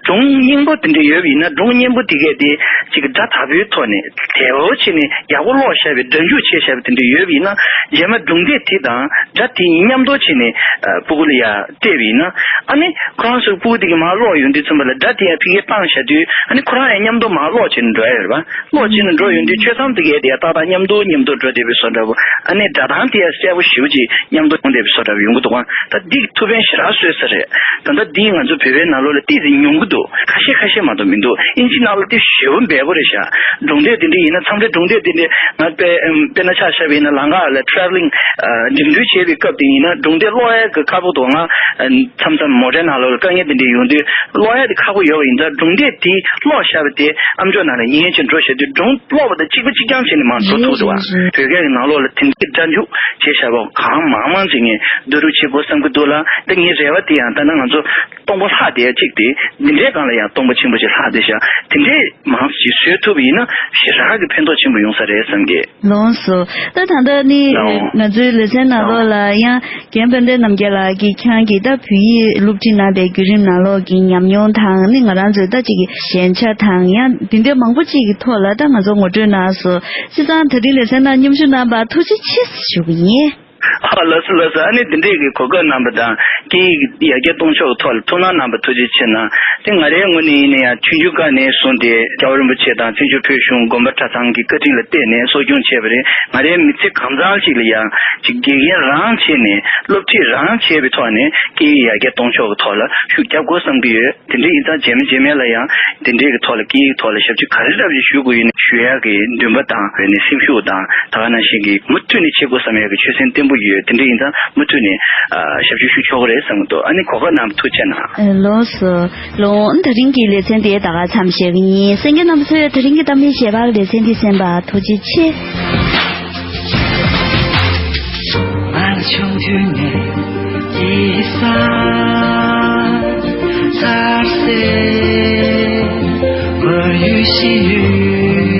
སྒྲུང་སྙན་པོ་དེ་འདྲ་ཡོད་པ་ཡིན་ན་སྒྲུང་སྙན་པོ་དེ་གས་དེ་ཅིག་སྒྲ་དག་པོའི་ཐོག་ནས་དལ་བོ་བྱས་ནས་ཡག་པོ་ཀློག་བཞག་པའི་སྒྲ་འཇུག་བྱས་བཞག་པ་དེ་འདྲ་ཡོད་པ་ཡིན་ན། རྗེས་མ་སྒྲུང་དེབ་དེ་དང་སྒྲ་དེ་མཉམ་དུ་བྱས་ནས་ཨ་ཕྲུ་གུ་ལ་ཡ་སྤྲད་པ་ཡིན་ན། ཨ་ནི་ཁོ་རང་ཚོའི་ཕྲུ་གུ་དེ་གས་མར་ཀློག་ཡོང་དུས་ཙམ་པ་ལ་སྒྲ་དེ་ཡང་ཕ་གིར་བཏང་བཞག་དུས་ཨ་ནི་ཁོ་རང་ཡང་མཉམ་དུ་མར་ཀློག་བྱས་ནས་འགྲོ་ཡ་ཡོད་རེད་པ། ཀློག་བྱས་ནས་འགྲོ་ཡོང་དུས་ཆོས་ཚང་དེ་གས་དེ་ཡང་ཏག་ཏག་མཉམ་དུ་མཉམ་དུ་འགྲོ་བསྡད་པའི་བཟོ་འདྲ་པོ། ཨ་ནི་སྒྲ་གདངས་དེ་ཡང་གསལ་པོ་ཞེ་པོ་ཅིག་མཉམ་དུ་ཡོང་བསྡད་པའི་བཟོ་འདྲ་པོ་ཡོང་གི་འདུག་ག་ད་འདི་ཐུགས་ཕན་ཞེ་དྲག་གསོས་ས་རེད། ད་ལྟ་འདི་ང་ཚོ་བོད་པའི་ནང་ལོགས་ལ་ཏོག་ཙམ་ཉུང་གི་འདུག་ཁ་ཤས་ཁ་ཤས་མ་གཏོགས་མི་འདུག་དབྱིན་ཇི་ནང་ལ་དེ་ཞེ་པོ་འབེལ་པོ་རེད་ཤག་སྒྲུང་དེབ་དེ་འདྲ་ཡིན་ན་མཚམས་རེ་སྒྲུང་དེབ་དེ་འདྲ་ང་དཔེ་དཔེར་ན་ཆ་བཞག་པ་ཡིན་ན་ལམ་ཁ་ལ་ཊེ་རེ་ཝེ་ལིང་འགྲིམ་འགྲུལ་བྱེད་པའི་སྐབས་དེ་ཡིན་ན་སྒྲུང་དེབ་ཀློག་ཡ་གི་ཁག་པོ་འདུག་ང་མཚམས་མཚམས་མོ་ཊའི་ནང་ལོགས་ལ་དཀའ་ངལ་དེ་འདྲ་ཡོང་དུས་ཀློག་ཡ་དེ་ཁག་པོ་ཡོད་པ་ཡིན་ཙང་སྒྲུང་དེབ་དེ་ཀློག་བཞག་པ་དེ་ཨ་མཆོག་ནང་ལ་ཉན་བྱས་འགྲོ་བཞག་དུས་སྒྲུང་ཀློག་པ་དང་གཅིག་པ་གཅིག་རྐྱང་བྱས་ནས་མར་འགྲོ་ཐུབ་འདུག་བ། རེད་རེད། བོད་སྐད་ཀྱི་ནང་ལོགས་ལ་དེ་འདྲའི་སྒྲ་འཇུག་བྱས་བཞག་པ་གང་མང་མང་ཅིག་ངས་བསྡུ་རུབ་བྱེད་དགོས་བསམ་གྱི་འདུག་ལ། ད་ངའི་རེ་བ་དེ་ཡང་ད་ནི་ང་ཚོ་སྟོང་པ་ལྷག་བསྡད་ཅིག་དེ་འདི་འདྲའི་སྒང་ལ་ཡང་སྟོང་པ་ཆེན་པོ་ཞིག་ལྷག་བསྡད་ཤག་དེ་འདྲའི་མང་ཙམ་ཞིག་བཟོས་ཐུབ་པ་ཡིན་ན་ཞེ་དྲག་གི་ཕན་ཐོགས་ཆེན་པོ་ཡོང་ས་རེད་བསམ་གི། ལོངས་སོ། ད་ད་ལྟ་ནི་ལོངས། ང་ཚོའི་ལེ་ཚན་ནང་ལོགས་ལ་ཡང་རྒན་དཔལ་ལྡན་རྣམ་རྒྱལ་ལགས་ཀྱིས་ཁྱེད་རང་གིས་ད་བོད་ཡིག་སློབ་ཁྲིད་གནང་པའི་བརྒྱུད་རིམ་ནང་ལོགས་ཀྱི་ཉམས་མྱོང་དང་ནི་ང་རང་ཚོའི་ད་ཅིག་གི་ཞན་ཆ་དང་ཡང་དེ་འདྲའི་མང་པོ་ཅིག་གི་ཐོག་ལ་ད་ང་ཚོ་ངོ་སྤྲོད་གནང་སོང་། བྱས་ཙང་ད་རིང་ལེ་ཚན་ནང་མཉམ་ཞུགས་གནང་བར་ཐུགས་རྗེ་ཆེ་ཞུ་གི་ཡིན། ཨ་ལགས་སོ་ལགས་སོ། ཨ་ནི་དེ་འདྲས་ཀྱི་གོ་སྐབས་གནང་བ་དང་སྐད་ཡིག་ཡར་རྒྱས་གཏོང་ཕྱོགས་ཀྱི་ཐོག་ལ་ཐུགས་སྣང་གནང་བ་ཐུགས་རྗེ་ཆེ་གནང་། དེ་ང་རའི་ངོས་ནས་ཡིན་ན་ཡང་ཆུང་ཆུང་སྐབས་ནས་བཟུང་སྟེ་རྒྱལ་བ་རིན་པོ་ཆེ་དང་བཙན་བྱོལ་བོད་གཞུང་དགོན་པ་གྲྭ་ཚང་གི་བཀའ་དྲིན་ལ་བརྟེན་ནས་གསོ་སྐྱོང་བྱས་པ་རེད། ང་རའི་མི་ཚེ་གང་ཚང་ཅིག་ལ་ཡང་ཅིག་དགེ་རྒན་རང་བྱས་ནས་སློབ་ཁྲིད་རང་བྱས་པའི་ཐོག་ནས་སྐད་ཡིག་ཡར་རྒྱས་གཏོང་ཕྱོགས་ཀྱི་ཐོག་ལ་ཤུགས་རྒྱབ་དགོས་བསམ་གྱི་ཡོད། དེ་འདྲ་ཡིན་ཙང་རྗེས་མ་རྗེས་མ་ལ་ཡང་དེ་འདྲའི་གི་ཐོག་ལ་སྐད་ཡིག་ཐོག་ལ་ཞབས་ཕྱི་ག་རེ་འདྲ་ཞིག་ཞུ་དགོས་ཡིན་ན་ཞུ་ཡག་གི་འདུན་པ་དང་དེ་ནས་སེམས་ཤུགས་དང་ད་ག་ནང་བཞིན་གྱི་མུ་མཐུད་ནས་བྱེད་དགོས་བསམ་ཡག་གི་ཆོད་སེམས་བརྟན་པོ་ཡོད། དེ་འདྲ་ཡིན་ཙང་མུ་མཐུད་ནས་ཨ་ཞབས་ཕྱི་ཞུ་ཆོག་གི་རེད་བསམ་གྱི་འདུག་ཨ་ནི་གོ་སྐབས་གནང་བ་ཐུགས་རྗེ་གནང་། ལགས་སོ། ལགས་འོང་། ད་རིང་གི་ལེ་ཚན་དེ་ད་ག་མཚམས་བཞག་གི་ཡིན། གསན་མཁན་རྣམ་པ་ཚོས་ད་རིང་གི་གཏམ་གླེང་ཞལ་འབག་ལེ་ཚན་འདི་གསན་པར་ཐུགས་རྗེ་ཆེ། ང་ཆུང་དུས་ནས་སྐྱེས་ས་ཚར་སེ་བོད་ཡུལ་ཤི་ཡུལ།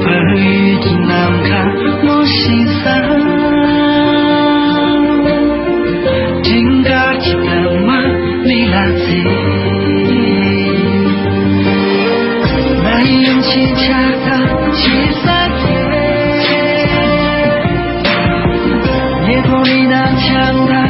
བོད་ཡུལ་གྱི་ནམ་མཁའ་སྔོ་ཞིང་སངས། སྤྲིན་དཀར་གྱི་འདབ་མ་མིག་ལ་འཛིན། ང་ཡི་ཡུམ་ཆེན་ཕྱག་དར་ཞེ་ས་ཀྱེ། ཉེ་འཁོར་མི་རྣམས་ཕྱག་དར།